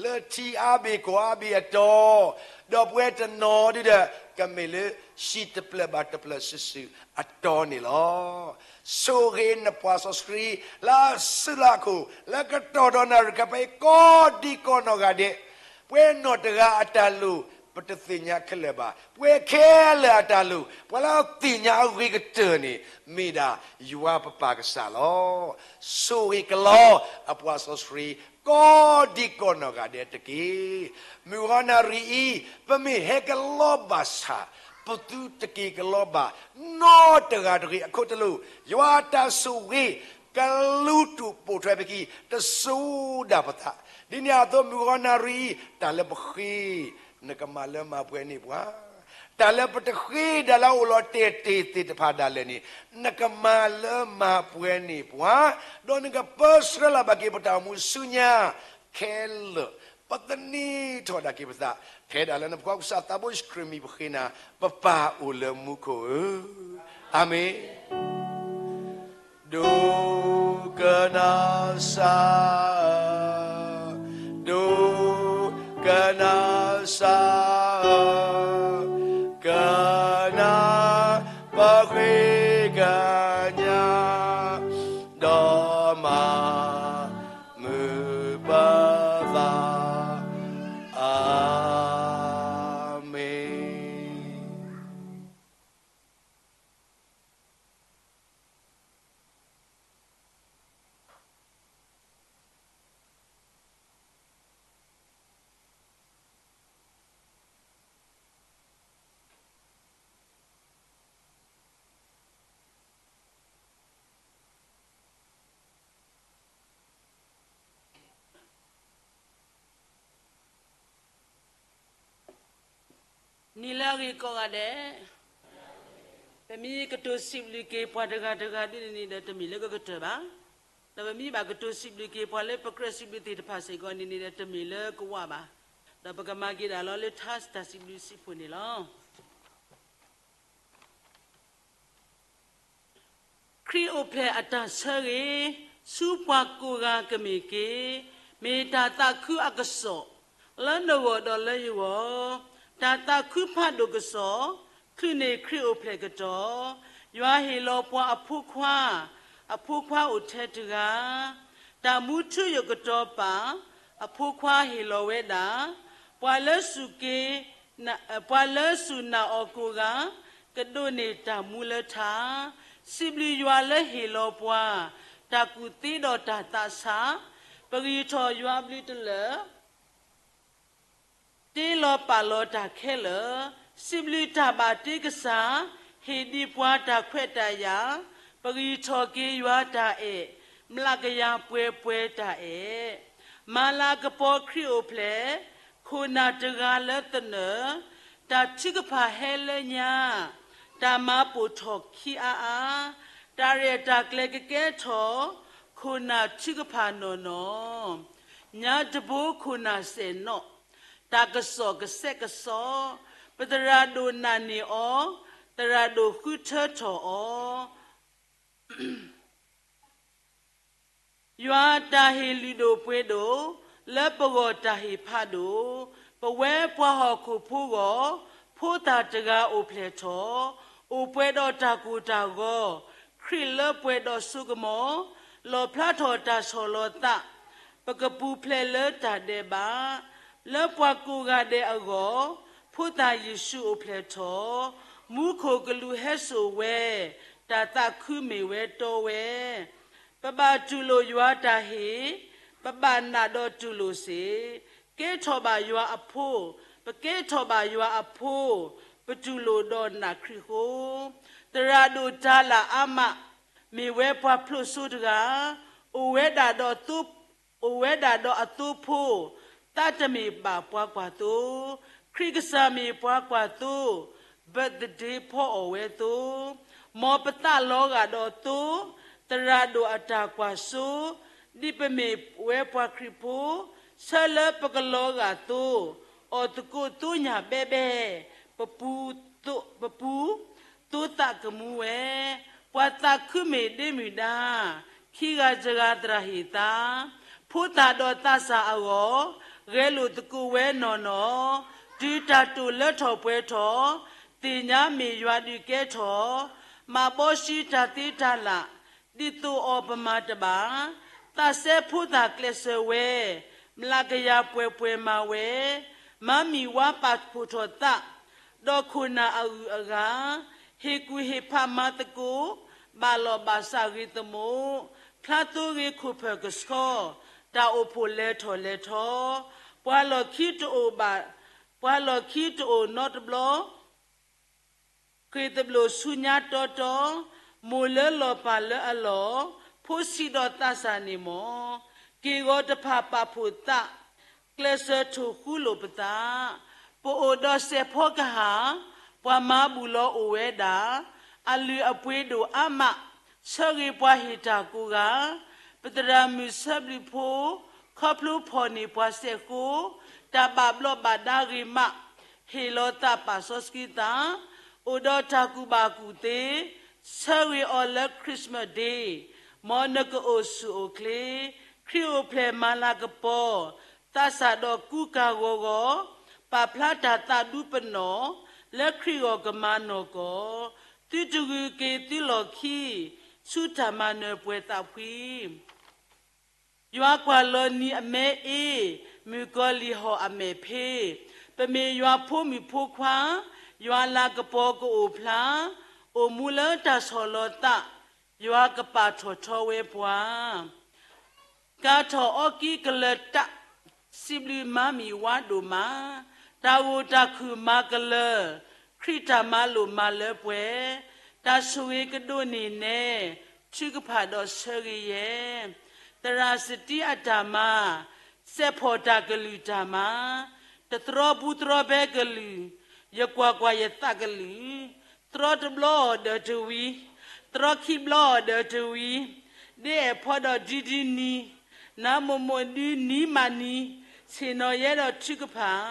လၢထံအါဘ့ၣ်ကီၢ်အါဘ့ၣ်အတီၤ, ဒီးပှဲၤတနီၤဒုဒီး ကမ့ၢ်လၢဟံၣ်တဖျၢၣ်ဘၣ်တဖျၢၣ်စုာ်စုာ်အတီၤန့ၣ်လီၤ. ဆိၣ်ဂ့ၤနပှၤစီဆှံ, လၢအစုလၢအခိၣ်, လၢကတီၢ်ဒီးနၣ်ရံၣ်ခါဖဲအံၤ ကိးဒံကိးနီၢ်ဂၤဒဲး, ပှဲၤနီၢ်တဂၤအတၢ်လိၣ် ပတသ့ၣ်ညါခဲလၢာ်ဘၣ်. ပှဲၤခဲလၢာ်အတၢ်လိၣ်, ပှၤလၢအသ့ၣ်ညါအဂ့ၤကတၢၢ်န့ၣ်, မ့ၢ်ဒၣ်ယွၤပပၢ်ကစၢ်လီၤ. ဆိၣ်ဂ့ၤကလီအပှၤစီဆှံ, ကိးဒံကိးနီၢ်ဂၤဒဲးတက့ၢ်. မုၢ်ဂီၤနၣ်ရံၣ်အံၤ, ပမ့ၢ်ဟဲကလီဘၣ်ဆၣ်, ပသုတက့ၤကလီဘၣ်, နီတဂၤတဂ့ၤအခိၣ်တလိၣ်, ယွၤအတၢ်ဆိၣ်ဂ့ၤ ကလူတူာ်ပိာ်ထွဲပခံ, တစိၤဒၣ်ပသး. ဒ်န့ၣ်အသိးမုၢ်ဂီၤနၣ်ရံၣ်အံၤ, တၢ်လၢပဃ့, နကမၤလၢမၤပှဲၤန့ၢ်ပှၤ, တၢ်လၢပတဃ့ဒၣ်လၢအအိၣ်လီၤတဲာ်တ့ၢ်သ့ၣ်တဖၣ်ဒၣ်လဲာ်န့ၣ်, နကမၤလၢမၤပှဲၤန့ၢ်ပှၤ, ဒီးနကပၢဆှၢလၢ်ဘၣ်က့ၤပတၢ်အိၣ်မူဆူညါခဲလၢာ်, ပသန့ၤထီၣ်ဒၣ်က့ၤပသး, ထဲဒၣ်လၢနဖိခွါကစၢ်သးဘိယ့ၣ်ၡူးခရံာ်မံၤပဃ့နၤ, ပပၢ်အိၣ်လၢမူခိၣ်ဧၢ, အၤမ့ၣ်. ဒိကနၣ်စၢ်ဧၢ, ဒိကနၣ်စၢ်ဧၢ, ကနၣ်ပဃ့ကညး, ဒီးမၤမုာ်ပသး, အၤမ့ၣ်. နံၤလၢအဂ့ၤကိးဂၤဒဲး, ပမ့ၢ်ကတိၤစံးဘျုးက့ၤပှၤတဂၤတဂၤဒ်န့ၣ်ဒီးတမ့ၢ်လၢကကတၢၢ်ဘၣ်, ဒီးပမ့ၢ်ဘၣ်ကတိၤစံးဘျုးက့ၤပှၤလၢပကြၢးစံးဘျုးသ့ၣ်တဖၣ်စ့ၢ်ကီးန့ၣ်န့ၣ်ဒီးတမ့ၢ်လၢကဝးဘၣ်, ဒီးပကမၤက့ၤဒၣ်လီၤလၢထါတၢ်စံးဘျုးစံးဖှိၣ်န့ၣ်လီၤ. ခရံာ်အိၣ်ဖျဲၣ်အတၢ်ဆၢဂ့ၤ, ဆူပှၤကိးဂၤကမ့ၢ်က့ၤ, မ့ၢ်တၢ်သးခုအကစီၣ်, လၢနဂီၢ်ဒီးလၢယဂီၢ်, တၢ်သးခုဖးဒိၣ်ကစီၣ်, ချုးန့ၢ်ခရံာ်အိၣ်ဖျဲၣ်ကတီၢ်, ယွၤဟ့ၣ်လီၤပှၤအဖိခွါ, အဖိခွါအိၣ်ထဲတဂၤ, တၢ်မူထူယိာ်ကတီၤပာ် အဖိခွါဟ့ၣ်လီၤဝဲဒၣ်, ပှၤလၢစူၢ်က့ၤ ပှၤလၢစူၢ်နာ်အီၤကိးဂၤ, ကဒိးန့ၢ်တၢ်မူလၢထါ, စံးဘျုးယွၤလၢဟ့ၣ်လီၤပှၤ တၢ်ကူၣ်သ့ဒီးတၢ်သးဆး, ပဂံၢ်ထီၣ်ယွၤအဘျုးတလၢာ် တ့လီၤပာ်လီၤတၢ်ခဲလၢာ်, စံးဘျုးတၢ်ဘၣ်တ့ကစၢ်, ဟ့ၣ်ဒံးပှၤတၢ်ခွဲးတၢ်ယာ်, ပဂံၢ်ထီၣ်က့ၤယွၤတၢ်အဲၣ်, မျးကယၤပှဲၤပှဲၤတၢ်အဲၣ်, မၤလၤကပီၤခရံာ်အိၣ်ဖျဲၣ်, ခိၣ်နၢ်တဂၤလၢသနၢၣ်, တၢ်ထုကဖၣ်ဟဲလၢညါ, တၢ်မၤပိာ်ထီၣ်ခံအါအါ, တၢ်ရဲၣ်တၢ်ကျဲၤကကဲထီၣ်, ခိၣ်နၢ်ထုကဖၣ်နီၢ်နီၢ် ညါတဘိခိၣ်နၢ်စဲၣ်နီၣ်, တၢ်ကစီၣ်ကစဲးကစီ, ပသရၣ်ဒိၣ်နာ်န့ၢ်အီၤ, သရၣ်ဒိၣ်ဃုထၢထီၣ်အီၤ, ယွၤတၢ်ဟ့ၣ်လုၢ်ဒိၣ်ပှ့ၤဒိၣ်, လၢပဂီၢ်တၢ်ဟ့ၣ်ဖးဒိၣ်, ပဝဲပှၤဟီၣ်ခိၣ်ဖိဂီၢ်, ဖိသၣ်တဂၤအိၣ်ဖျဲၣ်ထီၣ်, အိၣ်ပှဲၤဒီးတၢ်ကိၢ်တၢ်ဂီၤ, ခရံာ်လၢပှဲၤဒီးစိကမီၤ, လီၣ်ဖျါထီၣ်တၢ်ဆီၣ်လီၤသး, ပကပူၤဖျဲးလၢတၢ်ဒဲးဘး, လၢပှၤကိးဂၤဒဲးအဂီၢ်, ဖိသၣ်ယ့ၣ်ၡူးအိၣ်ဖျဲၣ်ထီၣ်, မူခိၣ်ကလူးဟဲစိာ်ဝဲ, တၢ်သးခုမ့ၢ်ဝဲတီဝဲ ပဘၣ်တူၢ်လိာ်ယွၤတၢ်ဟ့ၣ်, ပဘၣ်နာ်ဒီးတူၢ်လိာ်စ့ၢ်, ကဲထီၣ်ဘၣ်ယွၤအဖိ, ပကဲထီၣ်ဘၣ်ယွၤအဖိ, ပတူၢ်လိာ်ဒီးနာ်ခရံာ်ဃိ, သရၣ်ဒိၣ်တၤလၣ်အါမး, မ့ၢ်ဝဲပှၤဖျိးစိတဂၤ, အိၣ်ဝဲဒၣ်ဒီးသိ အိၣ်ဝဲဒၣ်ဒီးအသိဖိ, သးတမ့ၢ်ဘၣ်ပှၤကွၢ်သိ, ခရံာ်ကစၢ်မ့ၢ်ပှၤကွၢ်သိ, birthday ဖီအီၣ်ဝဲသိ, မ်ပသးလီၤဂာ်ဒီးသိ, သရၣ်ဒိၣ်အတၢ်ကွၢ်စိ, ဒ်ပမ့ၢ်ဝဲပှၤခရံာ်ဖိ, ဆၢလၢပကလီၤဂာ်သိ, အီၣ်သကိးသိညၣ်ဘဲဘဲ, ပပူ ပပူ သိသးကမူဝဲ, ပှၤသးခုမ့ၢ်ဒ့မုၢ်ဒါ, ခံဂၤတဂၤသရၣ်ဟ့ၣ်သါ, ဖိသၣ်ဒီးသးစၢ်အဂီၢ်, ဂဲၤလိာ်သကိးဝဲနီၢ်နီၢ်, တုၤတၢ်တိာ်လၢထီၣ်ပှဲၤထီၣ်, သ့ၣ်ညါမ့ၢ်ယွၤဒုးကဲထီၣ်, မၤဘီဆှံတၢ်သ့တၢ်လၢ်, ဒ်သိးအီၤပမၤတဘၣ်, သးစဲဖိသၣ်ကျဲးစၢးဝဲ, မျးကယၤပှဲၤပှဲၤမၤဝဲ, မၤမံၤဝါပာ်ဖှိၣ်ထီၣ်သး, ဒီးခိၣ်နၢ်အဂုၤအဂၤ, ဟ့ၣ်ကူၣ်ဟ့ၣ်ဖးမၤသကိး, ဘၣ်လီၢ်ဘၣ်စးဂ့ၤသမူ, ဖျါသိဂ့ၤခိၣ်ဖၢၣ်ကဆှီ, တၢ်အိၣ်ဖှိၣ်လဲၤထီၣ်လဲၤထီ, ပှၤလီၢ်ခံတအိၣ်ဘၣ်, ပှၤလီၢ်ခံတအိၣ်နီတဘျီ ဃ့ၢ်သဘျိၣ်ဆူညါတီတီ, မိၢ်လၢလီၤပၢ်လၢအလီၢ်, ဖိဆံးဒီးသးစၢ်န့ၣ်မီၢ်, က့ၢ်ဂီၤတဖၣ်ပာ်ဖှိၣ်သး, ကျဲးစၢးထိၣ်ဃူလိာ်ပသး, ပအိၣ်ဒီးစဲးဖီကဟၣ်, ပှၤမၤဘူၣ်လီၤအိၣ်ဝဲဒၣ်, အလုၢ်အပှ့ၤဒိၣ်အါမး, ဆၢဂ့ၤပှၤဟ့ၣ်တၢ်ကိးဂၤ, ပသရၣ်မုၣ်ဆၢဘျုးဖိ, ခီဖျိဖီၣ်န့ၢ်ပှၤစဲးဃိ, တၢ်ဘၣ်ဘျီးဘၣ်ဒါဂ့ၤမး, ဟ့ၣ်လီၤသးပာ်စီဆှံသး, အိၣ်ဒီးတၢ်ကူၣ်ဘၣ်ကူၣ်သ့, ဆၢဂ့ၤအီၤလၢ Christmas Day, မ်နကအိၣ်ဆူၣ်အိၣ်ချ့, ခရံာ်အိၣ်ဖျဲၣ်မၤလၤကပီၤ, သးစၢ်ဒီးကူကၤဂီၤဂီၤ, ပာ်ဖျါတၢ်သးဒူပနီၣ်, လၢခရံာ်ဂီၢ်ကမၤနီၢ်ကီၢ်, သုတဂုာ်က့ၤသုလီၢ်ခံ, ဆူတၢ်မၤနၢၤပှဲၤသးဖှံ ယွၤကွၢ်လီၤနံၤအမဲအ့, မုၣ်ကီၤလံၢ်ဟီၣ်အမဲာ်ဖ့, ပမ့ၢ်ယွၤဖိမုၣ်ဖိခွါ, ယွၤလၤကပီၤကအိၣ်ဖျါ, အိၣ်မူလၢတၢ်ဆီၣ်လီၤသး, ယွၤကပာ်ထီၣ်ထီဝဲပှၤ ကၤထီၣ်အီကံကလၢၤတၢ်, စံးဘျုးမၤမံၤဝါဒိၣ်မး, တၢ်ဂိၢ်တၢ်ခုၣ်မၤကလၢၤ, ခရံာ်တၢ်မၤလိာ်မၤလၢပှဲၤ, တၢ်ဆိၣ်ဂ့ၤကဒိးန့ၢ်နဲ, ထုကဖၣ်ဒီးဆၢဂ့ၤယဲ, သရၣ်စတံအတၢ်မၤ, စဲးဖီၣ်တၢ်ကလုၢ်တၢ်မၤ, တသရီပူၤသရီဘဲကလုၢ်, ယကွၢ်ကွၢ်ယသးကလုၢ်, သရီတဘျီအီၤဒီးတဝံၤ, သရီခံဘျီအီၤဒီးတဝံၤ, ဒ်အဲၣ်ဖီဒီးဒ်ဒ်နံၤ, နၤမိၢ်မိၢ်ဒ်နံၤမးနံၤ, ဆ့ၣ်နီၤယဲဒီးထုကဖၣ်,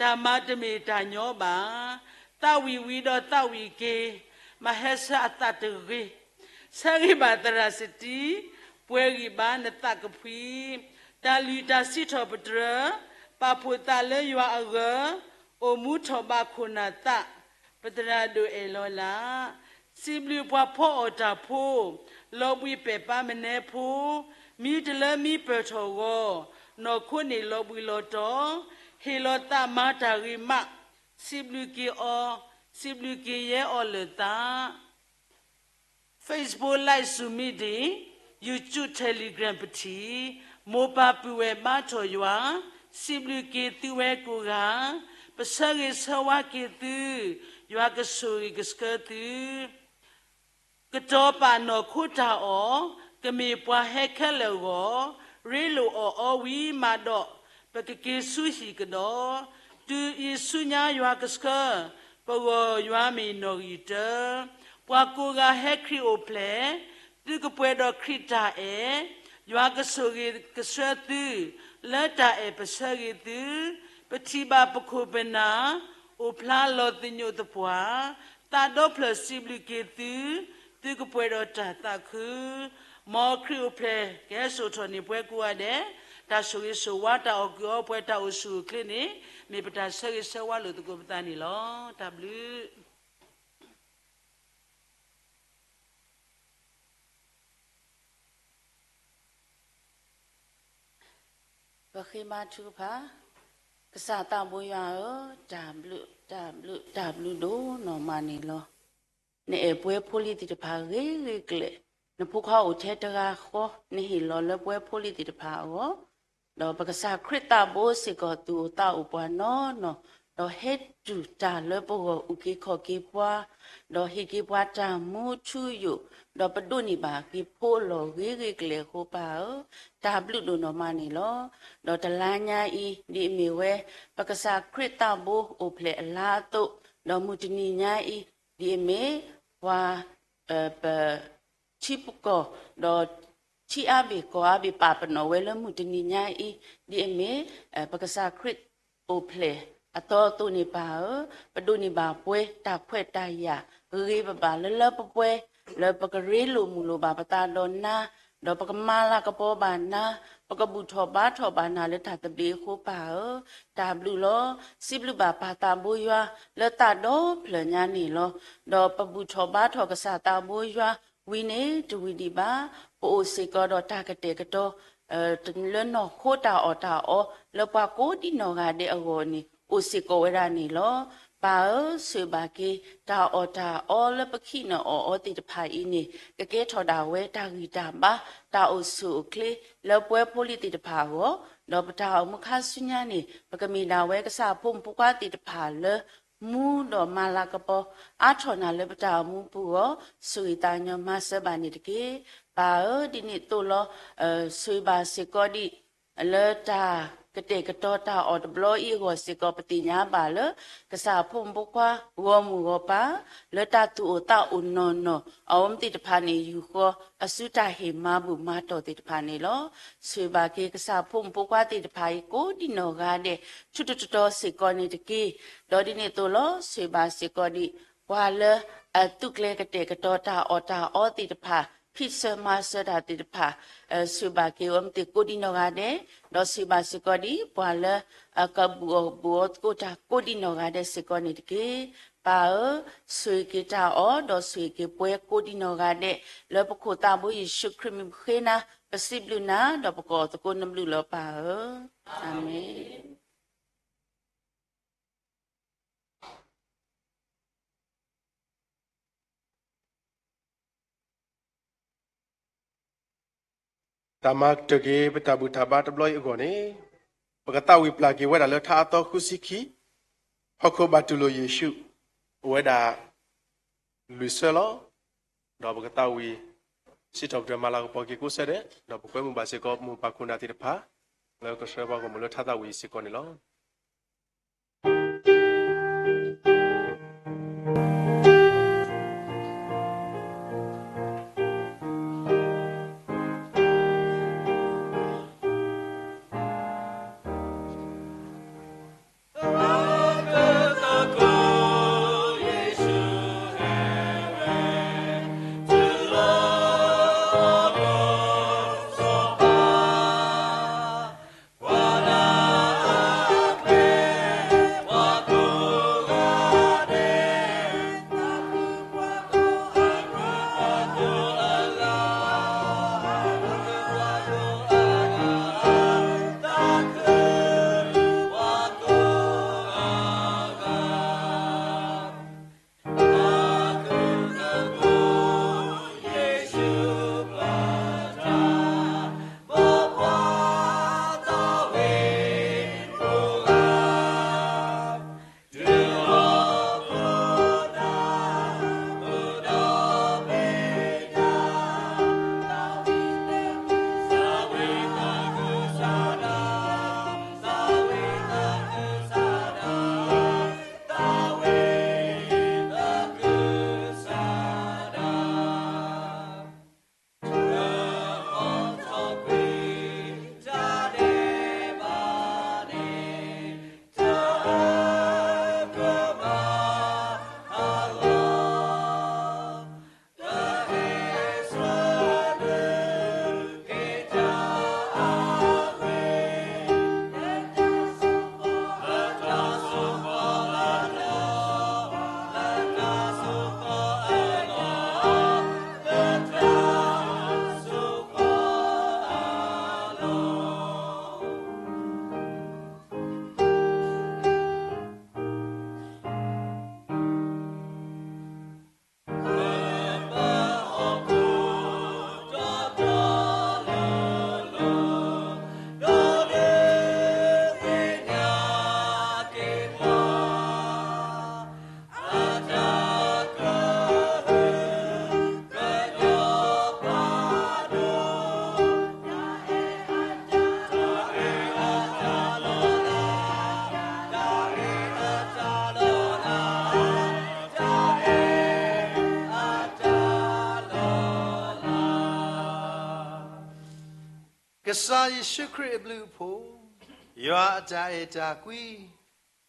တၢ်မၤတမ့ၢ်တၢ်ညီဘၣ်, သးဝံၣ်ဝံၤဒီးသးဝံၣ်က့ၤ, မၤဟဲဆၢအသးတဂ့ၤ, ဆၢဂ့ၤဘၣ်သရၣ်စတံ, ပှဲၤဂံၢ်ဘါနသးကဖှံ, တၢ်လုၢ်တၢ်စံးထီၣ်ပတြၢၤ, ပာ်ဖှိၣ်သးလၢယွၤအဂၢၢ်, အိၣ်မူထီၣ်ဘးခိၣ်နၢ်သး, ပသရၣ်ဒိၣ်အဲၣ်လီၤလး, စံးဘျုးပှၤဖီအီၣ်တၢ်ဖိ လီၤဘှံးပဲာ်ပၢ်မနဲဖိ, မံတလၢမံပၢၢ်ထီၣ်ဂီၤ, နီၢ်ခိန့ၣ်လီၤဘှံးလီၤတီၤ, ဟ့ၣ်လီၤသးမၤတၢ်ဂ့ၤမး, စံးဘျုးက့ၤအီၤ, စံးဘျုးက့ၤယဲအီၤလၢာ်သး Facebook Live Zoom Meeting, YouTube Telegram ပထံၣ်, မိၢ်ပၢ်ပုၢ်ဝဲၢ်ဘါထီၣ်ယွၤ, စံးဘျုးက့ၤသုဝဲကိးဂၤ, ပဆၢဂ့ၤဆၢဝါက့ၤသု, ယွၤကဆိၣ်ဂ့ၤကဆှၢသု ကတီၤပာ်နီၢ်ခိတၢ်အီၣ်, ကမ့ၢ်ပှၤဟဲခဲလၢာ်အဂီၢ်, ရ့လိာ်အီၣ်အီဝံၤမးဒီး, ပကက့ၤဆူဟံၣ်ကဒီး, တုၤအံၤဆူညါယွၤကဆှၢ, ပဂီၢ်ယွၤမ့ၢ်နီၣ်ဂံၢ်တၢ, ပှၤကိးဂၤဟဲခရံာ်အိၣ်ဖျဲၣ်, သုကပှဲၤဒီးခရံာ်တၢ်အဲၣ်, ယွၤကဆိၣ်ဂ့ၤကဆှၢသု, လၢတၢ်အဲၣ်ပဆၢဂ့ၤသု, ပထံၣ်ဘၣ်ပခိၣ်ပနၢ်, အိၣ်ဖျါလီၤသညိးသပှၢ်, သးဒီဖျၢၣ်စံးဘျုးက့ၤသု, သုကပှဲၤဒီးတၢ်သးခု, မ်ခရံာ်အိၣ်ဖျဲၣ်ကဟဲစိာ်ထီၣ်န့ၢ်ပှၤကိးဂၤဒဲး, တၢ်ဆိၣ်ဂ့ၤဆိၣ်ဝါတၢ်အီၣ်ကုၢ်အီပှဲၤတၢ်အိၣ်ဆူၣ်အိၣ်ချ့န့ၣ်, မ့ၢ်ပတၢ်ဆၢဂ့ၤဆၢဝါလိာ်သကိးပသးန့ၣ်လီၤ. တၢ်ဘျုး ပဃ့ဘါထုကဖၣ်, ကစၢ်သးဘိယွၤဧၢ, တၢ်ဘျုး, တၢ်ဘျုး, တၢ်ဘျုးဒိၣ်နီၢ်မးန့ၣ်လီၤ. နအဲၣ်ပှဲၤဖိလံၤသ့ၣ်တဖၣ်ဂ့ၤဂ့ၤကျဲၤ, နဖိခွါအိၣ်ထဲတဂၤဃီ, နဟ့ၣ်လီၤလၢပှဲၤဖိလံၤသ့ၣ်တဖၣ်အဂီၢ်, ဒီးပကစၢ်ခရံာ်သးဘိစ့ၢ်ကီးသူၣ်အိၣ်သးအိၣ်ပှၤနီၢ်နီၢ်, ဒီးဟဲတုၤတၢ်လၢပဂီၢ်အုၣ်က့ၤခီၣ်က့ၤပှၤ, ဒီးဟ့ၣ်က့ၤပှၤတၢ်မူထူယိာ်, ဒီးပဒိးန့ၢ်ဘၣ်က့ၤဖိအလီၢ်ဂ့ၤဂ့ၤကျဲၤအဃိပၢ်ဧၢ, တၢ်ဘျုးဒိၣ်နီၢ်မးန့ၣ်လီၤ. ဒီးတလါညါအံၤ ဒ်အမ့ၢ်ဝဲ ပကစၢ်ခရံာ်သးဘိအိၣ်ဖျဲၣ်အလါအသိး, ဒီးမုၢ်တနံၤညါအံၤ ဒ်အမ့ၢ်ပှၤ ပ ထံပကီၢ်, ဒီးထံအါဘ့ၣ်ကီၢ်အါဘ့ၣ်ပာ်ပနီၣ်ဝဲလၢမုၢ်တနံၤညါအံၤ, ဒ်အမ့ၢ် ပကစၢ်ခရံာ်အိၣ်ဖျဲၣ်အသီအသိးန့ၣ်ပၢ်ဧၢ, ပဒိးန့ၢ်ဘၣ်ပှဲၤတၢ်ခွဲးတၢ်ယာ်ဂ့ၤဂ့ၤဘၣ်ဘၣ်လၢလၢပှဲၤပှဲၤ, လၢပကရ့လိာ်မုာ်လိာ်ဘၣ်ပသးဒီးနၤ, ဒီးပကမၤလၤကပီၤဘၣ်နၤ, ပကဘူၣ်ထီၣ်ဘါထီၣ်ဘၣ်နၤလၢတၢ်သဘျ့အဃိပၢ်ဧၢ, တၢ်ဘျုးလီၤ. စံးဘျုးဘၣ်ပၢ်သးဘိယွၤလၢသးဒီဖျၢၣ်ညါန့ၣ်လီၤ. ဒီးပဘူၣ်ထီၣ်ဘါထီၣ်ကစၢ်သးဘိယွၤ ဝံၤန့ၣ်တဝံၤဒံးဘၣ်, ပအိၣ်စ့ၢ်ကီးဒီးတၢ်ကတဲာ်ကတီၤ လၢနီၢ်ခိတၢ်အီၣ်တၢ်အီ လၢပှၤကိးဒံနီၢ်ဂၤဒဲးအဂီၢ်န့ၣ် အိၣ်စ့ၢ်ကီးဝဲဒၣ်န့ၣ်လီၤ. ပၢ်ဧၢ, ဆိၣ်ဂ့ၤဘၣ်က့ၤ တၢ်အီၣ်တၢ်အီလၢပခံၣ်နၢ်အီၣ်အီသ့ၣ်တဖၣ်အံၤန့ၣ် ကကဲထီၣ်ဒၣ်ဝဲတၢ်ဂံၢ်တၢ်ဘါ တၢ်အိၣ်ဆူၣ်အိၣ်ချ့ လၢပှဲၤဖိလံၤသ့ၣ်တဖၣ်အဂီၢ်, ဒီးပတၢ်အိၣ်မူခါဆူညါန့ၣ် ပကမ့ၢ်ဒၣ်ဝဲကစၢ်ဖိမုၣ်ဖိခွါသ့ၣ်တဖၣ်လၢ မူဒီးမၤလၤကပီၤ အါထီၣ်နၤလၢပတၢ်အိၣ်မူပူၤအဂီၢ်, ဆိၣ်ဂ့ၤသးညီမၤစၢၤဘၣ်န့ၣ်တက့ၢ်. ပၢ်ဧၢ, ဒ်န့ၣ်အသိးလီၤ. ဆိၣ်ဂ့ၤဘၣ်စ့ၢ်ကီးဒံး လၢတၢ်ကတဲာ်ကတီၤတၢ်အီၣ်တဘျီအံၤအဂီၢ်စ့ၢ်ကီး ပသ့ၣ်ညါဘၣ်လၢ ကစၢ်ဖိမုၣ်ဖိခွါ ဂီၢ်မုၢ်ဂီၢ်ပၢ် လၢတၢ်သူၣ်အိၣ်သးအိၣ်နီၢ်နီၢ် အဝဲသ့ၣ်တဖၣ်န့ၣ် ယူာ်ဃီအစုတၢ်ဟ့ၣ်မၤဘူၣ်မၤတီၢ်သ့ၣ်တဖၣ်န့ၣ်လီၤ. ဆိၣ်ဂ့ၤဘၣ်က့ၤကစၢ်ဖိမုၣ်ဖိခွါသ့ၣ်တဖၣ်အံၤ ကိးဒံနီၢ်ဂၤဒဲး ထူးထူးတီၤတီၤစ့ၢ်ကီးန့ၣ်တက့ၢ်. ဒီးဒ်န့ၣ်အသိးလီၤ. ဆိၣ်ဂ့ၤဘၣ်စ့ၢ်ကီးဒံး ပှၤလၢအသူၣ်ကျဲၤကတဲာ်ကတီၤတၢ်အီၣ်တၢ်အီသ့ၣ်တဖၣ် ဖံးစၢၤမၤစၢၤတၢ်သ့ၣ်တဖၣ် ဆိၣ်ဂ့ၤဘၣ်က့ၤအဝဲသ့ၣ်ကိးဒံနီၢ်ဂၤဒဲး, ဒီးဆိၣ်ဂ့ၤဘၣ်စ့ၢ်ကီးဒံး ပှၤလၢအကဘူၣ်အီၣ်ဘူၣ်အီသကိးတၢ်ကိးဒံနီၢ်ဂၤဒဲးစ့ၢ်ကီးန့ၣ်တက့ၢ်. ပၢ်ဧၢ, ဆိၣ်ဂ့ၤက့ၤတၢ်အီၣ် ဒီးဆိၣ်ဂ့ၤက့ၤပှၤကိးဒံနီၢ်ဂၤဒဲး လၢပခိၣ်သးဘိယ့ၣ်ၡူးခရံာ်မံၤပဃ့နၤ, ပစံးဘျုးနၤ ဒီးပကိးသကိးနဘျုးလီၤပၢ်ဧၢ. အၤမ့ၣ်. တၢ်မၤကတၢၢ်က့ၤ ပတၢ်ဘူၣ်တၢ်ဘါတဘျီအံၤအဂီၢ်န့ၣ်, ပကသးဝံၣ်ပျၢ်က့ၤဝဲဒၣ်လၢထါအသီဃုဆံခံ, ဟီၣ်ခိၣ်ဘၣ်တူၢ်လိာ်ယ့ၣ်ၡူး, အိၣ်ဝဲဒၣ်လွံၢ်ဆၢလီၤ. ဒီးပကသးဝံၣ် စံးထီၣ်ပတြၢၤမၤလၤကပီၤက့ၤကိးဆၢဒဲး, ဒီးပကွဲမုာ်ဘၣ်စ့ၢ်ကီး မိၢ်ပၢ်ခိၣ်နၢ်သ့ၣ်တဖၣ် လၢကဆှၢပှၤဂီၢ်မုၢ်လၢထါသးဝံၣ်စ့ၢ်ကီးန့ၣ်လီၤ. ကစၢ်ယ့ၣ်ၡူးခရံာ်အဘျုးအဖှိၣ်, ယွၤအတၢ်အဲၣ်တၢ်ကွံ,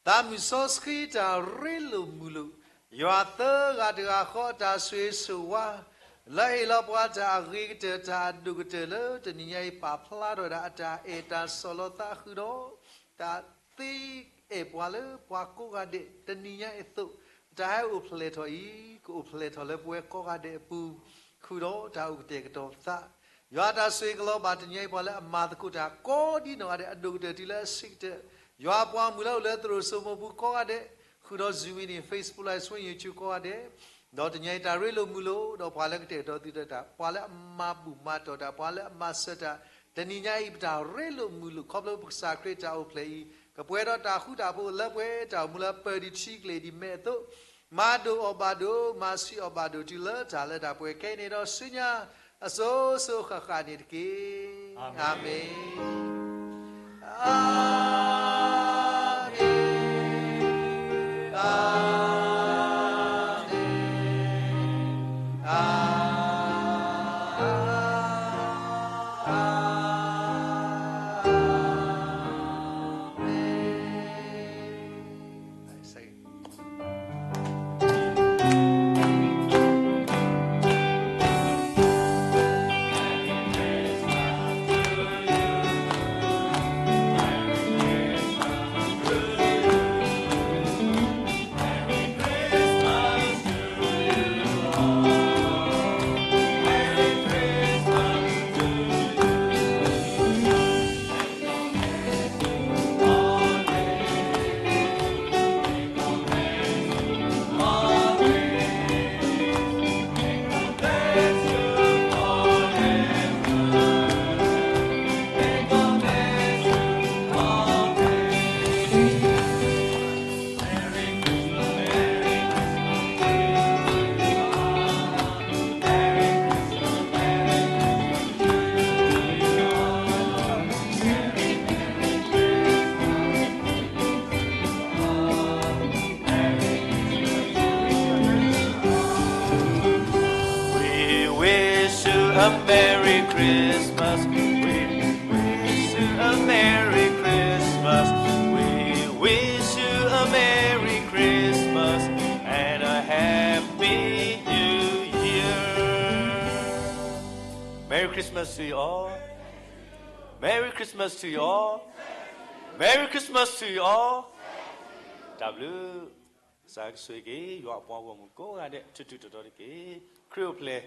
သးမုၢ်စီဆှံတၢ်ရ့လိာ်မုာ်လိာ်, ယွၤသၢဂၤတဂၤဃီအတၢ်ဆိၣ်ဂ့ၤဆိၣ်ဝါ, လၢအဟ့ၣ်လီၤပှၤတၢ်အဂ့ၤကတၢၢ်တၢ်အဒိၣ်ကတၢၢ်လၢတနံၤညါအံၤ ပာ်ဖျါထီၣ်ဝဲဒၣ်အတၢ်အဲၣ်တၢ်ဆီၣ်လီၤသးဃုာ်ဒီး တၢ်သ့အဲၣ်ပှၤလၢပှၤကိးဂၤဒဲး တနံၤညါအံၤအသိး အတၢ်ဟဲအိၣ်ဖျဲၣ်ထီၣ်အံၤ ကအိၣ်ဖျဲၣ်ထီၣ်လၢပဝဲကိးဂၤဒဲးအပူၤ ဃုာ်ဒီးတၢ်အိၣ်ကတဲာ်ကတီၤပသး, ယွၤအတၢ်ဆိၣ်ဂ့ၤကလီၤဘၣ်တနံၤညါအံၤ ပှၤလၢအမၤသကိးတၢ်ကိးဒ်နီၢ်ဂၤဒဲး အဒိၣ်ကတၢၢ်တုၤလၢအဆံးကတၢၢ်, ယွၤအပှၤမုၢ်လၢအိၣ်လၢသရိာ်စိမိၤပူၤကိးဂၤဒဲး ဃုာ်ဒီး Zoom အံၤန့ၣ် Facebook Live Stream YouTube ကိးဂၤဒဲး, ဒီးတနံၤညါအံၤတၢ်ရ့လိာ်မုာ်လိာ် ဒီးပှၤလၢကတဲာ်ကတီၤသုတၢ် ပှၤလၢအမၤဘူၣ်မၤတီၢ်တၢ် ပှၤလၢအမၤစၢၤတၢ် တနံၤညါအံၤ ပတၢ်ရ့လိာ်မုာ်လိာ် ခီဖျိပကစၢ်ခရံာ်တၢ်အိၣ်ဖျဲၣ်အံၤ ကပှဲၤဒီးတၢ်ဃူတၢ်ဖိးလၢပှဲၤ တၢ်အိၣ်မူလၢပၢၢ်ဒံးထံကျိၤဒံးမဲာ်အသိး, မၤဒိၣ်အီၣ်ဘၣ်ဒိၣ် မၤဆံးအီၣ်ဘၣ်ဒိၣ် တုၤလၢတၢ်လၢတၢ်ပှဲၤခဲအံၤန့ၣ်ဒီးဆူညါ အစိၤစိၤဃၣ်ဃၣ်န့ၣ်တက့ၢ်. အၤမ့ၣ်, အၤမ့ၣ်, အၤမ့ၣ်, အၤမ့ၣ်. We wish you a Merry Christmas. We wish you a Merry Christmas. We wish you a Merry Christmas and a Happy New Year. Merry Christmas to you all. Merry Christmas to you all. Merry Christmas to you all. တၢ်ဘျုး ကစၢ်ကဆိၣ်ဂ့ၤက့ၤ ယွၤအပှၤဂီၢ်မုၢ်ကိးဂၤဒဲး ထူးထူးတီၤတီၤတက့ၢ်. ခရံာ်အိၣ်ဖျဲၣ်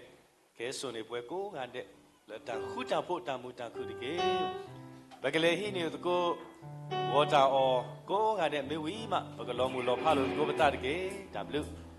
ကဟဲစိာ်န့ၢ်ပှၤကိးဂၤဒဲး လၢတၢ်ဃူတၢ်ဖိးတၢ်မုာ်တၢ်ခုၣ်တက့ၢ်. ပကလဲၤဟံးန့ၢ်သကိး ဂီၤတၢ်အီၣ်ကိးဂၤဒဲး မ့ၢ်ဝံၤမး ပကလီၤမုၢ်လီၤဖးလိာ်သကိးပသးတက့ၢ်. တၢ်ဘျုး